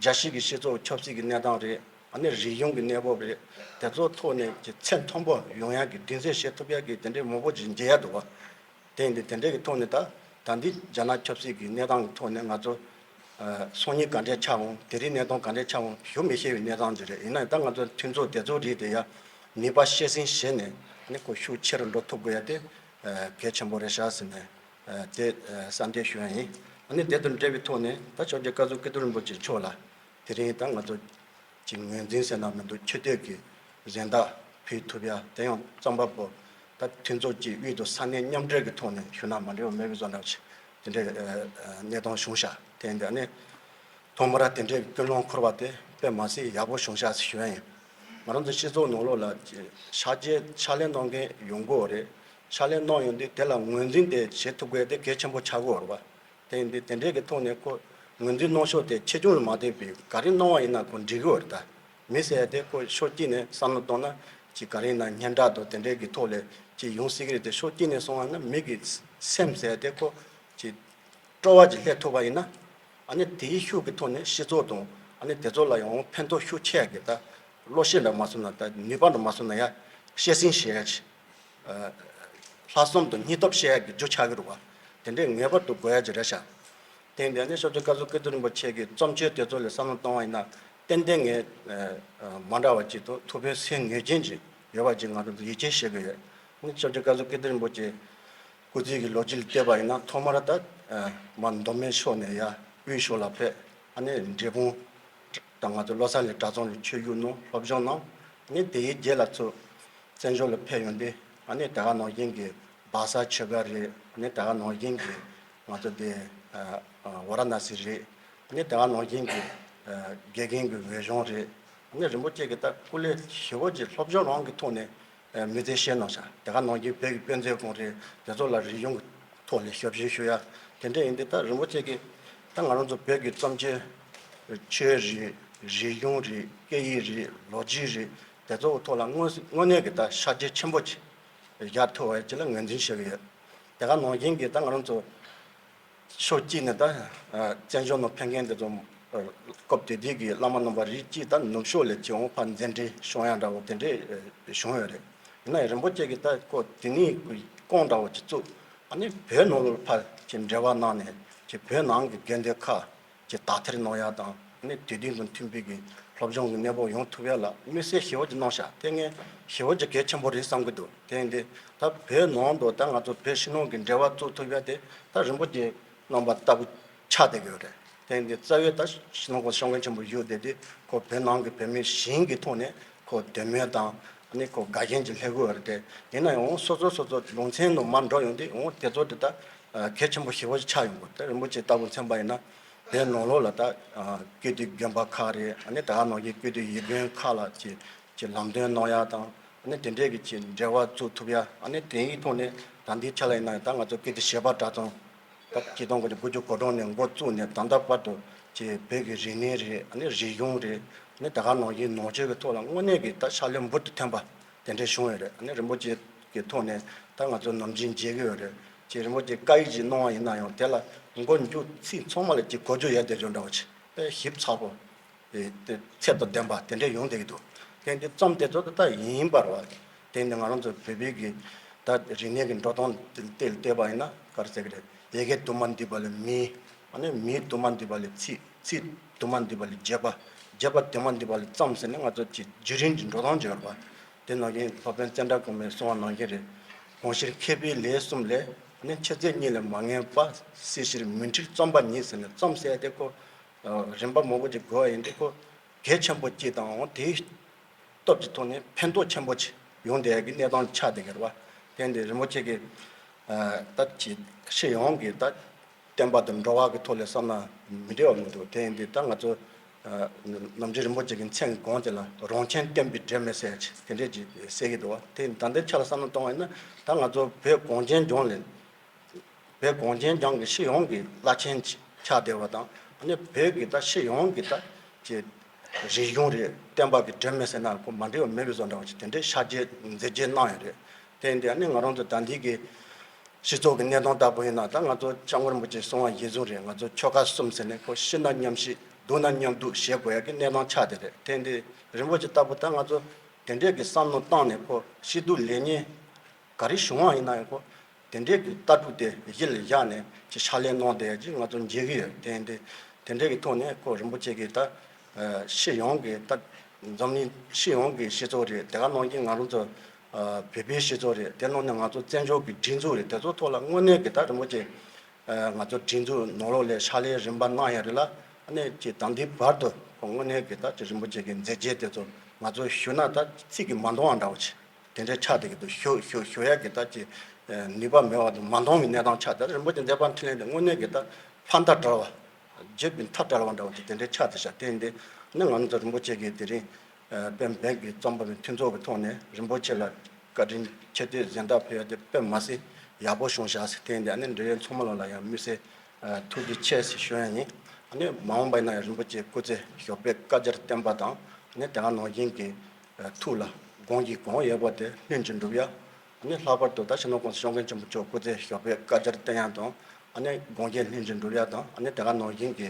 རྒྱལ་སྤྱི་གི་སྤྱི་ཚོགས་ཆབ་སྲིད་ཀྱི་གནས་སྟངས་རེད། ཨ་ནི་རིག་གཞུང་གི་གནས་བབ་རེད། དེ་ཚོ་ཐོག་ནས་ཀྱི་ཚད་མཐོན་པོ་ཡོང་ཡག་གི་མདུན་སྐྱོད་བྱེད་ཐུབ་ཡག་གི་དེ་འདྲའི་མང་པོ་ཅིག་མཇལ་ཡ་འདུག་བ། དེ་ཡིན་དུས་དེ་འདྲའི་གི་ཐོག་ནས་ད་ད་འདི་རྒྱ་ནག་ཆབ་སྲིད་ཀྱི་གནས་སྟངས་ཀྱི་ཐོག་ནས་ང་ཚོ་ཨ་སང་ཉིན་ག་འདྲས་ཆགས་འོང་། དེ་རིང་གནས་སྟངས་ག་འདྲས་ཆགས་འོང་ཞུ་མི་ཤེས་པའི་གནས་སྟངས་ཅིག་རེད། ཡིན་ན་ཡང་ད་ང་ཚོ་མཐུན་ཚོགས་དེ་ཚོ་རིགས་དེ་ཡ་ནུས་པ་བཤད་སྲིང་བྱས་ནས་ནི་ཁོ་ཤུགས་ཆེ་རུ་འགྲོ་ཐུབ་དགོས་ཡ་དེ་ཨ་གལ་ཆེན་པོ་རེད་ཤག་ཟེར་ནས་ཨ་དེ་ཨ་གསལ་འདེབས་ཞུ་ཡ་ཡིན། ཨ་ནི་དེ་དང་འབྲེལ་བའི་ཐོག་ནས་ད་ཕྱོགས་ཀྱི་བཀའ་ཟུར་ཀིརྟི་རིན་པོ་ཆེ་མཆོག་ལ་དེ་རིང་ད་ང་ཚོ་ཀྱི་ངོས་འཛིན་ཟེར་ན་མི་འདུག་ཆེ་བསྟོད་ཀྱི་གཟེངས་རྟགས་ཕུལ་ཐུབ་ཡ། དེ་ཡང་རྩོམ་པ་པོ་ད་མཐུན་ཚོགས་ཀྱི་དབུས་དང་ས་གནས་མཉམ་འབྲེལ་གྱི་ཐོག་ནས་ཞུ་ན་མ་འགྲིག་པ་མེད་པའི་བཟོ་འདྲ་ཞིག་དེ་འདྲའི་ཨ་ཨ་གནས་སྟངས་བྱུང་ཤག་དེ་འདི་ནི་ཐོག་མར་དེ་འདྲའི་ཀུན་སློང་འཁོར་བ་དེ་དཔེ་མ་སྲིད་ཡག་པོ་བྱུང་ཤག་ཟེར་ཞུ་ཡ་ཡིན། ང་རང་ཚོ་སྤྱི་ཚོགས་ནང་ལོགས་ལ་ཕྱག་རྗེས་ཕྱག་ལས་གནང་མཁན་ཡོང་གི་ཡོད་རེད། ཕྱག་ལས་གནང་ཡོང་དུས་དེ་ལ་ངོས་འཛིན་དེ་བྱེད་ཐུབ་དགོས་དེ་གལ་ཆེན་པོ་ཆགས་ཀྱི་ཡོད་རེད་བ། དེ་ཡིན་དུས་དེ་འདྲའི་གི་ཐོག་ནས་ཁོ་ངོས་འཛིན་གནང་ཕྱོགས་དེ་ཆེ་ཆུང་ལ་མ་ལྟོས་པའི་ག་རེ་གནང་བ་ཡིན་ན་ཁོ་འགྲིག་གི་ཡོད་རེད་ད། མི་ཟེར་ཡ་དེ་ཁོ་ཕྱོགས་གཅིག་ནས་བསམ་བློ་གཏོང་ན་ཅིག་ག་རེ་ཡིན་ན་སྙན་གྲགས་དང་དེ་འདྲའི་གི་ཐོག་ལས་ཅིག་ཡོང་སྲིད་ཀྱི་རེད་དེ། ཕྱོགས་གཅིག་ནས་སོང་བ་ན་མི་གི་སེམས་ཟེར་ཡ་དེ་ཁོ་ཅིག་སྤྲོ་བ་ཅིག་སླེབས་ཐུབ་པ་ཡིན་ན། ཨ་ནི་དེའི་ཤུགས་ཀྱི་ཐོག་ནས་སྤྱི་ཚོགས་དང་ཨ་ནི་དེ་ཚོ་ལ་ཡང་ཕན་ཐོགས་ཤུགས་ཆེ་ཡ་གི་ད་བློ་ཤེད་འདྲ་མ་སོང་ན་ད་ནུས་པ་འདྲ་མ་སོང་ན་ཡ་ བཤད་སྲིང་བྱེད་ཡ་ཅིག་ལྷག་བསམ་དང་སྙིང་སྟོབས་བཤད་ཡ་གི་རྒྱུ་ཆགས་ཀྱི་རེད་བ། དེ་འདྲས་ངེས་པར་དུ་དགོས་ཡ་ཅིག་རེད་ཤག་དེ་འདི་ནི་སྐྱབས་རྗེ་བཀའ་ཟུར་ཀིརྟི་རིན་པོ་ཆེ་གི་བརྩམས་ཆོས་དེ་ཚོ་ལ་བསམ་བློ་བཏང་བ་ཡིན་ན་ཏན་ཏན་ངས་མ་འདྲ་བ་ཅིག་དང་ཐུགས་ཕན་གསོས་ངེས་ཅན་ཅིག་ཡོད་པ་ཅིག་ང་རང་ཚོ་ཡིད་ཆེས་བྱེད་ཀྱི་ཡོད། ནི་སྐྱབས་རྗེ་བཀའ་ཟུར་ཀིརྟི་རིན་པོ་ཆེ་སྐུ་ཚེ་གི་ལོ་རྒྱུས་ལ་བལྟས་པ་ཡིན་ན་ཐོག་མར་ད་མ་མདོ་སྨད་ཕྱོགས་ནས་ཡར་དབུས་ཕྱོགས་ལ་ཕེབས། ཨ་ནི་འབྲས་སྤུངས་དང་ང་ཚོ་བློ་གསལ་གླིང་གྲྭ་ཚང་ལ་ཆོས་བསྒྱུར་གནང་སློབ་སྦྱོང་གནང་། ཨ་ནི་དེའི་རྗེས་ལ་ཚུར་བཙན་བྱོལ་ལ་ཕེབས་ཡོང་དུས་ཨ་ནི་དེ་ག་ནང་བཞིན་གྱི་སྦག་ས་ཆོས་སྒར་རེད། ཨ་ནི་དེ་ག་ནང་བཞིན་གྱི་ང་ཚོ་དེ་ཝ་ར་ཎ་སི་རེད། ཨ་ནི་དེ་ག་ནང་བཞིན་གྱི་དགེ་རྒན་གྱི་འོས་སྦྱོང་རེད། ཨ་ནི་རིན་པོ་ཆེ་གི་ད་སྐུ་ལས་ཞེ་པོ་ཅིག་སློབ་སྦྱོང་རང་གི་ཐོག་ནས་མི་ཚེ་བཤད་གནང་ཤག་དེ་ག་ནང་བཞིན་བོད་ཀྱི་དཔེ་མཛོད་ཁང་རེད། དེ་ཚོ་ལ་རིག་གཞུང་གི་ཐོག་ལ་ཞབས་ཞུ་ཞུ་ཡ་དེ་འདྲ་ཡིན་དུས་ད་རིན་པོ་ཆེ་གིས་ད་ང་རང་ཚོ་བོད་ཀྱི་བརྩམས་ཆོས་ཆོས་རེད། རིག་གཞུང་རེད། སྐད་ཡིག་རེད། ལོ་རྒྱུས་རེད། དེ་ཚོ་གི་ཐོག་ལ་དངོས་དངོས་གནས་ཀྱི་ད་ཤར་རྒྱས་ཆེན་པོ་ཅིག་བཞག་ཐུབ་པ་ཅིག་ལ་ངོས་འཛིན་བྱེད་ཀྱི་ཡོད། དེ་ག་ནང་བཞིན་གྱི་ད་ང་རང་ཚོ་ཕྱོགས་གཅིག་ནས་ད་བཙན་བྱོལ་ནང་ཕེབས་མཁན་དེ་ཚོ་སྐབས་དེ་དུས་ཀྱི་བླ་མ་རྣམ་པ་རིགས་གཅིག་ད་ནུབ་ཕྱོགས་ལ་ཅིག་འོང་ཕར་མཛད་འཕྲིན་ཤོང་ཡ་འདྲ་བོ་དེ་འདྲས་བྱུང་ཡོད་རེད། ཡིན་ན་ཡང་རིན་པོ་ཆེ་གིས་ད་ཁོ་དེ་ནས་ཁོས་ཁང་འདྲ་བོ་ཅིག་བཙུགས། ཨ་ནི་བོད་ནང་ལོགས་ལ་ཕར་ཅིག་འབྲེལ་བ་གནང་ནས་ཅིག་བོད་ནང་གི་དགོན་སྡེ་ཁག་ཅིག་དག་ཐེར་གནང་ཡ་དང་ཨ་ནི་དུས་དུས་དང་མཐུན་པའི་གི་སློབ་སྦྱོང་གི་གནས་བབ་ཡོང་ཐུབ་ཡ་ལ་དམིགས་བསལ་ཞེ་པོ་ཅིག་གནང་ཤག་དེ་ངས་ཞེ་པོ་ཅིག་གལ་ཆེན་པོ་རེད་བསམ་གྱི་འདུག་དེ་ཡིན་དུས་ད་བོད་ནང་དུ་ད་ང་ཚོ་བོད་ཕྱི་ནང་གི་འབྲེལ་བ་བཙུགས་ཐུབ་ཡ་དེ་ད་རིན་པོ་ཆེ་རྣམ་པ་ལྟ་བུ་ཆགས་བསྡད་ཀྱི་ཡོད་རེད། དེ་ཡིན་དུས་རྩ་བའི་ད་ཕྱི་ནང་གི་ཤོག་མཁན་ཆེན་པོ་བཞུགས་བསྡད་དུས་ཁོ་བོད་ནང་གི་བོད་མི་གཞན་གྱི་ཐོག་ནས་ཁོ་འདོད་མོས་དང་ཨ་ནི་ཁོ་དགའ་ཞེན་ཅིག་སླེབས་ཀྱི་ཡོད་རེད་དེ། ཡིན་ན་ཡང་སོ་སོ་སོ་སོ་ལུང་ཚན་དུ་མར་འགྲོ་ཡོང་དུས་འོ་དེ་ཚོ་དེ་ད་གལ་ཆེན་པོ་ཞེ་པོ་ཅིག་ཆགས་ཡོང་གི། ད་རིན་པོ་ཆེ་ལྟ་བུ་མཚོན་པ་ཡིན་ན་བོད་ནང་ལོགས་ལ་ད་སྐད་དུས་དགོན་པ་ཁག་རེད། ཨ་ནི་ད་ག་ནང་བཞིན་སྐད་དུས་ཡིག་དགོན་ཁག་ལ་ཅིག་ཅིག་ལམ་སྟོན་གནང་ཡ་དང་ཨ་ནི་དེ་འདྲས་ཀྱི་ཅིག་འབྲེལ་བ་བཙུགས་ཐུབ་ཡ། ཨ་ནི་དེའི་ཐོག་ནས་ད་ལྟའི་ཆ་ལ་ཡིན་ན་ད་ང་ཚོ་སྐད་དུས་བྱེས་པ་གྲྭ་ཚང་ད་ཆིག་སྟོང་དགུ་བརྒྱ་དགུ་བཅུ་གོ་གྲངས་ནས་འགོ་བཙུགས་ནས་ད་ལྟ་བར་དུ་ཅིག་བོད་ཀྱི་རིག་གནས་རེད། ཨ་ནི་རིག་གཞུང་རེད། ཨ་ནི་ད་ག་ནང་བཞིན་ནང་ཆོས་ཀྱི་ཐོག་ལ་དངོས་གནས་ཀྱི་ད་ཕྱག་ལས་འབུར་དུ་ཐོན་པ་དེ་འདྲས་བྱུང་ཡོད་རེད། ཨ་ནི་རིན་པོ་ཆེ་གི་ཐོག་ནས་ད་ང་ཚོ་ནམ་རྒྱུན་མཇལ་གྱི་ཡོད་རེད། ཅིག་རིན་པོ་ཆེ་བཀའ་ཡིག་ཅིག་གནང་བ་ཡིན་ན་ཡང་དེ་ལ་མགོ་མཇུག་ཚིག་ཚང་མ་ལ་ཅིག་གོ་རྒྱུ་ཡོད་དེ་འཇོག་འདྲ་བ་ཅིག་དཔེ་ཞིབ་ཚགས་པོ། དེ་དེ་ཚད་དང་ལྡན་པ་དེ་འདྲས་ཡོང་བསྡད་ཀྱི་འདུག་དེ་འདི་རྩོམ་དེ་ཚོ་ད་ཡིན་པར་བ། དེ་འདི་ང་རང་ཚོ་བོད་པའི་གི་ད་རིག་གནས་ཀྱི་འགྲོ་སྟངས་དེ་ལ་བལྟས་པ་ཡིན་ན་ག་རེ་ཟེར་གི་རེད། ཡི་གེ་དུ་མ་འདུས་པ་ལས་མིང་། ཨ་ནི་མིང་དུ་མ་འདུས་པ་ལས་ཚིག་ཚིག་དུ་མ་འདུས་པ་ལས་བརྗོད་པ། བརྗོད་པ་དུ་མ་འདུས་པ་ལས་རྩོམ་ཟེར་ནས་ང་ཚོ་ཀྱི་བརྒྱུད་རིམ་གྱི་འགྲོ་སྟངས་ཅིག་ཡོད་རེད་པ། དེ་ནང་བཞིན་སློབ་དཔོན་ཙནྡྲ་གོ་མིས་གསུངས་པ་ནང་བཞིན་རེད། གང་ཕྱིར་མཁས་པའི་ལས་གསུམ་ལས། ཨ་ནི་འཆད་རྩོད་གཉིས་ལས་མ་ངན་པ། སྲིད་ཕྱིར་མུན་འཁྲིད་རྩོམ་པ་ཉིད་ཟེར་ནས་རྩོམ་ཟེར་དེ་ཁོ། རིམ་པ་མང་པོ་ཅིག་དགོས་པ་ཡིན་དུས་ཁོ། གལ་ཆེན་པོ་གཅིག་དང་འོང་དེའི་སྟོབས་ཀྱི་ཐོག་ནས་ཕན་ཐོགས་ཆེན་པོ་ཅིག་ཡོང་བསྡད་ཡག་གི་གནས་སྟངས་ཆགས་བསྡད་ཀྱི་རེད་བ། དེ་འདི་རིན་པོ་ཆེ་གི་ད་ཅི་སྤྱི་ཡོངས་ཀྱི་ད་བསྟན་པ་དང་འགྲོ་བ་གི་ཐོག་ལ་བསམ་ན་མི་འདྲ་བ་མི་འདུག་དེ་ཡིན་དུས་ད་ང་ཚོ་ནམ་རྒྱུན་རིན་པོ་ཆེ་གི་མཚན་གོང་དེ་ལ་རང་ཆེན་བསྟན་པའི་སྒྲོན་མེ་ཟེར་ཅིག་དེ་འདྲས་ཅིག་གསལ་གྱི་འདུག་བ། དེ་ད་ལྟའི་ཆ་ལ་བསམ་བློ་གཏོང་བ་ཡིན་ན་ད་ང་ཚོ་བོད་གངས་ཅན་ལྗོངས་ལ། བོད་གངས་ཅན་ལྗོངས་ཀྱི་སྤྱི་ཡོངས་ཀྱི་བླ་ཆེན་ཆགས་བསྡད་པ་དང་ཨ་ནི་བོད་ཀྱི་ད་སྤྱི་ཡོངས་ཀྱི་ད་ཀྱི་རིག་གཞུང་རེད། བསྟན་པ་གི་སྒྲོན་མེ་ཟེར་ན་ཁོ་མ་འདྲེས་པ་མེད་པའི་བཟོ་འདྲ་བ་ཞིག་དེ་འདྲའི་ཕྱག་རྗེས་མཛད་རྗེས་གནང་ཡོད་རེད། དེ་ཡིན་དུས་ཨ་ནི་ང་རང་ཚོ་ད་ལྟའི་གི་སྤྱི་ཚོགས་ཀྱི་གནས་སྟངས་ལྟ་བུ་ཡིན་ན་ད་ང་ཚོ་སྐྱབས་མགོན་རིན་པོ་ཆེས་གསུངས་པ་གཞིར་བཟུང་རེད། ང་ཚོ་ཆོལ་ཁ་གསུམ་ཟེར་ནས་ཁོ་ཤི་ན་མཉམ་ཤི་སྡུག་ན་མཉམ་སྡུག་བྱེད་དགོས་ཡ་གི་གནས་སྟངས་ཆགས་བསྡད་རེད། དེ་ཡིན་དུས་རིན་པོ་ཆེ་ལྟ་བུ་ད་ང་ཚོ་དེ་འདྲའི་གི་བསམ་བློ་བཏང་ནས་ཁོ་སྐྱིད་སྡུག་ལེགས་ཉེས། ག་རེ་བྱུང་བ་ཡིན་ན་ཡང་ཁོ། དེ་འདྲའི་གི་ལྟ་གྲུབ་དེ་གཞི་ལ་བཞག་ནས་ཅིག་ཕྱག་ལས་གནང་བསྡད་ཡ་ཅིག་ང་ཚོ་མཇལ་གི་ཡོད། དེ་ཡིན་དུས་དེ་འདྲའི་གི་ཐོག་ནས་ཁོ་རིན་པོ་ཆེ་གི་ད་སྤྱི་ཡོངས་ཀྱི་ད་འཛམ་གླིང་སྤྱི་ཡོངས་ཀྱི་སྤྱི་ཚོགས་རེད། དེ་ག་ནང་བཞིན་ང་རང་ཚོ་བོད་པའི་སྤྱི་ཚོགས་རེད། དེ་ནང་ནས་ང་ཚོ་བཙན་བྱོལ་གྱི་སྒྲིག་འཛུགས་རེད། དེ་ཚོ་ཐོག་ལ་དངོས་གནས་ཀྱི་ད་རིན་པོ་ཆེ་ང་ཚོ་སྒྲིག་འཛུགས་ནང་ལོགས་ལ་ཕྱག་ལས་རིམ་པ་གནང་ཡ་རེད་ལ། ཨ་ནི་ཅིག་ད་ལྟའི་བར་དུ་ཁོ་དངོས་གནས་ཀྱི་ད་ཅིག་རིན་པོ་ཆེ་གི་མཛད་རྗེས་དེ་ཚོ་ང་ཚོ་ཞུ་ན་ད་ཚིག་གིས་མ་འདང་བ་འདྲ་བོ་ཅིག་དེ་འདྲའི་ཆགས་བསྡད་ཀྱི་འདུག་ཞུ་ཞུ་ཞུ་ཡག་གི་ད་ཅི་ནུས་པ་མེད་པ་དང་མ་འདང་བའི་གནས་སྟངས་ཆགས་བསྡད། རིན་པོ་ཆེ་མཛད་པ་འཕྲིན་ལས་དེ་དངོས་གནས་ཀྱི་ད་ཕ་མཐའ་བྲལ་བ། བརྗོད་པའི་མཐའ་བྲལ་བ་འདྲ་བ་ཅིག་དེ་འདྲའི་ཆགས་བསྡད་ཤག་དེ་ཡིན་དུས་ནི་ང་ཚོ་རིན་པོ་ཆེ་གིས་དེ་རིང་དཔལ་འབངས་ཀྱི་རྩོམ་པ་པོའི་མཐུན་ཚོགས་ཀྱི་ཐོག་ནས་རིན་པོ་ཆེ་ལ་བཀའ་དྲིན་ཆེ་བསྟོད་གཟེངས་རྟགས་ཕུལ་ཡག་དེ་དཔེ་མ་སྲིད་ཡག་པོ་བྱུང་ཤག་ཟེར། དེ་ཡིན་དུས་ཨ་ནི་འབྲེལ་ཡོད་ཚང་མ་ལ་ལ་ཡང་དམིགས་བསལ་ཐུགས་རྗེ་ཆེ་ཞེས་ཞུ་ཡ་ཡིན། ཨ་ནི་མ་འོངས་པ་ཡིན་ན་ཡང་རིན་པོ་ཆེ་སྐུ་ཚེ་ཞབས་པད་བསྐལ་བརྒྱར་བརྟན་པ་དང་ཨ་ནི་དེ་ག་ནང་བཞིན་གྱི་ཐུགས་ལ་དགོངས་ཀྱི་དགོངས་ཡོད་པ་དེ་ལྷུན་གྱིས་འགྲུབ་ཡ། ཨ་ནི་ལྷག་པར་དུ་ད་སྤྱི་ནོར་༸གོང་ས་༸སྐྱབས་མགོན་ཆེན་པོ་མཆོག་སྐུ་ཚེ་ཞབས་པད་བསྐལ་བརྒྱར་བརྟན་ཡ་དང་ཨ་ནི་དགོངས་རྒྱན་ལྷུན་གྱིས་འགྲུབ་ཡ་དང་ཨ་ནི་དེ་ག་ནང་བཞིན་གྱི་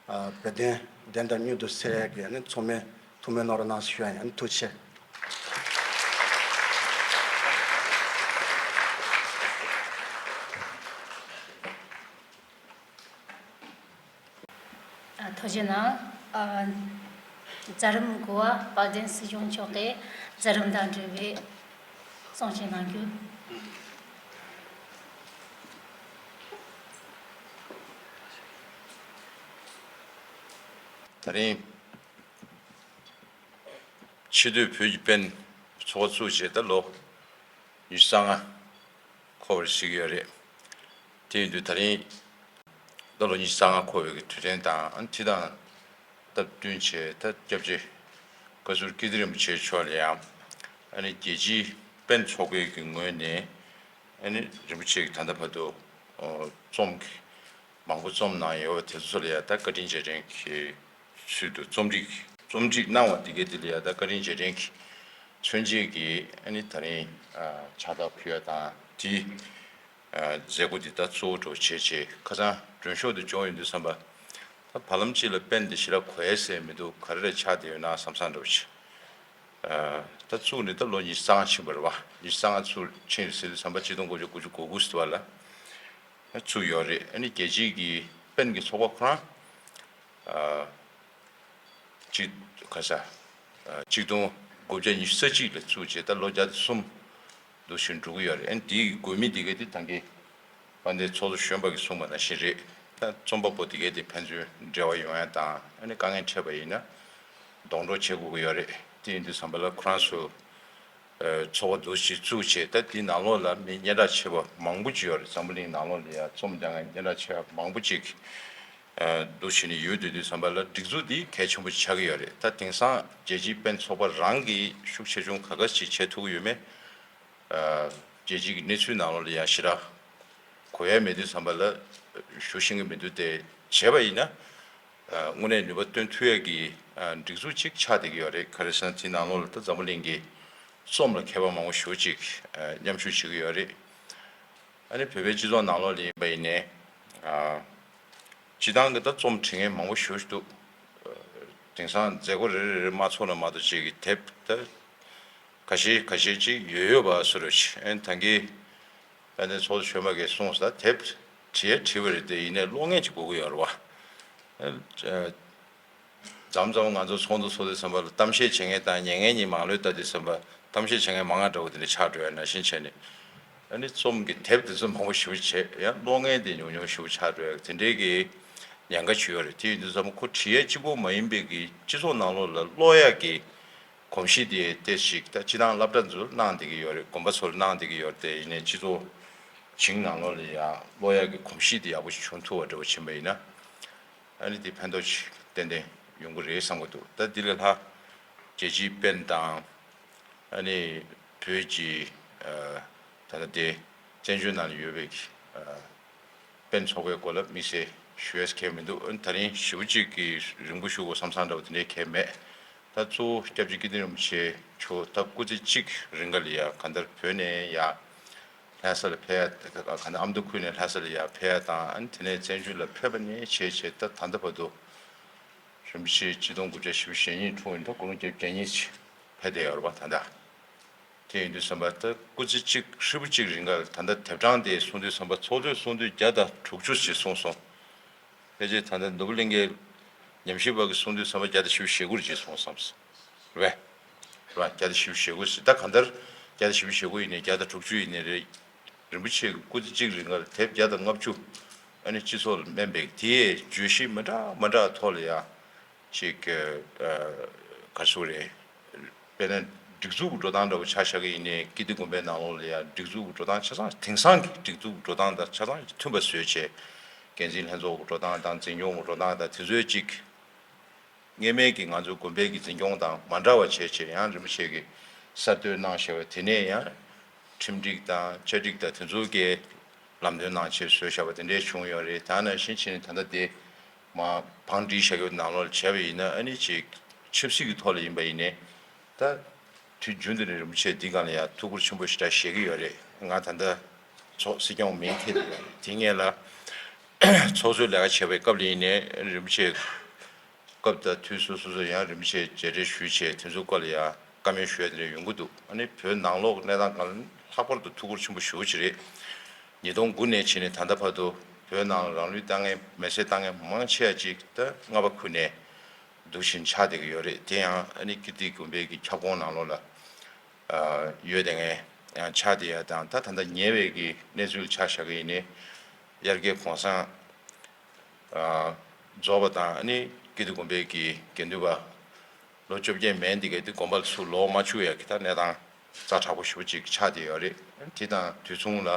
བོད་དོན་བདེན་དང་མྱུར་དུ་གསལ་ཡ་གི་ཨ་ནི་ཚང་མས་ཐུགས་སྨོན་གནང་རོགས་གནང་ཞུ་ཡ་ཡིན། ཨ་ནི་ཐུགས་རྗེ་ཆེ། ཐུགས་རྗེ་གནང་། ཨ། མཛད་རིམ་དགུ་པ་དཔལ་ལྡན་སྲིད་སྐྱོང་མཆོག་གིས་མཛད་རིམ་དང་འབྲེལ་བའི་གསུང་བཤད་གནང་རྒྱུ། ད་རིང་ཕྱི་སྡོད་བོད་ཀྱི་པེན་ཚོགས་པ་བཙུགས་བྱས་ད་ལོ་ཉི་ཤུ་རྩ་ལྔ་འཁོར་བར་བཞེད་ཀྱི་ཡོད་རེད། དེ་ཡིན་དུས་ད་རིང་ད་ལོ་ཉི་ཤུ་རྩ་ལྔ་འཁོར་བའི་གི་དུས་དྲན་དང་ཨ་ནི་དེ་དང་སྟབས་བསྟུན་བྱས་ད་སྐྱབས་རྗེ་བཀའ་ཟུར་ཀིརྟི་རིན་པོ་ཆེ་མཆོག་ལ་ཡང་ཨ་ནི་རྒྱལ་སྤྱིའི་པེན་ཚོགས་པའི་གི་ངོས་ནས་ཨ་ནི་རིན་པོ་ཆེ་གི་ད་ལྟ་བར་དུ་རྩོམ་གྱི་མང་པོ་རྩོམ་གནང་ཡོད་པ་དེ་ཚོ་ལ་ཡང་ད་བཀའ་དྲིན་རྗེས་དྲན་གྱི་ཚུལ་དུ་རྩོམ་སྒྲིག་རྩོམ་སྒྲིག་གནང་བ་འདི་གའི་འདི་ལ་ཡང་ད་བཀའ་དྲིན་རྗེས་དྲན་གྱི་མཚོན་བྱེད་ཀྱི་ཨ་ནི་ད་རིང་ཕྱག་རྟགས་ཕུལ་ཡ་དང་དེའི་མཛད་སྒོ་འདི་ད་གཙོ་བོ་འགྲོ་བྱེད་བྱེད་ཁ་སང་མགྲོན་ཤོག་ཏུ་བྱུང་ཡོང་དུས་ཙམ་པ་ད་བར་ལམ་གཅིག་ལ་པེན་འདི་ཞེ་དྲག་གོ་ཡ་ཟེར་མི་འདུག་ག་རེ་རེ་ཆགས་བསྡད་ཡོད་ན་བསམ་བསམ་འདྲ་བོ་ཞིག་ད་བཙུགས་ནས་ད་ལོ་ཉི་ཤུ་རྩ་ལྔ་ཕྱིན་པ་རེད་བ། ཉི་ཤུ་རྩ་ལྔ་ཚུར་ཕྱིན་ཟེར་དུས་ཙམ་པ་གཅིག་སྟོང་དགུ་བརྒྱ་དགུ་བཅུ་གོ་དགུ་ཟེར་བ་ལ་ཚུགས་ཡོད་རེད། ཨ་ནི་རྒྱལ་སྤྱིའི་གི་པེན་གི་ཚོགས་པ་ཁོ་རང་གཅིག་ག་ས་གཅིག་སྟོང་དགུ་བརྒྱ་ཉི་ཤུ་རྩ་གཅིག་ལ་བཙུགས་བྱས་ད་ལོ་བརྒྱ་དང་གསུམ་འདུག་བཞིན་འགྲོ་གི་ཡོད་རེད། ཨ་ནི་དེའི་དགོས་དམིགས་དེ་ག་དེ་ད་གིན་དཔལ་ལྡན་ཚོགས་གཙོ་གཞོན་པ་གིས་གསུངས་པ་ནང་བཞིན་རེད། ད་རྩོམ་པ་པོ་དེ་གའི་དེ་ཕན་ཚུན་འབྲེལ་བ་ཡོང་ཡ་དང་ཨ་ནི་དཀའ་ངལ་འཕྲད་པ་ཡིན་ན་སྡོང་གྲོགས་བྱེད་དགོས་ཀྱི་ཡོད་རེད། དེ་ཡིན་དུས་ཙམ་པ་ལ་ཁོ་རང་ཚོ་ཚོགས་པ་འདུ་ཞིག་བཙུགས་བྱས་ད་དེའི་ནང་ལོགས་ལ་མི་སྙན་གྲགས་ཆེ་བ་མང་པོ་ཅིག་ཡོད་རེད། འཛམ་བུ་གླིང་ནང་ལོགས་ལ་ཡ་རྩོམ་རྒྱག་མཁན་སྙན་གྲགས་ཆེ་བ་མང་པོ་ཅིག་འདུ་བྱས་ནས་ཡོད་དུས་དུས་ཙམ་པ་ལ་སྒྲིག་འཛུགས་འདི་གལ་ཆེན་པོ་ཆགས་ཀྱི་ཡོད་རེད། ད་དེང་སང་རྒྱལ་སྤྱིའི་པེན་ཚོགས་པ་རང་གིས་ཤུགས་ཆེ་ཆུང་ག་ག་ཅིག་བྱེད་ཐུབ་ཀྱི་ཡོད་མེད། རྒྱལ་སྤྱིའི་གནས་ཚུལ་ནང་ལོགས་ལ་ཡང་ཞེ་དྲག་གོ་ཡ་མེད་དུས་ཙམ་པ་ལ་ཞུ་ཤེས་ཀྱི་མི་འདུག་དེ་བྱས་པ་ཡིན་ན་དངོས་གནས་ནུས་པ་བཏོན་ཐུབ་ཡ་གི་སྒྲིག་འཛུགས་ཅིག་ཆགས་བསྡད་ཀྱི་ཡོད་རེད། ག་རེ་ཟེར་ན་དེའི་ནང་ལོགས་ལ་ད་འཛམ་བུ་གླིང་གི་རྩོམ་ལ་མཁས་པ་མང་པོ་ཞེ་པོ་ཅིག་མཉམ་ཞུགས་བྱེད་ཀྱི་ཡོད་རེད། ཨ་ནི་བོད་པའི་སྤྱི་ཚོགས་ནང་ལོགས་ལ་ཡིན་པ་ཡིན་ནའི། སྤྱི་བཏང་གི་ད་རྩོམ་འབྲི་མཁན་མང་པོ་ཞེ་པོ་ཅིག་འདུག་དེང་སང་མཛད་སྒོ་རེ་རེ་རེ་མ་ཚོགས་ན་མ་གཏོགས་ཅིག་གི་དེབ་ད་ཁ་ཤས་ཁ་ཤས་ཅིག་ཡོད་ཡོད་པ་བཟོ་འདྲ་ཅིག་ཨ་ནི་ད་གིན་དཔལ་ལྡན་ཚོགས་གཙོ་གཞོན་པ་གིས་གསུངས་སོང་། ད་དེབ་བྲིས་ཡ་བྲིས་པ་རེད་དེ་ཡིན་ནའི་ཀློག་མཁན་ཅིག་དགོས་ཀྱི་ཡོད་རེད་བ། ཨ། མཚམས་མཚམས་ང་ཚོ་ཚོགས་འདུ་ཚོགས་དུས་ཙམ་པ་ལ་གཏམ་བཤད་བྱེད་མཁན་དང་ཉན་མཁན་གཉིས་མང་ལོས་ལྟ་དུས་ཙམ་པ་གཏམ་བཤད་བྱེད་མཁན་མང་བ་འདྲ་བོ་དེ་འདྲ་ཆགས་འགྲོ་ཡ་ནང་བཞིན་བྱས་ནས། ཨ་ནི་རྩོམ་གྱི་དེབ་དེ་ཚོ་མང་པོ་ཞེ་པོ་བྱས་ཡང་ཀློག་མཁན་དེ་ཉུང་ཉུང་ཞེ་པོ་ཆགས་འགྲོ་ཡ་དེ་འདྲའི་གི་ཉེན་ཁ་ཅིག་ཡོད་རེད། དེ་ཡིན་དུས་ཙམ་པ་ཁོ་བྲིས་ཡ་གཅིག་པོ་མ་ཡིན་པའི་གི་སྤྱི་ཚོགས་ནང་ལོགས་ལ་ཀློག་ཡ་གི་གོམས་གཤིས་དེ་ཏོག་ཙམ་ཅིག་ད་སྤྱི་བཏང་སློབ་གྲྭ་ཚོ་གནང་བསྡད་ཀྱི་ཡོད་རེད། དགོན་པ་ཚོར་གནང་བསྡད་ཀྱི་ཡོད་རེད། དེ་ཡིན་ནའི་སྤྱི་ཚོགས་བྱིངས་ནང་ལོགས་ལ་ཡང་ཀློག་ཡ་གི་གོམས་གཤིས་དེ་ཡག་པོ་ཞིག་བྱུང་ཐུབ་པ་འདྲ་བོ་ཕྱིན་པ་ཡིན་ན། ཨ་ནི་དེ་ཕན་ཐོགས་ཅིག་ཏན་ཏན་ཡོང་གི་རེད་བསམ་གྱི་འདུག་ད་འདི་ལས་ལྷག་རྒྱལ་སྤྱིའི་པེན་དང་ཨ་ནི་བོད་ཀྱི་ད་ལྟ་དེ་བཙན་བྱོལ་ནང་ལ་ཡོད་པའི་པེན་ཚོགས་པའི་སྐོར་ལ་དམིགས་བསལ་ཞུ་ཡས་གལ་མི་འདུག་ཨ་ནི་ད་རིང་ཞེ་པོ་ཅིག་གི་རིང་པོ་ཞུ་དགོས་བསམ་བསམ་འདྲ་བོ་དེ་འདྲའི་གལ་མེད། ད་གཙོ་བོ་སྐྱབས་རྗེ་ཀིརྟི་རིན་པོ་ཆེ་མཆོག་ད་སྐུ་ཚེ་གཅིག་རིང་ག་ལ་ཡ་གང་ལྟར་བོད་ནས་ཡ། ལྷ་ས་ལ་ཕེབས་ཡ་ག་ནས་ཨ་མདོ་ཁུལ་ནས་ལྷ་ས་ལ་ཡར་ཕེབས་ཡ་དང་ཨ་ནི་དེ་ནས་བཙན་བྱོལ་ལ་ཕེབས་པ་ནས་བྱས་བྱས་ད་ད་ལྟ་བར་དུ་རིན་པོ་ཆེ་ཆིག་སྟོང་དགུ་བརྒྱ་བཞི་བཅུ་ཞེ་གཉིས་འཁྲུངས་ཡིན་ད་དགུང་ལོ་བརྒྱད་ཅུ་གྱ་གཉིས་ཅིག་ཕེབས་བསྡད་ཡོད་རེད་པ། ད་ལྟ་དེ་ཡིན་དུས་ཙམ་པ་ད་སྐུ་ཚེ་གཅིག་ཧྲིལ་པོ་གཅིག་རིང་ག་ད་ལྟ་དེབ་གྲངས་དེ་གསུང་དུས་ཙམ་པ་ཚོགས་གཙོས་གསུང་དུས་བརྒྱ་དང་དྲུག་ཅུ་ཞིག་གསུངས་སོང་། ཕལ་ཆེར་ད་ལྟ་ནོར་བུ་གླིང་གའི་ཉམས་ཞིབ་པ་གིས་གསུང་དུས་ཙམ་པ་བརྒྱ་དང་བཞི་བཅུ་ཞེ་དགུ་རེ་ཅིག་གསུངས་སོང་། རེད་པས། རེད་པ། བརྒྱ་དང་བཞི་བཅུ་ཞེ་དགུ་ཞིག་ད་གང་ལྟར་བརྒྱ་དང་བཞི་བཅུ་ཞེ་དགུ་ཡིན་ནའི་བརྒྱ་དང་དྲུག་ཅུ་ཡིན་ནའི་རེད། རིན་པོ་ཆེ་གི་སྐུ་ཚེ་གཅིག་རིང་ལ་དེབ་བརྒྱ་དང་ལྔ་བཅུ་ཨ་ནི་སྤྱི་ཚོགས་ལ་སྨན་པའི་དེའི་བརྗོད་གཞི་མི་འདྲ་མི་འདྲ་ཐོག་ལ་ཡ་ཅིག་ག་རེ་ཟེར་དགོས་རེད། དཔེར་ན་སྒྲིག་འཛུགས་ཀྱི་འགྲོ་སྟངས་འདྲ་བོ་ཆ་བཞག་གི་ཡིན་ནའི་ཀིརྟི་དགོན་པའི་ནང་ལོགས་ལ་ཡ་སྒྲིག་འཛུགས་ཀྱི་འགྲོ་སྟངས་ཆ་ཚང་དེང་སང་གི་སྒྲིག་འཛུགས་ཀྱི་འགྲོ་སྟངས་དང་ཆ་ཚང་མཐུན་པ་བཟོས་བྱས་འགན་འཛིན་ལྷན་ཚོགས་ཀྱི་འགྲོ་སྟངས་དང་འཛིན་སྐྱོང་གི་འགྲོ་སྟངས་དང་དེ་ཚོའི་ཅིག་སྔོན་མའི་གི་ང་ཚོའི་དགོན་པའི་གི་འཛིན་སྐྱོང་དང་མ་འདྲ་བ་བྱས་བྱས་ཡང་རིན་པོ་ཆེ་གི་གསར་གཏོད་གནང་བཞག་པ་དེ་ནས་ཡང་ཁྲིམས་སྒྲིག་དང་བཅའ་སྒྲིག་དང་དེ་ཚོ་གི་ལམ་སྟོན་གནང་ཆེད་བཟོས་བཞག་པ་དེ་འདྲས་བྱུང་ཡོད་རེད། ད་ནང་བཞིན་བྱས་ནས་ད་ལྟ་དེ་མ་བང་སྒྲིག་བཞག་ཡོད་ནང་ལོགས་ལ་བྱས་པ་ཡིན་ན་ཨ་ནི་ཅིག་ཆབ་སྲིད་ཀྱི་ཐོག་ལ་ཡིན་པ་ཡིན་ནའི་ད་དུས་རྒྱུན་དུ་ནས་རིན་པོ་ཆེ་འདི་སྒང་ལ་ཡང་ཐུགས་ཁུར་ཆེན་པོ་ཞེ་དྲག་བཞེས་ཀྱི་ཡོད་རེད། ང་ད་ལྟ་ཚོགས་སྲིད་སྐྱོང་མིན་ཐད་དེ་སྔོན་ལ་ཚོགས་གཙོའི་ལས་ཀ་བྱས་པའི་སྐབས་ལ་ཡིན་ནའི་རིན་པོ་ཆེ་སྐབས་དང་དུས་སོ་སོ་སོ་ཡང་རིན་པོ་ཆེ་མཇལ་འཕྲད་ཞུས་བྱས་དེ་ཚོའི་སྐོར་ལ་ཡང་བཀའ་མོལ་ཞུ་ཡ་དེ་འདྲ་ཡོང་གི་འདུག་ཨ་ནི་བོད་ནང་ལོགས་གནས་སྟངས་སྒང་ལ་ལྷག་པར་དུ་ཐུགས་ཁུར་ཆེན་པོ་ཞེ་པོ་ཅིག་རེད། ཉིས་སྟོང་དགུ་ནས་བྱས་ནས་ད་ལྟ་བར་དུ་ བོད་ནང་རང་ལུས་བཏང་མཁན་མེ་སྲེག་བཏང་མཁན་མང་ཆེ་བ་ཅིག་ད་རྔ་པ་ཁུལ་ནས་འདུག་བཞིན་ཆགས་བསྡད་ཀྱི་ཡོད་རེད། དེ་ཡང་ཨ་ནི་ཀིརྟི་དགོན་པའི་གི་ཁྱབ་ཁོངས་ནང་ལོགས་ལ་ཡོད་བསྡད་མཁན་ཡང་ཆགས་བསྡད་ཡ་དང་། ད་ད་ལྟ་ཉེ་བའི་གི་གནས་ཚུལ་ཆ་བཞག་གི་ཡིན་ནའི་དབྱར་ཁའི་གུང་སེང་རྫོགས་པ་དང་ཨ་ནི་ཀིརྟི་དགོན་པའི་གི་དགེ་འདུན་པ་ལོ་བཅོ་བརྒྱད་མན་འདི་གའི་དེ་དགོན་པ་ལ་ཚུར་ལོག་མ་བཅུག་ཡ་གི་ད་གནས་སྟངས་ཛ་དྲག་པོ་ཞེ་པོ་ཅིག་ཆགས་བསྡད་ཡོད་རེད། དེ་དང་དུས་མཚུངས་ལ་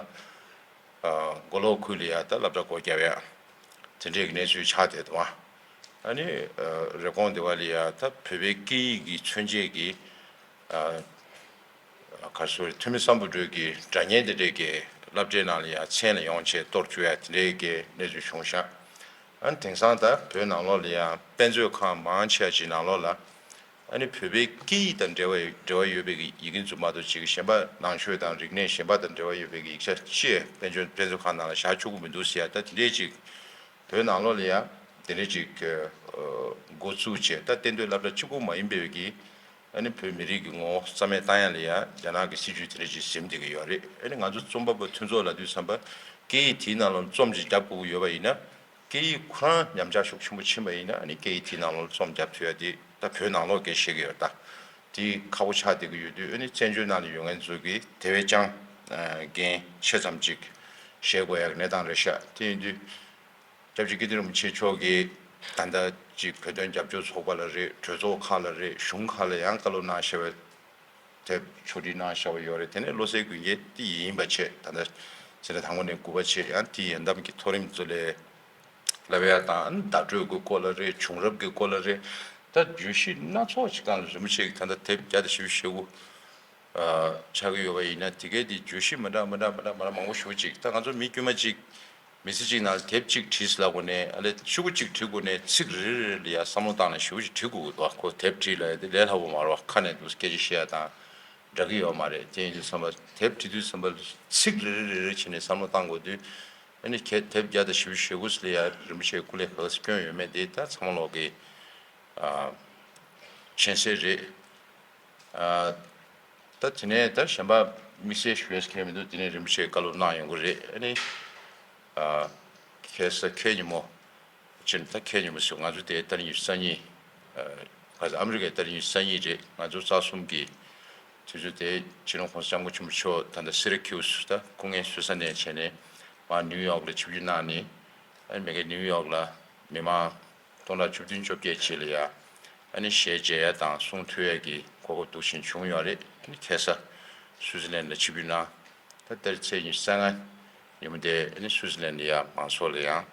མགོ་ལོག་ཁུལ་ལ་ཡ་ད་སློབ་གྲྭ་སྒོ་བརྒྱབ་ཡ་དེ་འདྲའི་གི་གནས་ཚུལ་ཆགས་བསྡད་འདུག་ཨ་ནི་རེབ་གོང་སྡེ་བ་ལ་ཡ་ད་བོད་པའི་སྐད་ཡིག་གི་མཚོན་བྱེད་ཀྱི་ག་རེ་ཟེར། ཐོན་མི་སམ་བྷོ་ཊའི་གི་སྒྲ་སྙན་དེ་འདྲའི་གི་སློབ་གྲྭའི་ནང་ལ་ཡང་མཚན་ལ་ཡོང་བྱས་གཏོར་བཅུག་ཡ་དེ་འདྲའི་གི་གནས་ཚུལ་བྱུང་ཤག་ཨ་ནི་དེང་སང་ད་བོད་ནང་ལོགས་ལ་ཡང་དཔེ་མཛོད་ཁང་མང་ཆེ་བ་ཅིག་ནང་ལོགས་ལ་ཨ་ནི་བོད་པའི་སྐད་ཡིག་དང་འབྲེལ་བ་འབྲེལ་བ་ཡོད་པའི་གི་ཡི་གེ་འཛུགས་མ་གཏོགས་ཅིག་གཞན་པ་ནང་ཆོས་དང་རིག་གནས་གཞན་པ་དང་འབྲེལ་བ་ཡོད་པའི་གི་ཡིག་ཆ་ཅི་དཔེ་མཛོད་དཔེ་མཛོད་ཁང་ནང་ལ་བཞག་ཆོག་གི་མི་འདུག་ཟེར་ཡ། ད་དེ་འདྲའི་ཅིག་བོད་ནང་ལོགས་ལ་ཡང་དེ་འདྲའི་ཅིག་འགོ་བཙུགས་བྱས་ད་གཏན་སྡོད་སློབ་གྲྭ་གཅིག་པུ་མ་ཡིན་པའི་གི་ཨ་ནི་བོད་མི་རིགས་ཀྱི་ངོ་བོ་རྩ་མེད་བཏང་ཡ་ལ་ཡ་རྒྱ་ནག་གི་སྲིད་བྱུས་དེ་འདྲ་ཅིག་ཟིན་བསྡད་ཀྱི་ཡོད་རེད། ཨ་ནི་ང་ཚོ་རྩོམ་པ་པོ་མཐུན་ཚོགས་ལབ་དུས་ཙམ་པ་སྐད་ཡིག་དེའི་ནང་ལ་རྩོམ་ཅིག་རྒྱབ་དགོས་ཀྱི་ཡོད་པ་ཡིན་ན། སྐད་ཡིག་ཁོ་རང་ཉམས་ཆག་ཤུགས་ཆེན་པོ་ཕྱིན་པ་ཡིན་ན་ཨ་ནི་སྐད་ཡིག་དེའི་ནང་ལ་རྩོམ་རྒྱབ་ཐུབ་ཡ་དེ་ད་བོད་ནང་ལོགས་སྐད་བཤད་ཀྱི་ཡོད་ད། དེ་ཁག་པོ་ཆགས་བསྡད་ཀྱི་ཡོད་དུས་ཨ་ནི་བཙན་བྱོལ་ནང་ལ་ཡོད་མཁན་ཚོ་གིས་དེ་བས་ཀྱང་འགན་ཆེ་ཙམ་ཅིག་བཞེས་དགོས་ཡ་གི་གནས་སྟངས་རེད་ཤག་དེ་ཡིན་དུས། སྐྱབས་རྗེ་ཀིརྟི་རིན་པོ་ཆེ་མཆོག་གིས་ད་ལྟ་ཅིག་བོད་དོན་རྒྱབ་སྐྱོར་ཚོགས་པ་ལ་རེད། གྲོས་ཚོགས་ཁག་ལ་རེད། གཞུང་ཁག་ལ་ཡང་བཀའ་སློབ་གནང་བཞག་པའི་དེབ་ཕྱོགས་སྒྲིག་གནང་བཞག་པ་ཡོད་རེད། དེ་ནས་བློ་གསལ་དགོན་རྒྱན་དེ་ཡིན་པ་བྱས། ད་ལྟ་ཚེ་རིང་དང་པོ་ནས་དགུ་པ་བྱས་ཡང་དེ་ཡན་འདམ་གྱི་མཐོ་རིམ་ཚོ་ལས་བསླབ་ཡ་དང་བརྡ་སྤྲོད་ཀྱི་སྐོར་ལ་རེད། བྱུང་རབས་ཀྱི་སྐོར་ལ་རེད། ད་བརྗོད་གཞི་སྣ་ཚོགས་ཅིག་སྒང་ལ་རིན་པོ་ཆེ་གིས་ད་ལྟ་དེབ་བརྒྱ་དང་བཞི་བཅུ་ཞེ་དགུ་ཆགས་ཀྱི་ཡོད་པ་ཡིན་ན། དེ་གའི་དེ་བརྗོད་གཞི་མི་འདྲ་མི་འདྲ་མི་འདྲ་མི་འདྲ་མང་པོ་ཞེ་པོ་ཅིག་ད་ང་ཚོ་མི་དཀྱུས་མ་ཅིག་མི་ཚེ་གཅིག་ནང་ལ་དེབ་གཅིག་བྲིས་ལབ་དགོས་ནའི་ཨ་ལས་ཤོག་གུ་གཅིག་བྲིས་དགོས་ནའི་ཚིག་རེ་རེ་རེ་ལ་ཡ་བསམ་བློ་བཏང་ནས་ཞེ་པོ་ཅིག་བྲིས་དགོས་ཀྱི་འདུག་ཁོ་དེབ་བྲིས་ལབ་ཡ་དེ་ལས་སླ་པོ་མ་རེད་བ། ཁ་ནས་འདུག་སྐད་ཆ་བཤད་ཡ་དང་འདྲ་གི་ཡོད་མ་རེད། དེ་ཡིན་དུས་ཙམ་པ་དེབ་བྲིས་དུས་ཙམ་པ་ཚིག་རེ་རེ་རེ་རེ་བྱས་ནས་བསམ་བློ་བཏང་དགོས་དུས། ཨ་ནི་ཁྱེད་དེབ་བརྒྱ་དང་བཞི་བཅུ་ཞེ་དགུ་ལ་ཡ་རིན་པོ་ཆེའི་སྐུ་ལས་ག་ག་ཟེ་བསྐྱོན་ཡོད་མེད་དེ་ད་ཚང་མ་ལོག་གི་མཁྱེན་གསལ་རེད། ད་དེ་ནས་ད་གཞན་པ་དམིགས་བསལ་ཞུ་ཡས་གང་ཡང་མི་འདུག་དེ་ནས་རིན་པོ་ཆེས་བཀའ་སློབ་གནང་ཡོང་གི་རེད། ཨ་ནི་ཁ་སང་ཁ་ཉིན་མོ། སྤྱིར་ད་ཁ་ཉིན་མོ་ཟེར་ང་ཚོ་དེ་ཏ་རིག་ཉི་ཤུ་རྩ་གཉིས། ཁ་སང་ཨ་མི་རི་ཀའི་ཏ་རིག་ཉི་ཤུ་རྩ་གཉིས་རེད། ང་ཚོ་རྩ་གསུམ་གྱི་དུས་ཚོད་དེ་སྤྱི་ནོར་༸གོང་ས་༸སྐྱབས་མགོན་ཆེན་པོ་མཆོག་ད་ལྟ་སི་ར་ཁིའུ་སི་ད་སྐུ་ངལ་གསོ་ས་ནས་བྱས་ནས་མར་ནིའུ་ཡོག་ལ་ཆིབས་བསྒྱུར་གནང་ནས། ཨ་ནི་མ་གི་ནིའུ་ཡོག་ལ་མི་མང་སྟོང་ཕྲག་བཅུ་བདུན་བཅོ་བརྒྱད་ཅིག་ལ་ཡ་ཨ་ནི་ཞལ་མཇལ་ཡ་དང་གསུང་ཐོས་ཡ་གི་གོ་སྐབས་འདུག་བཞིན་བྱུང་ཡོད་རེད། ཨ་ནི་ཁ་སང་སུའུ་ཙི་ལན་ལ་ཆིབས་བསྒྱུར་གནང་། ད་ལྟའི་ཚེས་ཉི་ཤུ་རྩ་ལྔ་ཉིན་མོ་དེ་ཨ་ནི་སུའུ་ཙི་ལན་ལ་ཡ་མང་ཚོགས་ལ་ཡང་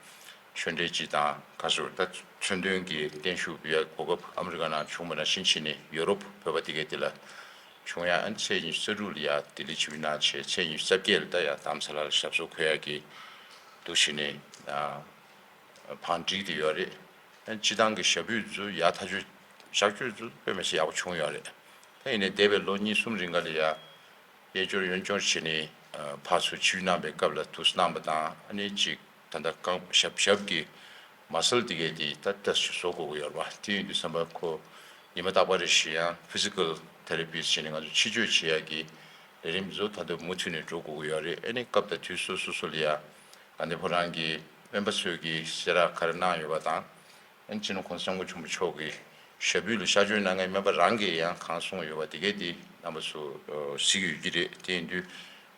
ཆོས་འབྲེལ་སྤྱི་དང་ཁ་སོར་ད་མཚོན་དོན་གྱི་བརྟན་བཞུགས་ཕུལ་ཡ་གོ་སྐབས་ཨ་མི་རི་ཀ་ནང་བྱུང་བ་ནང་བཞིན་བྱས་ནས་ཡོ་རོབ་བོད་པ་དེ་གའི་དེ་ལ་བྱུང་ཡ། ཨ་ནི་ཚེས་ཉི་ཤུ་རྩ་དྲུག་ལ་ཡ་ལྡི་ལི་ཆིབས་བསྒྱུར་གནང་བྱས། ཚེས་ཉི་ཤུ་རྩ་བརྒྱད་ལ་ད་ཡ་རྡ་རམ་ས་ལ་ལ་ཞབས་སོར་འཁོད་ཡ་གི་འདུག་བཞིན་ནས་བང་བསྒྲིགས་ཏེ་ཡོད་རེད། ཨ་ནི་སྤྱི་བཏང་གི་ཞབས་པུས་ཚོ་ཡག་ཐག་ཆོད་བཞག་སྤྱོད་ཚོ་དཔེ་མི་སྲིད་ཡག་པོ་བྱུང་ཡོད་རེད། ད་ཡིན་ནའི་འདས་པའི་ལོ་གཉིས་གསུམ་རིང་ག་ལ་ཡ་གཡས་སྐྱོར་གཡོན་སྐྱོར་བྱས་ནས་ཕར་ཚུར་ཆིབས་བསྒྱུར་གནང་པའི་སྐབས་ལ་དུས་གནང་པ་དང་། ཨ་ནི་གཅིག་ད་ལྟ་རྐང་ཞབས་ཞབས་ཀྱི་མ་སལ་དེ་གས་དེ་ད་ཏོག་ཙམ་བཟོ་དགོས་ཀྱི་ཡོད་རེད་པ། དེ་ཡིན་དུས་ཙམ་པ་ཁོ་ཉི་མ་རྟག་པ་རེ་བཞིན་ཡང་ཕི་ཛི་ཀལ་ཐེ་ར་པིས་བྱས་ནས་ང་ཚོ་འཆི་སྤྱོད་བྱེད་ཡག་གི་ལས་རིམ་ཚོ་ད་དུང་མུ་མཐུད་ནས་འགྲོ་དགོས་ཀྱི་ཡོད་རེད། ཨ་ནི་སྐབས་དང་དུས་སོ་སོ་སོ་ལ་ཡ་དགའ་ལྡན་ཕོ་བྲང་གི་སྤེན་པ་ཚོས་ཀྱི་གསལ་བསྒྲགས་ག་རེ་གནང་ཡོད་པ་དང་། ཨ་ནི་སྤྱི་ནོར་༸གོང་ས་༸སྐྱབས་མགོན་ཆེན་པོ་མཆོག་གི་ཞབས་པུས་ལ་ཤར་བསྐྱོད་གནང་མཁན་སྨན་པ་རང་གིས་ཡང་གང་གསུངས་ཡོད་པ་དེ་གས་དེ་རྣམ་པ་ཚོ་གཟིགས་ཡོད་ཀྱི་རེད། དེ་ཡིན་དུས་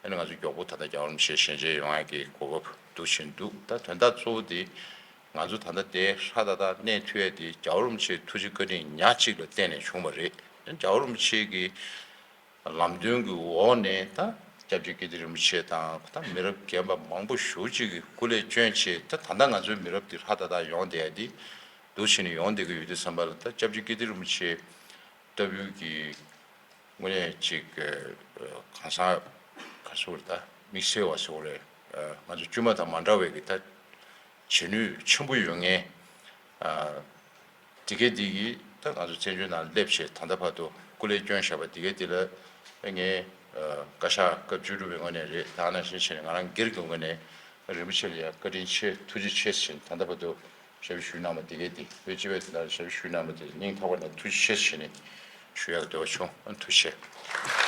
ཨ་ནི་ང་ཚོ་མགྱོགས་པོ་ད་ལྟ་རྒྱལ་བ་རིན་པོ་ཆེ་ཞལ་མཇལ་ཡོང་ཡག་གི་གོ་སྐབས་འདུག་བཞིན་འདུག་ད་དོན་དག་གཙོ་བོ་དེ་ང་ཚོ་ད་ལྟ་དེ་ཧྲ་ཏག་ཏག་གནས་ཐུབ་ཡ་དེ་རྒྱལ་བ་རིན་པོ་ཆེའི་ཐུགས་རྗེ་བཀའ་དྲིན་ཉག་གཅིག་ལ་བརྟེན་ནས་བྱུང་བ་རེད། རྒྱལ་བ་རིན་པོ་ཆེ་གི་ལམ་སྟོན་གྱི་འོག་ནས་ད་སྐྱབས་རྗེ་ཀིརྟི་རིན་པོ་ཆེ་དང་ད་མི་རབས་རྒན་པ་མང་པོ་ཞེ་པོ་ཅིག་གིས་སྐུ་ལས་བསྐྱོན་བྱས། ད་ད་ལྟ་ང་ཚོའི་མི་རབས་འདི་ཧྲ་ཏག་ཏག་ཡོང་བསྡད་ཡ་འདི་འདུག་བྱས་ནས་ཡོང་བསྡད་ཀྱི་ཡོད་དུས་ཙམ་པ་ལ། ད་སྐྱབས་རྗེ་ཀིརྟི་རིན་པོ་ཆེ་ལྟ་བུའི་གི་དངོས་གནས་ཅིག་གང་ཟག་ག་ཚོད་རེད། ད་དམིགས་བསལ་བ་ཟེར་བ་རེད། ང་ཚོ་དཀྱུས་མ་དང་མ་འདྲ་བའི་གི་ད་བྱེད་ནུས་ཆེན་པོ་ཡོད་མཁན། དེ་གས་དེ་གིས་ད་ང་ཚོ་བཙན་བྱོལ་ནང་སླེབས་བྱས་ད་ལྟ་བར་དུ་སྐུ་ལས་བསྐྱོན་བཞག་པ་དེ་གས་དེ་ལ་ངས་བཀའ་ཤག་སྐབས་བཅུ་དྲུག་པའི་ངོས་ནས་རེད། ད་ནང་བཞིན་བྱས་ནས་ང་རང་སྒེར་གྱི་ངོས་ནས་རིན་པོ་ཆེ་ལ་ཡང་བཀའ་དྲིན་ཆེ་ཐུགས་རྗེ་ཆེ་ཟེར་ནས་ད་ལྟ་བར་དུ་ཞབས་ཞུ་གནང་བ་དེ་གས་དེ། བོད་སྤྱི་པའི་དོན་དག་ལ་ཞབས་ཞུ་གནང་བ་དེ་སྙིང་ཐག་པ་ནས་ཐུགས་རྗེ་ཆེ་ཟེར་ནས་ཞུ་ཡག་འདོད་པ་བྱུང་། ཐུགས་རྗེ་ཆེ།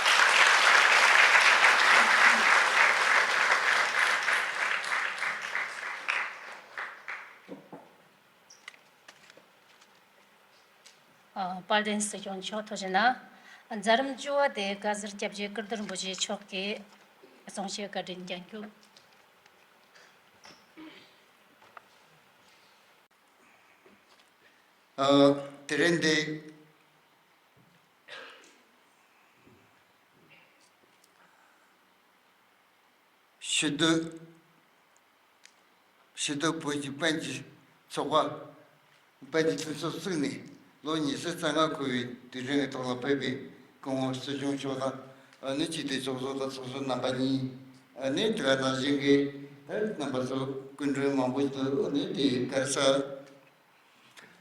ཨ། དཔལ་ལྡན་སྲིད་སྐྱོང་མཆོག་ཐུགས་རྗེ་གནང་། མཛད་རིམ་བཅུ་པ་དེ་བཀའ་ཟུར་སྐྱབས་རྗེ་ཀིརྟི་རིན་པོ་ཆེ་མཆོག་གིས་གསུང་བཤད་བཀའ་དྲིན་བསྐྱང་རྒྱུ། ཨ། དེ་རིང་འདི། ཕྱི་སྡོད། ཕྱི་སྡོད་བོད་ཀྱི་དཔོན་གྱི་ཚོགས་པ། དཔོན་གྱི་མཐུན་ཚོགས་བཙུགས་ནས་ལོ་ཉི་ཤུ་རྩ་ལྔ་འཁོར་བའི་དུས་དྲན་གྱི་ཐོག་ལ་ཕེབས་པའི་སྐུ་ངོ་སྲིད་སྐྱོང་མཆོག་དང་། ཨ་ནི་སྤྱི་འཐུས་ཚོགས་གཙོ་དང་ཚོགས་གཙོ་རྣམ་པ་གཉིས། ཨ་ནི་དེ་ག་ནང་བཞིན་གྱི་རྣམ་པ་ཚོ་སྐུ་མགྲོན་མང་པོ་ཞིག་འདུག་ཨ་ནི་དེ་ག་རེ་ཟེར།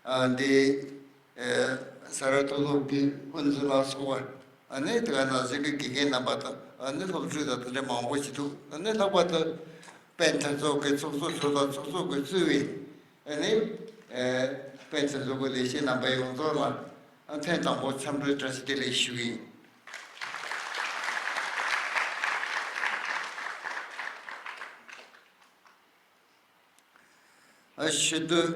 ཨ། འདི། ཨེ། ས་རཱ་མཐོ་སློབ་ཀྱི་དབུ་འཛིན་ལ་སོགས་པ། ཨ་ནི་དེ་ག་ནང་བཞིན་གྱི་དགེ་རྒན་རྣམ་པ་དང་། ཨ་ནི་སློབ་ཕྲུག་དང་དེ་འདྲ་མང་པོ་ཞིག་འདུག་ཨ་ནི་ལྷག་པར་དུ་དཔོན་མཐུན་ཚོགས་ཀྱི་ཚོགས་གཙོ་མཆོག་དང་ཚོགས་གཙོ་གིས་གཙོས་པའི། ཨ་ནི། ཨེ། དཔོན་མཐུན་ཚོགས་ཀྱི་ལས་བྱེད་རྣམ་པ་ཡོངས་རྫོགས་ལ། ཨ། ཐེངས་དང་པོ་འཚམས་འདྲི་བཀྲ་ཤིས་བདེ་ལེགས་ཞུ་གི་ཡིན། ཨ། ཕྱི་སྡོད་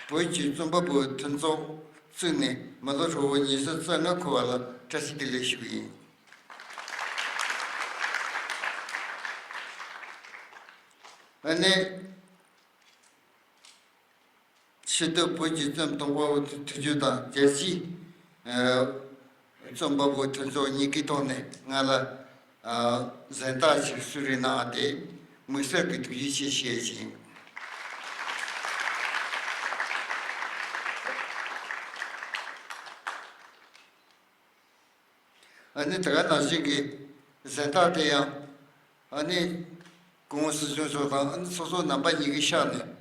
བོད་ཀྱི་རྩོམ་པ་པོའི་མཐུན་ཚོགས་བཙུགས་ནས་མི་ལོ་ཧྲིལ་པོ་ཉི་ཤུ་རྩ་ལྔ་འཁོར་བ་ལ་བཀྲ་ཤིས་བདེ་ལེགས་ཞུ་གི་ཡིན། ཨ་ནི། ཕྱི་སྡོད་བོད་ཀྱི་རྩོམ་གཏོང་པ་པོ་ཐུ་ཐུགས་རྒྱུད་དང་རྒྱལ་སྤྱིའི། ཨ། རྩོམ་པ་པོ་མཐུན་ཚོགས་གཉིས་ཀྱི་ཐོག་ནས་ང་ལ། ཨ། གཟེངས་རྟགས་ཤིག་གསོལ་རས་གནང་བ་དེ་དམིགས་བསལ་གྱི་ཐུགས་རྗེ་ཆེ་ཞུ་ཡས་ཡིན། ཨ་ནི་དེ་ག་ནང་བཞིན་གྱི་གཟེངས་རྟགས་དེ་ཡང་། ཨ་ནི་སྐུ་ངོ་སྲིད་སྐྱོང་མཆོག་དང་། ཨ་ནི་ཚོགས་གཙོ་རྣམ་པ་གཉིས་ཀྱི་ཕྱག་ནས་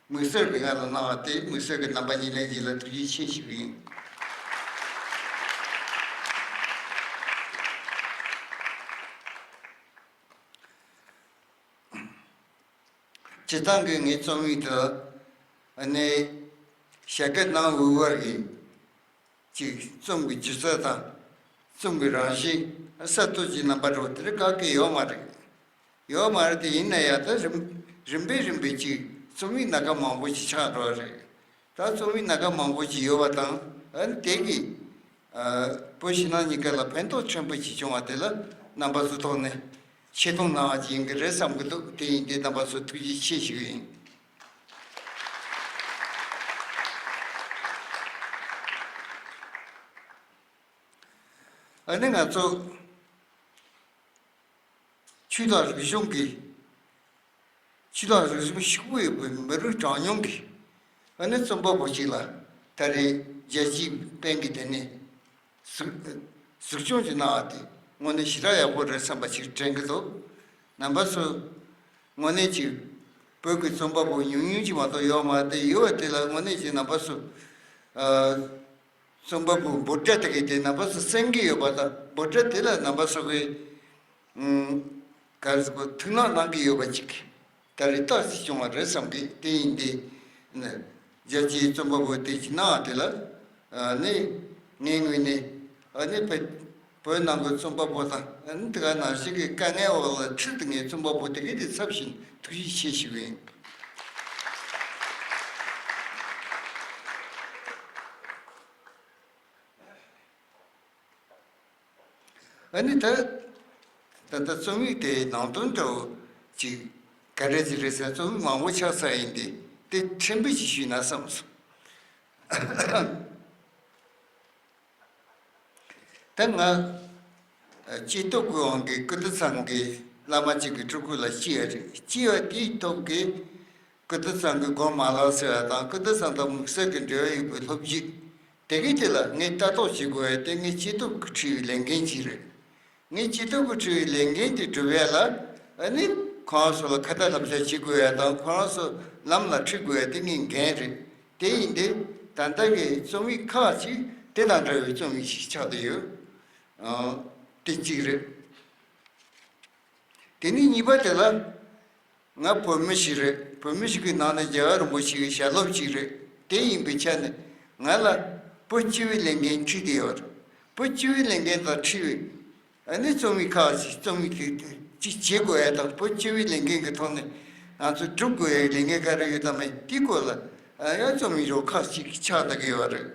དམིགས་བསལ་གྱི་ང་ལ་གནང་བ་དེ་དམིགས་བསལ་གྱི་རྣམ་པ་གཉིས་ལྷན་རྒྱས་ལ་ཐུགས་རྗེ་ཆེ་ཞུ་གི་ཡིན། སྤྱིར་བཏང་གི་ངའི་རྩོམ་ཡིག་དེ། ཨ་ནི་ཞལ་བཀོད་གནང་འོས་པ་རེད། ཅིག་རྩོམ་གྱི་སྒྱུ་རྩལ་དང་རྩོམ་གྱི་རང་བཞིན། གསར་གཏོད་ཀྱི་རྣམ་པ་འདྲ་བོ་དེ་འདྲ་ག་གེ་ཡོད་མ་རེད། ཡོད་མ་རེད་དེ། ཡིན་ན་ཡང་ད་རིམ་རིམ་པས་རིམ་པས་ཅིག་རྩོམ་ཡིག་སྣ་ཁ་མང་པོ་ཞིག་ཆགས་འགྲོ་བ་རེད། ད་རྩོམ་ཡིག་སྣ་ཁ་མང་པོ་ཞིག་ཡོད་པ་དང་། ཨ་ནི་དེ་གིས། ཨ། བོད་ཕྱི་ནང་གཉིས་ཀ་ལ་ཕན་ཐོགས་ཆེན་པོ་ཞིག་བྱུང་བ་དེ་ལ་རྣམ་པ་ཚོའི་ཐོག་ནས་ཆེ་མཐོང་གནང་བ་ཅིག་ཡིན་གྱི་རེད་བསམ་གྱི་འདུག་དེ་ཡིན་དུས་རྣམ་པ་ཚོ་ཐུགས་རྗེ་ཆེ་ཞུ་གི་ཡིན། ཨ་ནི་ང་ཚོ་ཆོས་དང་རིག་གཞུང་གི། ཆོས་དང་རིག་གཞུང་ཕྱུག་པོ་ཡོད་པའི་མི་རིགས་གྲངས་ཉུང་གི། ཨ་ནི་རྩོམ་པ་པོ་ཅིག་ལ་ད་རེས་རྒྱལ་སྤྱིའི་དཔོན་གྱིས་དེ་ནས་གཟིགས་གཟིགས་སྐྱོང་ཅིག་གནང་བ་དེ་དངོས་གནས་ཞེ་དྲག་ཡག་པོ་རེད་བསམ་པ་ཞིག་དྲན་གྱི་འདུག་རྣམ་པ་ཚོ་དངོས་གནས་ཅིག་བོད་ཀྱི་རྩོམ་པ་པོ་ཉུང་ཉུང་ཅིག་མ་གཏོགས་ཡོད་མ་རེད་དེ། ཡོད་པ་དེ་ལ་དངོས་གནས་ཅིག་རྣམ་པ་ཚོ། ཨ། རྩོམ་པ་པོའི་འབོད་སྒྲ་དེ་གའི་དེ་རྣམ་པ་ཚོ་གསན་གྱི་ཡོད་པ་དང་། འབོད་སྒྲ་དེ་ལ་རྣམ་པ་ཚོ་གིས། ཨུམ། ག་རེ་ཟེར་དགོས། ཐུགས་སྣང་གནང་གི་ཡོད་པ་ཅིག་ད་རེས་རྟགས་ཅིག་བྱུང་བ་རེད་བསམ་གི། དེ་ཡིན་དུས་ནི་རྒྱལ་སྤྱིའི་རྩོམ་པ་པོ་དེ་ཅིག་གནང་བ་དེ་ལ། ཨ་ནི་ངའི་ངོས་ནས། ཨ་ནི་བོད་བོད་ནང་གི་རྩོམ་པ་པོ་དང་། ཨ་ནི་དེ་ག་ནང་བཞིན་གྱི་དཀའ་ངལ་འོག་ལ་ཁྲིད་དེ་ངའི་རྩོམ་པ་པོ་དེ་གའི་དེ་ཚབ་བཞིན་ཐུགས་རྗེ་ཆེ་ཞུ་གི་ཡིན། ཨ་ནི་ད་ད་ལྟ་རྩོམ་ཡིག་དེའི་ནང་དོན་འདྲ་བོ་ཅིག་ག་རེ་ཅིག་རེད་ཟེར། རྩོམ་ཡིག་མང་པོ་ཆགས་ཚར་ཡིན་ཏེ། དེ་ཕྲན་བུ་ཅིག་ཞུས་ན་བསམ་སོང་། ད་ང་སྐྱེས་སྟོབས་ཀྱི་དབང་གིས་ཀིརྟི་ཚང་གི་བླ་མ་གཅིག་གི་སྤྲུལ་སྐུ་ལ་སྐྱེས་པ་རེད། སྐྱེས་པ་དེའི་སྟོབས་ཀྱིས་ཀིརྟི་ཚང་གི་དགོངས་མ་ལག་ཟེར་བ་དང་། ཀིརྟི་ཚང་དང་དམིགས་བསལ་གྱི་འབྲེལ་བ་ཡོད་པའི་སློབ་བརྒྱུད་དེ་གའི་དེ་ལ་ངས་ལྟ་རྟོག་བྱེད་དགོས་པ་དེ་ངའི་སྐྱེས་སྟོབས་ཀྱིས་འཁྲི་བའི་ལས་འགན་ཅིག་རེད། ངའི་སྐྱེས་སྟོབས་ཀྱིས་འཁྲི་བའི་ལས་འགན་དེ་སྒྲུབ་ཡ་ལ། ཨ་ནི་ཁོ་རང་ཚོ་ལ་ཁ་ཏ་བསླབ་བྱ་བྱེད་དགོས་ཡ་དང་། ཁོ་རང་ཚོ་ལམ་ལ་ཁྲིད་དགོས་ཡ་དེ་ངའི་འགན་རེད། དེ་ཡིན་དུས་ད་ལྟ་གི་རྩོམ་ཡིག་ཁག་ཅིག་དེ་དང་འདྲ་བའི་རྩོམ་ཡིག་ཅིག་ཆགས་བསྡད་ཡོད། ཨ། དེ་གཅིག་རེད། དེ་ནས་གཉིས་པ་དེ་ལ། ང་བོད་མི་ཞིག་རེད། བོད་མི་ཞིག་གི་ནང་ནས་རྒྱལ་བ་རིན་པོ་ཆེ་གི་ཞལ་སློབ་ཅིག་རེད། དེ་ཡིན་པའི་ཆ་ནས་ང་ལ་བོད་སྤྱི་པའི་ལས་འགན་འཁྲི་བསྡད་ཡོད་རེད། བོད་སྤྱི་པའི་ལས་འགན་དང་འཁྲི་བའི། ཨ་ནི་རྩོམ་ཡིག་ཁག་ཅིག་རྩོམ་ཡིག་དེ་ཅིག་བྱེད་དགོས་ཡ་དང་། བོད་སྤྱི་པའི་ལས་འགན་གྱི་ཐོག་ནས་ང་ཚོས་སྒྲུབ་དགོས་ཡའི་ལས་འགན་ག་རེ་ཡོད་དམ་མེད་དེའི་སྐོར་ལ། ཨ། ཡང་རྩོམ་ཡིག་རོ་ཁག་ཅིག་ཆགས་བསྡད་ཀྱི་ཡོད་རེད།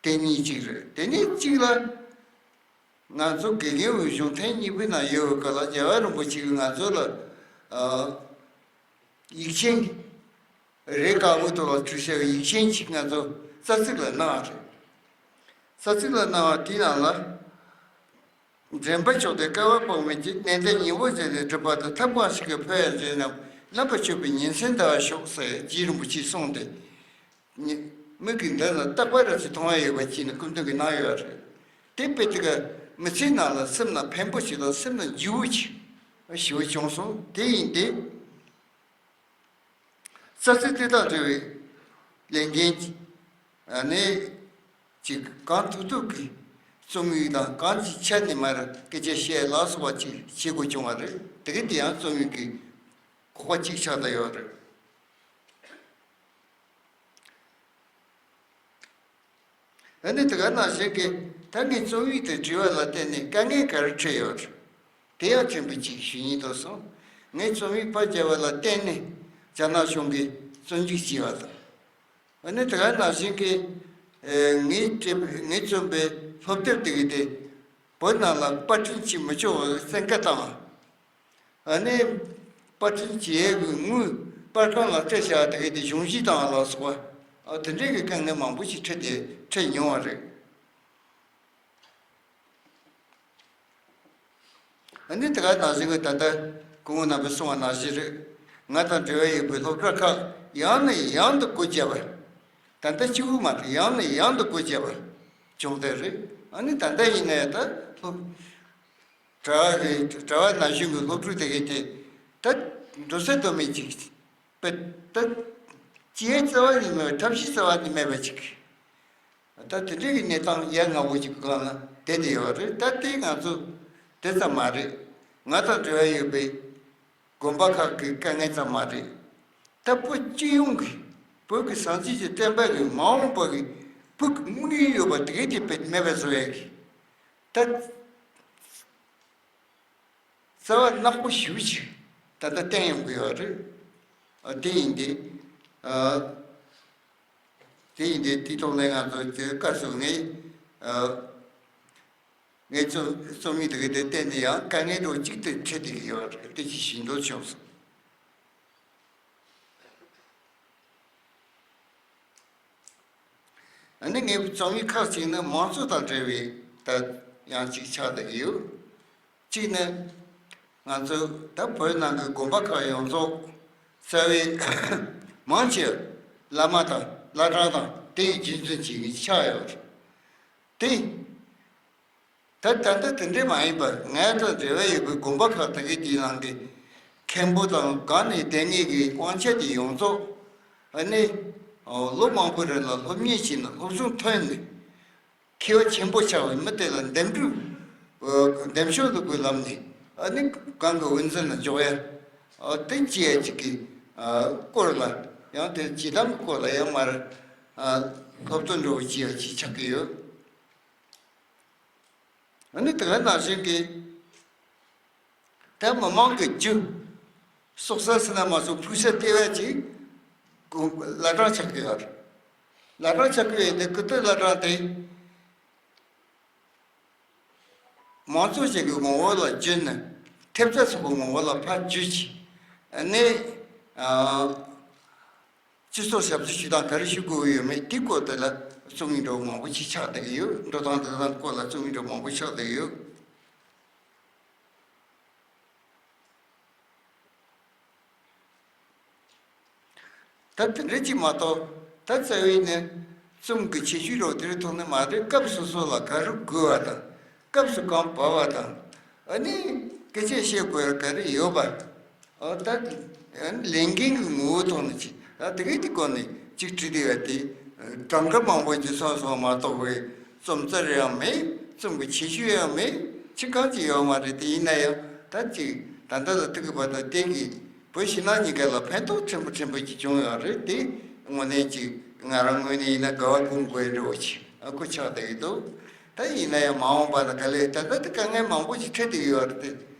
དེ་གཉིས་གཅིག་རེད། དེ་ནས་གཅིག་ལ། ང་ཚོ་དགེ་རྒན་འོས་སྦྱོང་ཐེངས་གཉིས་པའི་ནང་ཡོད་པའི་སྐབས་ལ་རྒྱལ་བ་རིན་པོ་ཆེ་གིས་ང་ཚོ་ལ་ཨ། ཡིག་ཆེན། རེ་དཀར་པོའི་ཐོག་ལ་བྲིས་བཞག་པའི་ཡིག་ཆེན་ཅིག་ང་ཚོ་རྩ་ཚིག་ལ་གནང་བ་རེད། རྩ་ཚིག་ལ་གནང་བ་དེའི་ནང་ལ། འདྲེན་པ་མཆོག་དེ་བསྐལ་པ་དཔག་མེད་ཀྱི་ནན་ཏན་སྙིང་པོར་བྱས་ནས་སྒྲུབ་པ་དང་། ཐབས་གང་ཞིག་གིས་འཕོ་བའི་མཛོད་རྣམས་རྣམ་པར་ཕྱོགས་པའི་ཉིན་མཚན་འདའ་བར་ཤོག་ཟེར་རྗེ་རིན་པོ་ཆེས་གསུངས་ཏེ། ཉི་མིག་གིས་འདི་ལ་རྟག་པར་རབ་ཏུ་མཐོང་བ་ཡོད་པ་བྱས་ནས་སྐུ་མདུན་གྱིས་གནང་ཡོད་རེད། དེ་དཔེ་དེ་ག་མི་ཚེའི་ནང་ལ་སེམས་ལ་ཕན་པོ་ཞིག་དང་སེམས་ལ་འཇུག་པོ་ཞིག་ཞེ་པོ་བྱུང་སོང་། དེ་ཡིན་ཏེ། རྩ་ཚིག་དེ་དང་འབྲེལ་བའི་ལས་འགན་གྱི་ཨ་ནི་ཅིག་གང་ཐུབ་ཐུབ་ཀྱིས་རྩོམ་ཡིག་དང་གང་ཅིའི་ཆ་ནས་མར་སྐད་ཆ་བཤད་ལ་སོགས་པ་ཅིག་བྱེད་དགོས་བྱུང་བ་རེད། དེ་ག་དེ་ཡང་རྩོམ་ཡིག་གི་ཁོག་པ་གཅིག་ཆགས་བསྡད་ཡོད་རེད། ཨ་ནི་དེ་ག་ནང་བཞིན་གྱི་ད་ངས་རྩོམ་ཡིག་དེ་བྲིས་པ་ལ་བརྟེན་ནས་དཀའ་ངལ་ག་རེ་འཕྲད་ཡོད་རེད། དེ་ཡང་ཕྲན་བུ་ཅིག་ཞུ་སྙིང་འདོད་སོང་། ངས་རྩོམ་ཡིག་ཕར་བརྒྱབ་པ་ལ་བརྟེན་ནས་རྒྱ་ནག་གཞུང་གིས་བཙོན་འཇུག་བྱས་པ་དང་། ཨ་ནི་དེ་ག་ནང་བཞིན་གྱི་ངས་བྲིས་ངས་རྩོམ་པའི་སློབ་དེབ་དེ་གའི་དེ་བོད་ནང་ལ་པར་སྐྲུན་བྱེད་མི་ཆོག་པའི་བཙན་བཀའ་བཏང་བ། ཨ་ནི་པར་སྐྲུན་བྱེད་ཡས་ཀྱི་དངུལ་པར་ཁང་ལ་སྤྲད་བཞག་དེ་གའི་དེ་གཞུང་བཞེས་བཏང་བ་ལ་སོགས་པ། ཨ་དེ་འདྲའི་གི་དཀའ་ངལ་མང་པོ་ཞིག་འཕྲད་དེ་འཕྲད་མྱོང་བ་རེད། ཨ་ནི་དེ་ག་ནང་བཞིན་གྱི་ད་ལྟ་སྐུ་ངོ་རྣམ་པས་གསུངས་པ་ནང་བཞིན་རེད། ང་དང་འབྲེལ་བ་ཡོད་པའི་སློབ་གྲྭ་ཁག་ཡང་ནས་ཡང་དུ་སྒོ་བརྒྱབ་པ། ད་ལྟ་གཅིག་པུ་མ་གཏོགས་ཡང་ནས་ཡང་དུ་སྒོ་བརྒྱབ་པ་བྱུང་བསྡད་རེད། ཨ་ནི་ད་ལྟ་ཡིན་ན་ཡང་ད་སློབ་གྲྭ་བ་གི་གྲྭ་བ་ན་གཞོན་གྱི་སློབ་ཕྲུག་དེ་གའི་དེ་ད་འགྲོ་ས་དོ་མེད་ཅིག་པ་ད་སྐྱེ་རྩ་བ་ནས་མེད་པ་ཐབས་ཤེས་རྩ་བ་ནས་མེད་པ་ཅིག་ད་དེ་འདྲའི་གི་གནས་སྟངས་ཡ་ང་བོ་ཅིག་གི་སྒང་ལ་བསྡད་དེ་ཡོད་རེད། ད་དེ་ང་ཚོ་དེ་ཙམ་མ་རེད། ང་དང་འབྲེལ་བ་ཡོད་པའི་དགོན་པ་ཁག་གི་དཀའ་ངལ་ཙམ་མ་རེད། ད་བོད་སྤྱི་ཡོངས་ཀྱི་བོད་ཀྱི་སངས་རྒྱས་ཀྱི་བསྟན་པ་གི་མ་འོངས་པ་གི་བོད་ཀྱི་དམིགས་ཡུལ་ཡོད་པ་དེ་གའི་དེ་དཔེ་མེད་པ་བཟོ་ཡས་ཀྱི་ད་རྩ་བ་ནག་པོ་ཞེ་པོ་ཅིག་ད་ལྟ་བསྟན་ཡོང་གི་ཡོད་རེད། ཨ་དེ་ཡིན་ཏེ། ཨ་དེ་ཡིན་ཏེ་དེའི་ཐོག་ནས་ང་ཚོ་དེ་སྐབས་སུ་ངས་ཨ་ངའི་རྩོམ་རྩོམ་ཡིག་དེ་ག་དེ་བལྟས་ནས་ཡང་དཀའ་ངལ་འདྲ་བོ་གཅིག་དེ་འཕྲད་བསྡད་ཀྱི་ཡོད་རེད། དེ་ཅིག་ཞུ་འདོད་བྱུང་སོང་། ཨ་ནི་ངའི་རྩོམ་ཡིག་ཁག་ཅིག་ནི་མང་གཙོ་དང་འབྲེལ་བའི་ད་ཡང་ཅིག་ཆགས་བསྡད་ཀྱི་ཡོད། གཅིག་ནི་ང་ཚོ་ད་བོད་ནང་གི་དགོན་པ་ཁག་ཡོངས་རྫོགས་རྩ་བའི་མང་ཆེ་བླ་མ་དང་བླ་བྲང་དང་དེ་ཡི་རྒྱུན་འཛིན་བྱེད་མཁན་ཆགས་ཡོད་རེད། དེ། ད་ད་ལྟ་དེ་འདྲས་མ་ཡིན་པར་ང་དང་འབྲེལ་བ་ཡོད་པའི་དགོན་པ་ཁག་དེ་གའི་དེའི་ནང་གི་མཁན་པོ་དང་སྒང་ནས་སྡེ་ངེས་ཀྱི་དབང་ཆ་དེ་ཡོངས་རྫོགས་ཨ་ནི་ལོ་མང་པོའི་རིང་ལ་སློབ་གཉེར་བྱས་ནས་སློབ་སྦྱོང་ཐོན་ནས་མཁས་པ་ཆེན་པོ་ཆགས་པའི་མི་དེ་ལ་འདེམས་སྒྲུག་འདེམས་ཤོག་ལུག་པའི་ལམ་ནས་ཨ་ནི་སྒང་གི་དབུ་འཛིན་ལ་འཇོག་ཡ་དེ་བྱེད་ཡ་ཅིག་གི་སྐོར་ལ་ཡང་དེ་བྱེད་སྟངས་ཀྱི་སྐོར་ལ་ཡང་མར་སློབ་སྟོན་འདྲ་བོ་བྱེད་ཡ་ཅིག་ཆགས་ཀྱི་ཡོད། ཨ་ནི་དེ་ག་ནང་བཞིན་གྱི་ད་མི་མང་གི་རྒྱུ་གསོག་ས་ཟེར་ན་མ་གསོག་ཕུག་ས་ལྟེ་བ་ཅིག་གུ་བླ་བྲང་ཆགས་ཀྱི་ཡོད་རེད། བླ་བྲང་ཆགས་ཀྱི་ཡོད་དེ་ཀུ་ཏུ་བླ་བྲང་དེ་མང་གཙོ་ཅན་གྱི་ངོ་བོ་ལ་བསྒྱུར་ནས་ཐེབས་རྩ་ཚོགས་པའི་ངོ་བོ་ལ་ཕར་བསྒྱུར་ཅིག་ཨ་ནི་ཨ། སྤྱི་ཚོགས་ཞབས་ཞུ་ཞུ་སྟངས་ག་རེ་ཞུ་དགོས་ཡོད་མེད་དེའི་སྐོར་དེ་ལ་རྩོམ་ཡིག་འདྲ་བོ་མང་པོ་ཞིག་ཆགས་བསྡད་ཀྱི་ཡོད། འགྲོ་སྟངས་འགྲོ་སྟངས་སྐོར་ལ་རྩོམ་ཡིག་འདྲ་བོ་མང་པོ་ཆགས་བསྡད་ཀྱི་ཡོད། ད་དེ་འདྲ་ཅིག་མ་གཏོགས་ད་རྩ་བའི་ནས་རྩོམ་གྱི་ཁྱད་ཆོས་འདྲ་བོ་དེ་རིང་ཐོག་ནས་མ་རེད། སྐབས་སོ་སོ་ལ་ག་རེ་དགོས་པ་དང་སྐབས་སུ་གང་བབས་པ་དང་། ཨ་ནི་སྐད་ཆ་བཤད་དགོས་ཡ་ག་རེ་ཡོད་པ། ཨ་ད་ལས་འགན་གྱི་ངོ་བོའི་ཐོག་ནས་ཅིག་ཨ་དེ་གའི་དེ་སྐོར་ནས་ཅིག་བྲིས་བསྡད་ཡ་དེ་གྲངས་ཀ་མང་པོ་ཅིག་སོང་སོང་མ་གཏོགས་པའི་རྩོམ་རྩལ་ཡང་མེད། རྩོམ་གྱི་ཁྱད་ཆོས་ཡང་མེད། ཅི་གང་ཅི་ཡོད་མ་རེད། དེ་ཡིན་ན་ཡང་ད་ཅིག་ད་ལྟ་ལ་ཐུག་གི་བར་དུ་དེ་གིས་བོད་ཕྱི་ནང་གཉིས་ཀ་ལ་ཕན་ཐོགས་ཕྲན་བུ་ཕྲན་བུ་ཅིག་བྱུང་ཡོད་རེད། དེ་དངོས་གནས་ཅིག་ང་རང་ངོས་ནས་ཡིན་ན་དགའ་བ་སྒོམ་དགོས་འདྲ་བོ་ཅིག་ཨ་ཁུ་ཆགས་བསྡད་ཀྱི་འདུག་ད་ཡིན་ན་ཡང་མ་འོངས་པ་ལ་ག་ལེར་ད་ལྟ་དེ་དཀའ་ངལ་མང་པོ་ཅིག་འཕྲད་བསྡད་ཀྱི་ཡོད་རེད་དེ།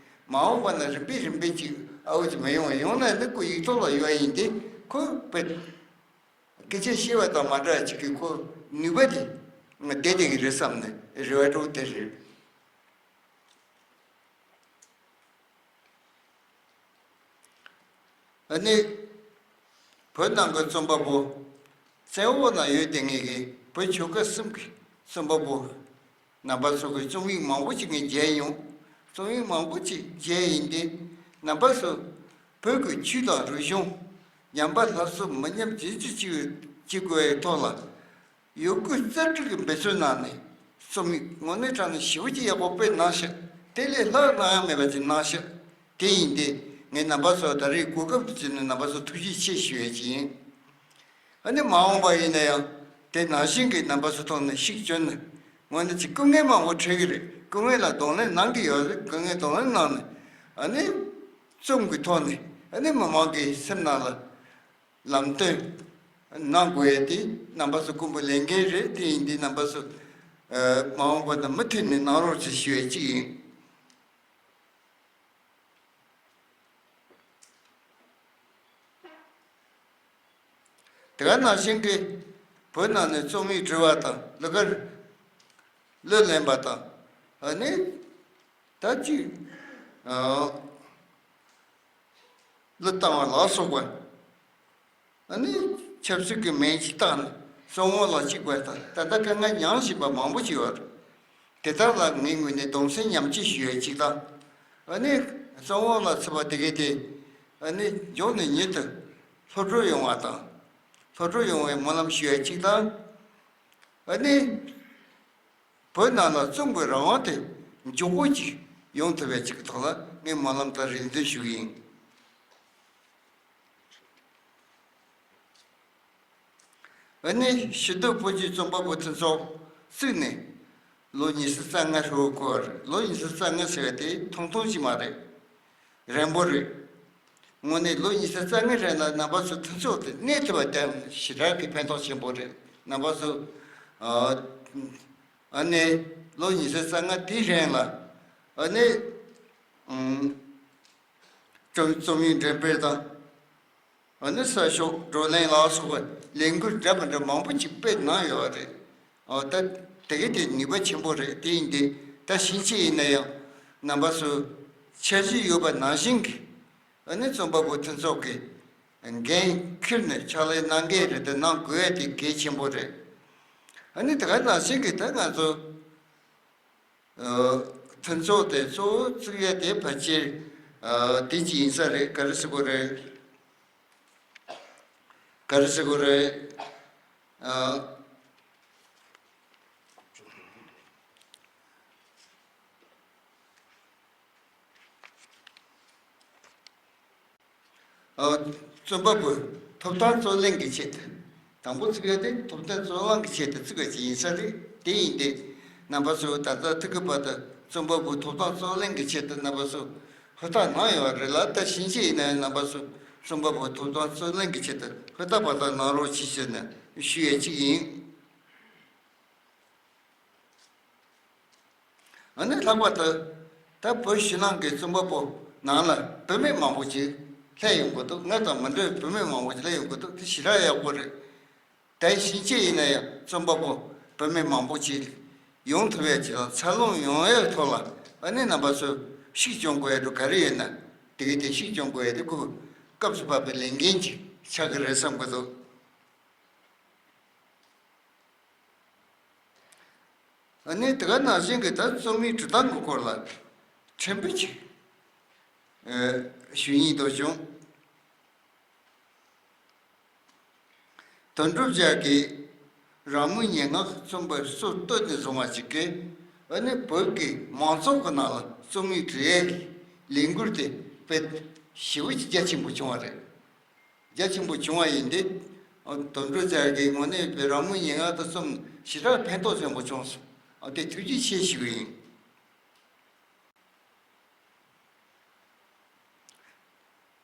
མ་འོངས་པ་ན་རིམ་པས་རིམ་པས་ཅིག་ཨའུ་ཅིག་མི་ཡོང་བ་ཡོང་ན་ནི་ཁོ་ཡིག་ཐོག་ལ་ཡོད་ཡིན་ཏེ། ཁོ་བོད་སྐད་ཆ་བཤད་པ་དང་མ་འདྲ་ཅིག་གི་ཁོ་ནུས་པ་དེ་ བསྡད་བསྡད་ཀྱི་རེད་བསམ་ནས་རེ་བ་འདྲ་བོ་དེ་རེད། ཨ་ནི། བོད་ནང་གི་རྩོམ་པ་པོ། བཙན་འོག་ན་ཡོད་བསྡད་མཁན་གྱི་བོད་ཆོལ་ཁ་གསུམ་གྱི་རྩོམ་པ་པོ། རྣམ་པ་ཚོ་གི་རྩོམ་ཡིག་མང་པོ་ཅིག་ངས་མཇལ་མྱོང་། རྩོམ་ཡིག་མང་པོ་ཅིག་མཇལ་ཡིན་ཏེ། རྣམ་པ་ཚོ་བོད་ཀྱི་ཆོས་དང་རིག་གཞུང་། ཉམས་པ་སླར་གསོ་མི་ཉམས་རྒྱུན་སྲིང་བྱེད་དགོས་པའི་ཐོག་ལ། ཡོད་དགུ་རྩལ་སྤྲུགས་ཀྱི་འབད་བརྩོན་གནང་ནས། རྩོམ་ཡིག་དངོས་གནས་དྲང་གནས་ཞེ་པོ་ཅིག་ཡག་པོ་སྤེལ་གནང་ཤག་དེ་ལས་ལྷག་གནང་ཡག་མེད་པ་ཅིག་གནང་ཤག་དེ་ཡིན་ཏེ། ངས་རྣམ་པ་ཚོ་ད་རེས་གོ་སྐབས་འདི་བརྩིས་ནས་རྣམ་པ་ཚོ་ཐུགས་རྗེ་ཆེ་ཞུ་ཡས་ཅིག་ཡིན། ཨ་ནི་མ་འོངས་པ་ཡིན་ན་ཡང་དེ་ནང་བཞིན་གྱི་རྣམ་པ་ཚོ་ཐོག་ནས་ཤུགས་བསྐྱོན་ནས། དངོས་གནས་ཅིག་སྐུ་ངལ་མང་པོ་འཕྲད་ཀྱི་རེད། སྐུ་ངལ་ལ་གདོང་ལེན་གནང་གི་ཡོད་རེད། སྐུ་ངལ་གདོང་ལེན་གནང་ནས། ཨ་ནི་རྩོམ་གྱི་ཐོག་ནས་ཨ་ནི་མི་མང་གི་སེམས་ནང་ལ། ལམ་སྟོན་གནང་དགོས་ཡས་དེ་རྣམ་པ་ཚོ་སྐུ་མགྲོན་གླེང་མཁན་རེད། དེ་ཡིན་དུས་རྣམ་པ་ཚོ་མ་འོངས་པ་ན་མུ་མཐུད་ནས་གནང་རོགས་ཞེས་ཞུ་ཡས་གཅིག་ཡིན། དེ་ག་ནང་བཞིན་གྱི་བོད་ནང་ནས་རྩོམ་ཡིག་འབྲི་བ་དང་། གླུ་གར་གླུ་ལེན་པ་དང་། ཨ་ནི་ད་ཅིག་གླུ་བཏང་བ་ལ་སོགས་པ། ཨ་ནི་ཆབ་སྲིད་ཀྱི་མིང་ཅིག་བཏགས་ནས་རྩོམ་འོག་ལ་གཅིག་པ་དང་། ད་ལྟ་དཀའ་ངལ་མྱངས་བཞིན་པ་མང་པོ་ཅིག་ཡོད་རེད། དེ་དག་ལ་ངའི་ངོས་ནས་གདུང་སེམས་མཉམ་སྐྱེད་ཞུ་ཡས་གཅིག་དང་། ཨ་ནི་རྩོམ་འོག་ལ་ཚུད་པ་དེ་གས་དེ། ཨ་ནི་མགྱོགས་ནས་མྱུར་དུ་ལྷོད་འགྲོ་ཡོང་བ་དང་། ལྷོད་འགྲོ་ཡོང་བའི་སྨོན་ལམ་ཞུ་ཡས་གཅིག་དང་། ཨ་ནི་བོད་ནང་ལ་རྩོམ་གྱི་རང་དབང་དེ་མགྱོགས་པོ་ཅིག་ཡོང་ཐུབ་ཡས་གཅིག་གི་ཐོག་ལ་ངས་སྨོན་ལམ་དང་རེ་འདུན་ཞུ་གི་ཡིན། ཨ་ནི་ཞི་བདེ་བོད་ཀྱི་རྩོམ་པ་པོ་མཐུན་ཚོགས་བཙུགས་ནས་ལོ་ཉི་ཤུ་རྩ་ལྔ་ལྷོད་འགྲོ་གི་ཡོད་རེད། ལོ་ཉི་ཤུ་རྩ་ལྔ་ཟེར་བ་དེ་ཐུང་ཐུང་ཞིག་མ་རེད། རིང་པོ་རེད། དངོས་གནས་ལོ་ཉི་ཤུ་རྩ་ལྔ་རིང་ལ་རྣམ་པ་ཚོ་མཐུན་ཚོགས་དེ་གནས་ཐུབ་པ་དེ་ཞེ་དྲག་གི་ཕན་ཐོགས་ཆེན་པོ་རེད། རྣམ་པ་ཚོ་ཨ་ནི་ལོ་ཉི་ཤུ་རྩ་ལྔ་དེའི་རིང་ལ་ཨ་ནི་རྩོམ་རྩོམ་ཡིག་འགྲེམས་སྤེལ་དང་། ཨ་ནི་གསར་ཤོག་བགྲོ་གླེང་ལ་སོགས་པ་ལས་འགུལ་འདྲ་མི་འདྲ་མང་པོ་ཅིག་སྤེལ་གནང་ཡོད་རེད། ཨོ་ད་དེ་ག་དེ་ནུས་པ་ཆེན་པོ་རེད། དེ་ཡིན་དུས་ད་ཕྱིན་ཆད་ཡིན་ན་ཡང་རྣམ་པ་ཚོ་འཆར་གཞི་ཡོད་པ་ནང་བཞིན་གྱི་ཨ་ནི་རྩོམ་པ་པོ་མཐུན་ཚོགས་ཀྱི་འགན་འཁྱེར་ནས་ཕྱག་ལས་གནང་གི་རེད། དེ་གནང་དགོས་ཡ་དེ་གལ་ཆེན་པོ་རེད། ཨ་ནི་དེ་ག་ནང་བཞིན་གྱི་ད་ང་ཚོ་མཐུན་ཚོགས་དེ་གཙོ་བོ་བཙུགས་ཡ་དེ་ཕལ་ཆེར་དེ་གཅིག་ཡིན་ས་རེད། ག་རེ་ཟེར་དགོས་རེད། ག་རེ་ཟེར་དགོས་རེད། རྩོམ་པ་པོའི་ཐོབ་ཐང་རྩོད་ལེན་གྱི་ཆེད་དུ། དང་པོ་བཙུགས་ཡ་དེ་ཐོབ་ཐང་རྩོད་ལེན་གྱི་ཆེད་དུ་བཙུགས་པ་ཅིག་ཡིན་ས་རེད། དེ་ཡིན་ཏེ། རྣམ་པ་ཚོས་ད་ལྟ་ཐུག་གི་བར་དུ་རྩོམ་པ་པོའི་ཐོབ་ཐང་རྩོད་ལེན་གྱི་ཆེད་དུ་རྣམ་པ་ཚོས་ཧུར་ཐག་གནང་ཡོད་རེད་ལ། ད་ཕྱིན་ཆད་ཡིན་ན་ཡང་རྣམ་པ་ཚོས་རྩོམ་པ་པོའི་ཐོབ་ཐང་རྩོད་ལེན་གྱི་ཆེད་དུ་ཧུར་ཐག་པ་ཐག་གནང་རོགས་གྱིས་ཟེར་ནས་ཞུ་ཡས་གཅིག་ཡིན། ཨ་ནི་ལྷག་པར་དུ་ད་བོད་ཕྱི་ནང་གི་རྩོམ་པ་པོ་ནང་ལ་བུད་མེད་མང་པོ་ཅིག་སླེབས་ཡོང་གི་འདུག་ང་དང་མི་འདྲ་བའི་བུད་མེད་མང་པོ་ཅིག་སླེབས་ཡོང་གི་འདུག་དེ་ཞེ་དྲག་ཡག་པོ་རེད། ད་ཕྱིན་ཆད་ཡིན་ན་ཡང་རྩོམ་པ་པོ་བུད་མེད་མང་པོ་ཅིག་ཡོང་ཐུབ་ཡ་ཅིག་དང་འཚར་ལོངས་ཡོང་ཡའི་ཐོག་ལ་ཨ་ནི་རྣམ་པ་ཚོས་ཤུགས་རྒྱག་དགོས་ཡ་འདྲ་ག་རེ་ཡོད་ན། དེ་གི་དེ་ཤུགས་རྒྱག་དགོས་ཡ་དེ་ཁོ་སྐབས་སུ་བབས་པའི་ལས་འགན་ཅིག་ཆགས་ཀྱི་རེད་བསམ་གྱི་འདུག་ཨ་ནི་དེ་ག་ནང་བཞིན་གྱི་ད་རྩོམ་ཡིག་འབྲི་སྟངས་ཀྱི་སྐོར་ལ་ཕྲན་བུ་ཅིག་ཨ་ཞུ་སྙིང་འདོད་བྱུང་། དོན་གྲུབ་རྒྱལ་གྱིས་རང་མོས་སྙན་ངག་རྩོམ་པའི་སྲོལ་བཏོད་ནས་བཟུང་བ་ཞིག་གིས། ཨ་ནི་བོད་ཀྱི་མང་ཚོགས་ཀྱི་ནང་ལ་རྩོམ་ཡིག་འབྲི་ཡས་ཀྱི་ལས་འགུལ་དེ་དཔེ་ཞེ་པོ་ཅིག་རྒྱ་ཆེན་པོ་བྱུང་བ་རེད། རྒྱ་ཆེན་པོ་བྱུང་བ་ཡིན་ཏེ། ཨ་དོན་གྲུབ་རྒྱལ་གྱི་ངོས་ནས་བོད་རང་མོས་སྙན་ངག་དེ་རྩོམ་ཞེ་དྲག་ཕན་ཐོགས་ཆེན་པོ་བྱུང་སོང་། ཨ་དེ་ཐུགས་རྗེ་ཆེ་ཞུ་གི་ཡིན།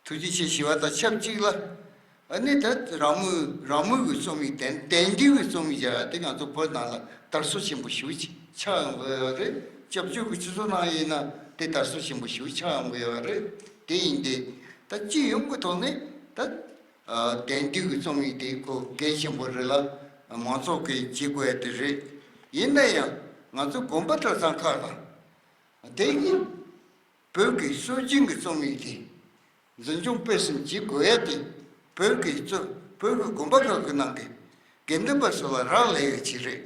ཐུགས་རྗེ་ཆེ་ཞུ་བ་དང་ཆབས་ཅིག་ལ། ཨ་ནི་ད་རང་མོས་རང་མོས་ཀྱི་རྩོམ་ཡིག་དན་དན་རྒྱུ་གི་རྩོམ་ཡིག་བྱ་བ་དེ་ང་ཚོ་བོད་ནང་ལ་དར་སྲོལ་ཆེན་པོ་ཞེ་པོ་ཅིག་ཆགས་ཡོང་གི་ཡོད་རེད། སྐྱབས་བཅོལ་གྱི་སྤྱི་ཚོགས་ནང་ཡིན་ན་དེ་དར་སྲོལ་ཆེན་པོ་ཞེ་པོ་ཅིག་ཆགས་ཡོང་གི་ཡོད་རེད། དེ་ཡིན་ཏེ། ད་སྤྱི་ཡོངས་ཀྱི་ཐོག་ནས་ད་ཨ་དན་རྒྱུ་གི་རྩོམ་ཡིག་དེ་ཁོ་གལ་ཆེན་པོ་རེད་ལ། མང་ཚོགས་ཀྱིས་བྱེད་དགོས་ཡ་དེ་རེད། ཡིན་ན་ཡང་ང་ཚོ་དགོན་པ་གྲྭ་ཚང་ཁག་དང་དེ་གི་བོད་ཀྱི་སྲོལ་རྒྱུན་གྱི་རྩོམ་ཡིག་དེ་འཛིན་སྐྱོང་སྤེལ་གསུམ་བྱེད་དགོས་ཡ་དེ། བོད་ཀྱི་གཙོ་བོད་ཀྱི་དགོན་པ་ཁག་གི་ནང་གི་དགེ་འདུན་པ་ཚོ་ལ་རག་ལས་ཡོད་ཀྱི་རེད།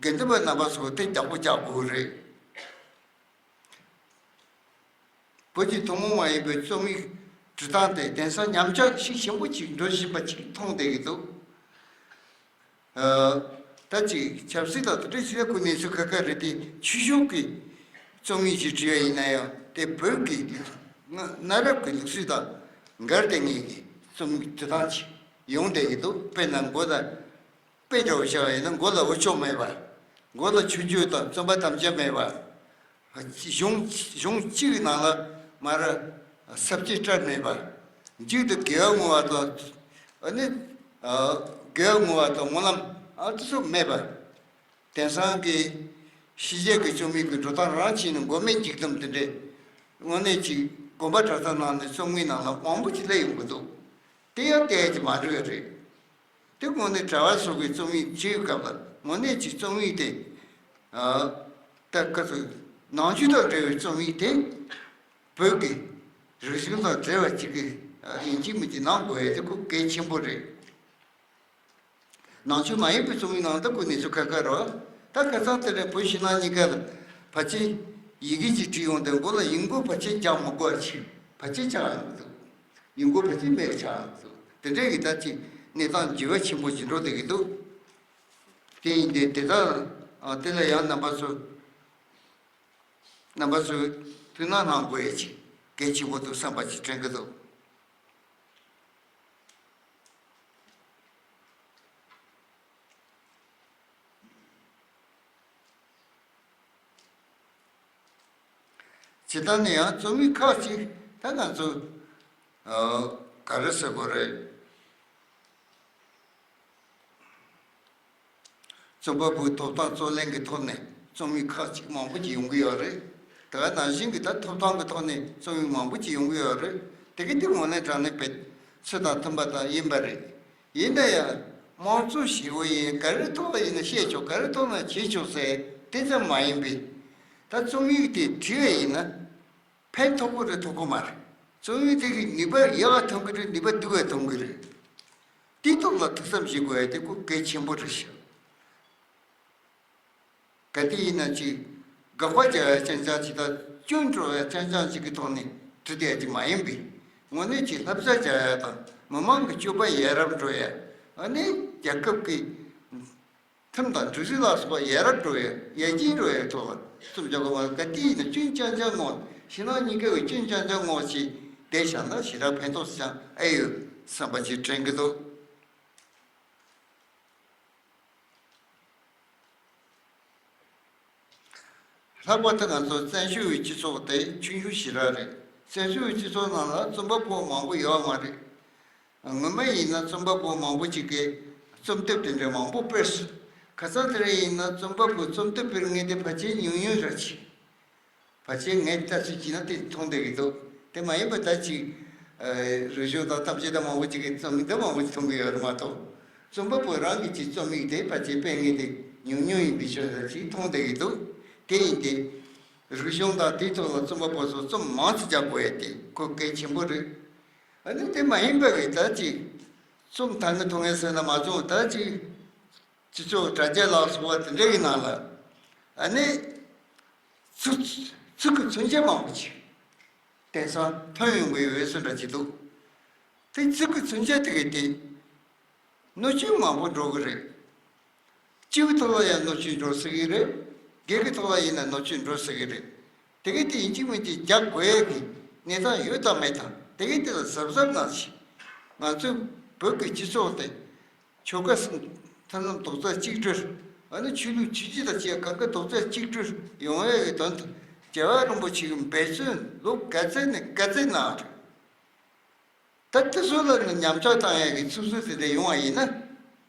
དགེ་འདུན་པ་རྣམ་པ་ཚོ་དེ་རྒྱག་པོ་རྒྱག་དགོས་རེད། བོད་ཀྱི་ཐུན་མོང་མ་ཡིན་པའི་རྩོམ་ཡིག་འབྲི་སྟངས་དེ་དེང་སང་ཉམས་ཆག་ཤུགས་ཆེན་པོ་ཅིག་འགྲོ་བཞིན་པ་ཅིག་མཐོང་བསྡད་ཀྱི་འདུག། ཨ། ད་ཅིག་ཆབ་སྲིད་དང་དེ་འདྲ་ཞིག་ལ་ཁོ་གནས་ཚུལ་ཁ་ཁ་རེད་དེ། ཆོས་ཕྱོགས་ཀྱི་རྩོམ་ཡིག་ཅིག་བྲིས་པ་ཡིན་ན་ཡང་དེ་བོད་ཀྱི་གནའ་རབས་ཀྱི་ལུགས་སྲོལ་དང་འགལ་ཏེ་ངེས་ཀྱི་རྩོམ་ཡིག་འབྲི་སྟངས་ཅིག་ཡོང་བསྡད་ཀྱི་འདུག། དཔེར་ན་མགོ་ལ་དཔེ་འདྲ་བོ་བཞག་པ་ཡིན་ན། མགོ་ལ་འོས་ཆོག་མེད་པ། མགོ་ལ་ཆོས་སྤྱོད་དང་རྩོམ་པ་དམ་བཅའ་མེད་པ། གཞུང་གཞུང་གཅིག་གི་ནང་ལ་མར་ས་བཅད་སྤྲད་མེད་པ། མཇུག་ཏུ་དགེ་བ་བསྔོ་བ་དང་། ཨ་ནི་ཨ་དགེ་བ་བསྔོ་བ་དང་སྨོན་ལམ་ཨ་དེ་ཚོ་མེད་པ། དེང་སང་གི་ཕྱི་རྒྱལ་གྱི་རྩོམ་ཡིག་གི་འགྲོ་སྟངས་རང་བྱས་ནས་མགོ་མེད་འཇིག་རྟེན་དེ་འདྲས་དངོས་གནས་ཅིག་དགོན་པ་གྲྭ་ཚང་ནང་ནས་རྩོམ་ཡིག་ནང་ལ་མང་པོ་ཅིག་སླེབས་ཡོང་གི་འདུག། དེ་ཡང་བལྟས་ཀྱི་མ་འགྲོ་ཡ་རེད། དེ་དངོས་གནས་གྲྭ་བ་ཚོ་གི་རྩོམ་ཡིག་བྲིས་སྐབས་ལ་དངོས་གནས་ཀྱི་རྩོམ་ཡིག་དེ། ཨ། ད་ག་ཚོད་ནང་ཆོས་དང་འབྲེལ་བའི་རྩོམ་ཡིག་དེ་བོད་ཀྱི་རིག་གཞུང་དང་འབྲེལ་བ་ཅིག་གི་ཡིན་གཅིག་མིན་གཅིག་གནང་དགོས་ཡ་དེ་ཁོ་གལ་ཆེན་པོ་རེད། ནང་ཆོས་མ་ཡིན་པའི་རྩོམ་ཡིག་ནང་ད་ཁོ་གནས་ཚུལ་ཁ་ཁ་རོ། ད་ཁ་སང་དེ་ནས་བོད་ཕྱི་ནང་གཉིས་ཀ་ལ་ཕལ་ཆེར་ཡི་གེ་ཅིག་བྲིས་ཡོང་དུས་མགོ་ལ་ཡིག་མགོ་ཕལ་ཆེར་རྒྱག་མི་དགོས་པ་ཅིག་ཕལ་ཆེར་ཆགས་ཡོང་གི་འདུག། ཡིག་མགོ་ཕལ་ཆེར་མེད་པ་ཆགས་ཡོང་གི་འདུག། དེ་འདྲའི་གི་ད་ཅིག་གནས་སྟངས་འགྱུར་བ་ཆེན་པོ་ཞིག་འགྲོ་བསྡད་ཀྱི་འདུག། དེ་ཡིན་དུས་དེ་དག་ཨ་དེ་ལ་ཡང་རྣམ་པ་ཚོ་རྣམ་པ་ཚོས་ཐུགས་སྣང་གནང་དགོས་ཡ་ཅིག་གལ་ཆེན་པོ་འདུག་བསམ་པ་ཅིག་དྲན་གྱི་འདུག། སྤྱིར་བཏང་ནས་ཡང་རྩོམ་ཡིག་ཁག་ཅིག་ད་ང་ཚོ་ཨ་ག་རེ་ཟེར་དགོས་རེད། རྩོམ་པ་པོའི་ཐོབ་ཐང་རྩོད་ལེན་གྱི་ཐོག་ནས་རྩོམ་ཡིག་ཁག་ཅིག་མང་པོ་ཅིག་ཡོང་གི་ཡོད་རེད། དེ་ག་ནང་བཞིན་གྱི་ད་ཐོབ་ཐང་གི་ཐོག་ནས་རྩོམ་ཡིག་མང་པོ་ཅིག་ཡོང་གི་ཡོད་རེད། དེ་གི་དེ་དངོས་གནས་དྲང་གནས་བེད་ཚོད་དང་མཐུན་པ་དང་ཡིན་པ་རེད། ཡིན་ན་ཡང་དམངས་གཙོ་ཞེ་པོ་ཡིན་ག་རེ་ཐོག་ལ་ཡིན་ན་བཤད་ཆོག་ག་རེ་ཐོག་ལ་བྱེད་ཆོག་ཟེར་དེ་ཙམ་མ་ཡིན་པས། ད་རྩོམ་ཡིག་དེ་བྲིས་པ་ཡིན་ན་ཕན་ཐོགས་ཀྱི་རེད་ཐོགས་ཀྱི་མ་རེད། རྩོམ་ཡིག་དེ་གི་ནུས་པ་ཡག་ག་ཐོན་གྱི་རེད། ནུས་པ་སྡུག་ག་ཐོན་གྱི་རེད། དེའི་ཐོག་ལ་ཐུགས་བསམ་བཞེས་དགོས་ཡ་དེ་ཁོ་གལ་ཆེན་པོ་རེད་ཤག། གལ་ཏེ་ཡིན་ན་ཅིག་དགག་པ་རྒྱག་ཡ་རྐྱང་རྐྱང་ཅིག་དང་སྐྱོན་འགྲོ་ཡ་རྐྱང་རྐྱང་ཅིག་གི་ཐོག་ནས་བྲིས་བསྡད་ཡ་ཅིག་མ་ཡིན་པས། དངོས་གནས་ཅིག་བསླབ་བྱ་རྒྱག་ཡ་དང་མི་མང་གི་སྤྱོད་པ་ཡ་རབས་འགྲོ་ཡ། ཨ་ནི་རྒྱལ་ཁབ་ཀྱི་ཁྲིམས་དང་སྒྲིག་གཞི་ལ་སོགས་པ་ཡ་རབས་འགྲོ་ཡ་ཡར་རྒྱས་འགྲོ་ཡའི་ཐོག་ལ་རྩོམ་རྒྱག་དགོས་པ། གལ་ཏེ་ཡིན་ན་སྐྱོན་རྐྱང་རྐྱང་སྔོག་ཕྱི་ནང་གཉིས་ཀ་གི་སྐྱོན་རྐྱང་རྐྱང་སྔོག་ཅིག་བསྡད་བཞག་ན་ཞེ་དྲག་ཕན་ཐོགས་ཅང་ཨེ་ཡོད་བསམ་པ་ཅིག་དྲན་གྱི་འདུག། ལྷག་པར་དུ་ང་ཚོ་བཙན་བྱོལ་བའི་སྤྱི་ཚོགས་དེ་ཆུང་ཆུང་ཞེ་དྲག་རེད། བཙན་བྱོལ་བའི་སྤྱི་ཚོགས་ནང་ལ་རྩོམ་པ་པོ་མང་པོ་ཡོད་མ་རེད། སྔོན་མ་ཡིན་ན་རྩོམ་པ་པོ་མང་པོ་ཅིག་གིས་རྩོམ་དེབ་དེ་འདྲ་མང་པོ་སྤེལ་སྲིད། ཁ་སང་དེ་རིང་ཡིན་ན་རྩོམ་པ་པོས་རྩོམ་དེབ་སྤེལ་མཁན་དེ་ཕལ་ཆེར་ཉུང་ཉུང་རེད་ཅིག། ཕལ་ཆེར་ངས་ལྟ་ཚུལ་བྱས་ན་དེ་མཐོང་བསྡད་ཀྱི་འདུག། དེ་མ་ཡིན་པ་ད་ཅིག་ཨ་རིག་གཞུང་དང་ཐམས་ཅད་དང་མང་པོ་ཅིག་གིས་རྩོམ་ཡིག་འདི་མང་པོ་ཅིག་མཐོང་གི་ཡོད་རེད་མ་གཏོགས། རྩོམ་པ་པོ་རང་གིས་ཅིག་རྩོམ་ཡིག་དེ་ཕལ་ཆེར་སྤེལ་མཁན་དེ་ཉུང་ཉུང་ཡིན་པའི་ཕྱིར་ཅིག་མཐོང་བསྡད་ཀྱི་འདུག། དེ་ཡིན་ཏེ། རིག་གཞུང་དང་དེའི་ཐོག་ལ་རྩོམ་པ་པོ་ཚོ་རྩོམ་མང་ཙམ་རྒྱག་དགོས་ཡ་དེ་ཁོ་གལ་ཆེན་པོ་རེད། ཨ་ནི་དེ་མ་ཡིན་པ་གི་ད་ཅིག་རྩོམ་ཐང་གི་ཐོག་ངས་ཟེར་ན་མ་བྱུང་། ད་ཅིག་སྤྱི་ཚོགས་དྲ་རྒྱ་ལ་སོགས་པ་དེ་འདྲ་གི་ནང་ལ་ཨ་ནི་ཚིག་ཚིག་གི་མཚོན་ཆ་མང་པོ་ཅིག་དེང་སང་ཐོན་ཡོང་གི་ཡོད་བཟོ་འདྲ་ཅིག་འདུག། དེ་ཚིག་གི་མཚོན་ཆ་དེ་གི་དེ་གནོད་སྐྱོན་མང་པོ་འགྲོ་གི་རེད། སྤྱི་པའི་ཐོག་ལ་ཡང་གནོད་སྐྱོན་འགྲོ་སྲིད་ཀྱི་རེད། སྒེར་གྱི་ཐོག་ལ་ཡིན་ན་གནོད་སྐྱོན་འགྲོ་སྲིད་ཀྱི་རེད། དེ་གི་དེ་ཡིན་གཅིག་མིན་གཅིག་རྒྱག་དགོས་ཡས་ཀྱི་གནས་སྟངས་ཡོད་དམ་མེད་དམ་དེ་གི་དེ་ལ་གཟབ་གཟབ་གནང་ཞིག། ང་ཚོའི་བོད་ཀྱི་སྤྱི་ཚོགས་དེ་ཆོལ་ཁ་གསུམ་མཐུན་ལམ་རྡོག་རྩ་གཅིག་སྒྲིལ། ཨ་ནི་ཆོས་ལུགས་ཆོས་བརྒྱུད་དང་བཅས་གང་ག་རྡོག་རྩ་གཅིག་སྒྲིལ་ཡོང་ཡས་ཀྱི་དོན་དུ་རྒྱལ་བ་རིན་པོ་ཆེ་གི་འབད་བརྩོན་ལོ་ག་ཚད་ནས་ག་ཚད་གནང་བ་རེད། ད་དེ་ཚོ་ལ་ནི་ཉམས་ཆག་བཏང་ཡས་ཀྱི་ཚུགས་གསོ་དེ་འདྲ་ཡོང་བ་ཡིན་ན།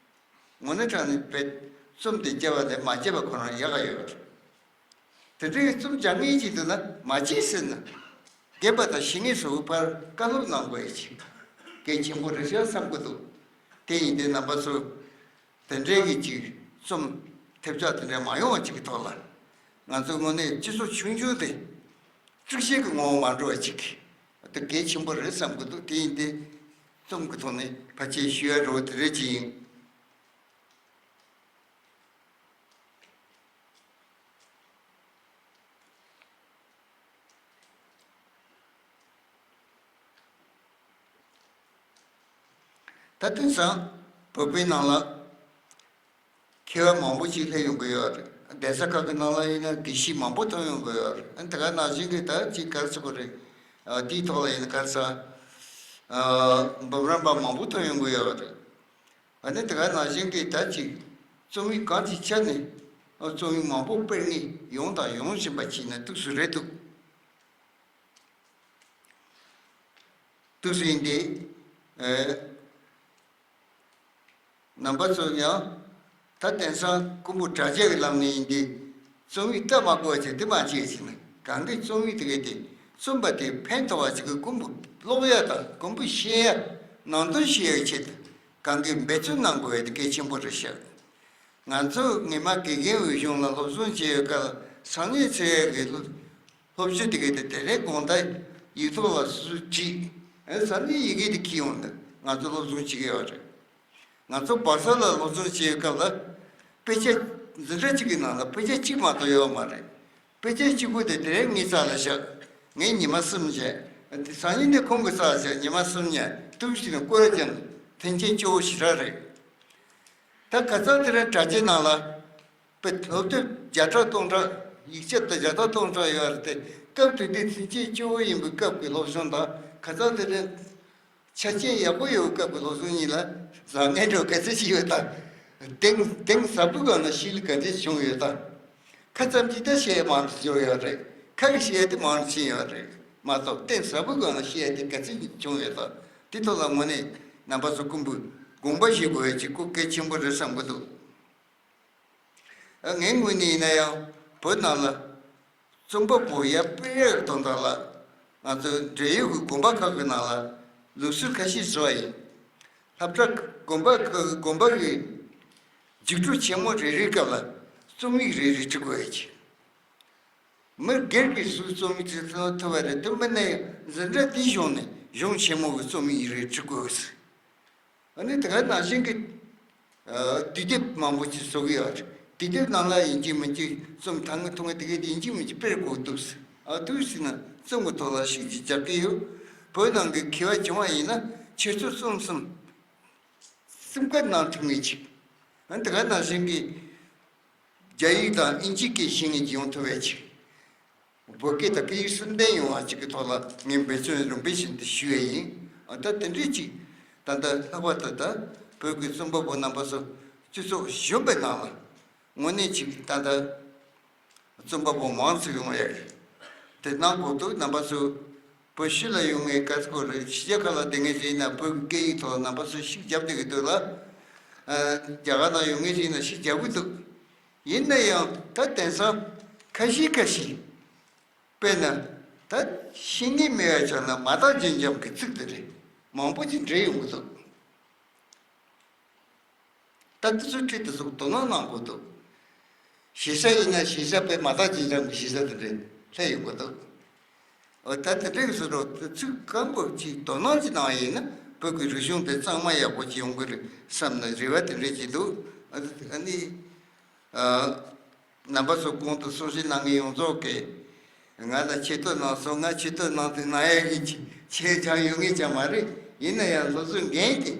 དངོས་གནས་དྲང་གནས་བེད་རྩོམ་དེ་བརྒྱབ་པ་ལས་མ་བརྒྱབ་པ་ཁོ་རང་ཡག་ག་ཡོད་པ་རེད། དེ་འདྲའི་རྩོམ་རྒྱག་མཁན་ཅིག་འདུག་ན་མ་བྱེད་ཟེར་ན། རྒན་པ་དང་བྱེད་མཁན་ཚོའི་བར་བཀའ་སློབ་གནང་དགོས་ཡས་ཅིག་གལ་ཆེན་པོ་རེད་ཤག་བསམ་གྱི་འདུག། དེ་ཡིན་དུས་རྣམ་པ་ཚོ་དེ་འདྲའི་གི་ཅིག་རྩོམ་ ཐེབས་ཆག་དེ་འདྲ་མ་ཡོང་བ་ཅིག་གི་ཐོག་ལ། ང་ཚོའི་ངོས་ནས་སྤྱི་ཚོགས་ཆུང་ཆུང་དེ་དཀྲུག་ཤིང་གི་ངོ་བོ་མ་འགྲོ་བ་ཅིག་དེ་གལ་ཆེན་པོ་རེད་བསམ་གི་འདུག་དེ་ཡིན་དུས་རྩོམ་གྱི་ཐོག་ནས་ཕལ་ཆེར་ཞུ་ཡ་འགྲོ་བ་དེ་རེད་ཅིག་ཡིན། ད་དེང་སང་བོད་པའི་ནང་ལ་མཁས་པ་མང་པོ་ཅིག་སླེབས་ཡོང་གི་ཡོད་རེད། གདན་ས་ཁག་གི་ནང་ལ་ཡིན་ན་དགེ་བཤེས་མང་པོ་ཐོན་ཡོང་གི་ཡོད་རེད། ཨ་ནི་དེ་ག་ནང་བཞིན་གྱི་ད་ཅིག་ག་རེ་ཟེར་དགོས་རེད། ཨ་དེའི་ཐོག་ལ་ཡིན་ན་ག་རེ་ཟེར། ཨ་འབུམ་རམས་པ་མང་པོ་ཐོན་ཡོང་གི་ཡོད་རེད། ཨ་ནི་དེ་ག་ནང་བཞིན་གྱི་ད་ཅིག་རྩོམ་ཡིག་གང་ཅིག་ཆ་ནས་ཨ་རྩོམ་ཡིག་མང་པོ་སྤེལ་མཁན་ཡོང་དང་ཡོང་བཞིན་པ་ཅིག་ན་ཐུགས་སུ་རེད་འདུག་ཐུགས་སུ་ཡིན་ཏེ། ཨེ། རྣམ་པ་ཚོ་ཡང་ད་དེང་སང་རྐུན་པོ་དྲ་རྒྱ་གི་ལམ་ནས་ཡིན་ཏེ། རྩོམ་ཡིག་ལྟ་མ་དགོས་པ་ཅིག་དེ་མ་བྱེད་ཅིག་ན་གང་གི་རྩོམ་ཡིག་དེ་གས་དེ་རྩོམ་པ་དེ་ཕན་ཐོགས་པ་ཅིག་གི་རྐུན་པོ་ཀློག་ཡ་དང་རྐུན་པོ་ཤེས་ཡ་ནང་དོན་ཤེས་ཡ་ཆེད་དུ་གང་གི་འབད་བརྩོན་གནང་དགོས་ཡ་དེ་གལ་ཆེན་པོ་རེད་ཤག་ང་ཚོ་སྔོན་མ་དགེ་རྒན་འོས་གཞུང་ལ་སློབ་སྦྱོང་བྱེད་ཡོད་སྐབས་སང་ཉིན་ཚེ་ཡ་གི་སློབ་སློབ་སྤྱི་དེ་གས་དེ་དེ་རིང་དགོང་དག་ཡིག་ཐོག་ལ་སུ་བྲིས། ཨེ་སང་ཉིན་ཡི་གེ་དེ་འཁྱེར་ཡོང་དུས་ང་ཚོ་སློབ་སྦྱོང་བྱེད་ཀྱི་ཡོད་རེད། ང་ཚོ་བར་ས་ལ་སློབ་སྦྱོང་བྱེད་ཡོད་སྐབས་ལ་དཔེ་ཆ་འཛིན་གྲྭ་གཅིག་གི་ནང་ལ་དཔེ་ཆ་གཅིག་མ་གཏོགས་ཡོད་མ་རེད། དཔེ་ཆ་གཅིག་པོ་དེ་དེ་རིང་ངའི་རྩ་ལ་བཞག་ངས་ཉི་མ་གསུམ་བྱས། དེ་སང་ཉིན་དེ་ཁོང་གི་རྩ་ལ་བཞག་ཉི་མ་གསུམ་ཉལ་དུས་ཤིག་ནས་སྐོར་ར་ཀྱང་མཐུན་རྐྱེན་སྐྱོ་བོ་ཞེ་དྲག་རེད། ད་ཁ་སང་དེ་རིང་དྲ་རྒྱའི་ནང་ལ་དཔེ་སློབ་དེབ་བརྒྱ་ཕྲག་སྟོང་ཕྲག་ཡིག་ཆ་དང་བརྒྱ་ཕྲག་སྟོང་ཕྲག་ཡོད་རེད་དེ། སྐབས་དེ་དུས་མཐུན་རྐྱེན་སྐྱོ་བོ་ཡིན་པའི་སྐབས་ཀྱི་སློབ་སྦྱོང་དང་ཁ་སང་དེ་རིང་ཆ་རྐྱེན་ཡག་པོ་ཡོད་སྐབས་ཀྱི་སློབ་སྦྱོང་གཉིས་ལ་བཟང་ངན་འདྲ་བོ་ག་ཚོད་ཅིག་ཡོད་དམ། གདེང་གདེང་ཟབ་པོའི་སྒང་ལ་ཤེས་ལུགས་ག་ཚོད་བྱུང་ཡོད་དམ། ཁ་ཙམ་གྱིས་ད་བཤད་ཡ་མང་དུ་འགྱུར་ཡོད་རེད། ཁ་གིས་བཤད་ཡ་དེ་མང་དུ་ཕྱིན་ཡོད་རེད་མ་གཏོགས་གདེང་ཟབ་པོའི་སྒང་ལ་བཤད་ཡ་དེ་ག་ཚོད་བྱུང་ཡོད་དམ། དེ་ཐོག་ལ་དངོས་གནས་རྣམ་པ་ཚོ་ཀུན་པོས་དགོངས་པ་བཞེས་དགོས་ཡ་ཅིག་ཁོ་གལ་ཆེན་པོ་རེད་བསམ་གྱི་འདུག་ངའི་ངོས་ནས་ཡིན་ན་ཡང་བོད་ནང་ལ་རྩོམ་པ་པོ་ཡར་སྤེལ་ཡག་དོན་དག་ལ་ང་ཚོའི་འབྲེལ་ཡོད་ཀྱི་དགོན་པ་ཁག་གི་ནང་ལ་ལུགས་སྲོལ་ཁ་ཤས་བཟོ་བ་ཡིན། སློབ་གྲྭ་དགོན་པ་དགོན་པ་གི་རྒྱུགས་སྤྲོད་ཆེན་མོ་རེ་རེའི་སྐབས་ལ་རྩོམ་ཡིག་རེ་རེ་འབྲི་དགོས་ཡ་ཅིག་མི་སྒེར་གྱི་སུ་རྩོམ་ཡིག་ཅིག་ཐོབ་པ་རེད་དེ་མིན་ན་འཛིན་གྲྭ་དེའི་གཞུང་ནས་གཞུང་ཆེན་མོ་གི་རྩོམ་ཡིག་རེ་འབྲི་དགོས། ཨ་ནི་དེ་ག་ནང་བཞིན་གྱི་ཨ་དུས་དེབ་མང་པོ་ཅིག་བཟོ་གི་ཡོད་རེད། དུས་དེབ་ནང་ལ་ཡིན་གཅིག་མིན་གཅིག་རྩོམ་ཐང་གི་ཐུང་ངུ་དེ་གའི་དེ་ཡིན་གཅིག་མིན་གཅིག་སྤེལ་དགོས་འདུག་ཨ་དུས་ཟིན་ན་རྩོམ་གྱི་ཐོག་ལ་ཤུགས་ཅིག་རྒྱག་གི་ཡོད། བོད་ནང་གི་མཁས་པ་བྱུང་བ་ཡིན་ན་ཁྱེད་ཚོ་རྩོམ་གསུམ་གསུམ་ཀ་ནང་ཐུག་ངེས་ཅིག་ཨ་ནི་དེ་ག་ནང་བཞིན་གྱི་རྒྱ་ཡིག་དང་ཨིན་ཇི་སྐད་ཤེས་མཁན་ཅིག་ཡོང་ཐུབ་པ་ཅིག་བོད་སྐད་དང་སྐད་ཡིག་གསུམ་ལྡན་ཡོང་བ་ཅིག་གི་ཐོག་ལ་ངས་འབད་བརྩོན་རིམ་པས་བྱས་ཏེ་ཞུ་ཡས་ཡིན། ཨ་ད་དེ་འདྲས་ཅིག་ད་ལྟ་ལྷག་པར་དུ་ད་བོད་ཀྱི་རྩོམ་པ་པོ་རྣམ་པ་ཚོ་སྤྱི་ཚོགས་གཞོན་པའི་ནང་ལ་དངོས་གནས་ཅིག་ད་ལྟ་རྩོམ་པ་པོ་མང་ཙམ་ཡོང་ཡས་དེ་གནང་དགོས་འདུག་རྣམ་པ་ཚོ་བོད་ཕྱི་ལ་ཡོང་མཁན་ག་ཚོད་རེད། ཕྱི་རྒྱལ་ཁག་ལ་བསྡད་མཁན་ཞིག་ཡིན་ན་བོད་ཀྱི་སྐད་ཡིག་ཐོག་རྣམ་པ་ཚོ་ཤུགས་རྒྱབ་བསྡད་ཀྱི་འདུག་ལ། ཨ་རྒྱ་གར་ནང་ཡོང་མཁན་ཞིག་ཡིན་ན་ཤུགས་རྒྱབ་ཀྱི་འདུག་ཡིན་ན་ཡང་ད་དེང་སང་ཁ་ཤས་ཁ་ཤས་དཔེར་ན་ད་ཤེས་ངེས་མེད་པ་ཆགས་ན་མ་དག་འཇམ་འཇམ་གྱི་ཚིག་དེ་རེད། མང་པོ་ཅིག་འདྲེས་ཡོང་གི་འདུག་ད་དེ་ཚོའི་ཁྲིད་དེ་ཚོ་དོ་སྣང་གནང་དགོས་འདུག་ཞེ་ས་ཡིན་ན་ཞེ་ས་དཔེ་མ་དག་འཇམ་འཇམ་གྱི་ཞེ་ས་དེ་འདྲ་སླེབས་ཡོང་གི་འདུག་འོ་ད་དེ་འདྲ་གི་བཟོ་འདྲ་ཚིག་སྐམ་པོ་ཅིག་དོ་སྣང་ཅིག་གནང་ཡིན་ན་བོད་ཀྱི་རིག་གཞུང་དེ་གཙང་མ་ཡག་པོ་ཅིག་ཡོང་གི་རེད་བསམ་ན་རེ་བ་དེ་འདྲ་ཅིག་འདུག་ཨ་ནི། རྣམ་པ་ཚོ་གོང་དུ་གསུང་བཤད་གནང་མཁན་ཡོངས་རྫོགས་ཀྱིས་ང་ལ་ཆེ་བསྟོད་གནང་སོང་། ང་ཆེ་བསྟོད་གནང་དུས་གནང་ཡག་གི་ཆེ་ཆེ་ཆུང་ཡོད་ངེས་ཀྱང་མ་རེད། ཡིན་ན་ཡང་སོ་སོའི་འགན་གྱིས་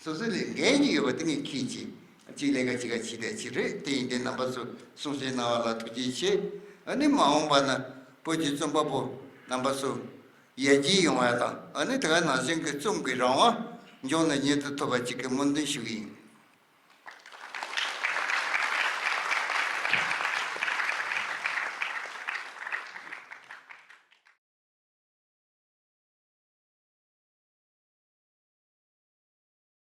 སོ་སོ་ལས་འགན་གྱི་ཡོད་པ་དེ་ངས་ཁྱེད་ཀྱིས་གཅིག་ལས་ཀ་གཅིག་ག་བྱེད་བསྡད་ཀྱི་རེད། དེ་ཡིན་དུས་རྣམ་པ་ཚོ་གསུང་བཤད་གནང་བ་ལ་ཐུགས་རྗེ་ཆེ། ཨ་ནི་མ་འོངས་པ་ན་བོད་ཀྱི་རྩོམ་པ་པོ་རྣམ་པ་ཚོ་ཡར་རྒྱས་ཡོང་བ་དང་ཨ་ནི་དེ་ག་ནང་བཞིན་གྱི་རྩོམ་གྱི་རང་དབང་མགྱོགས་ནས་མྱུར་དུ་ཐོབ་པ་ཅིག་གི་སྨོན་འདུན་ཞུ་གི་ཡིན།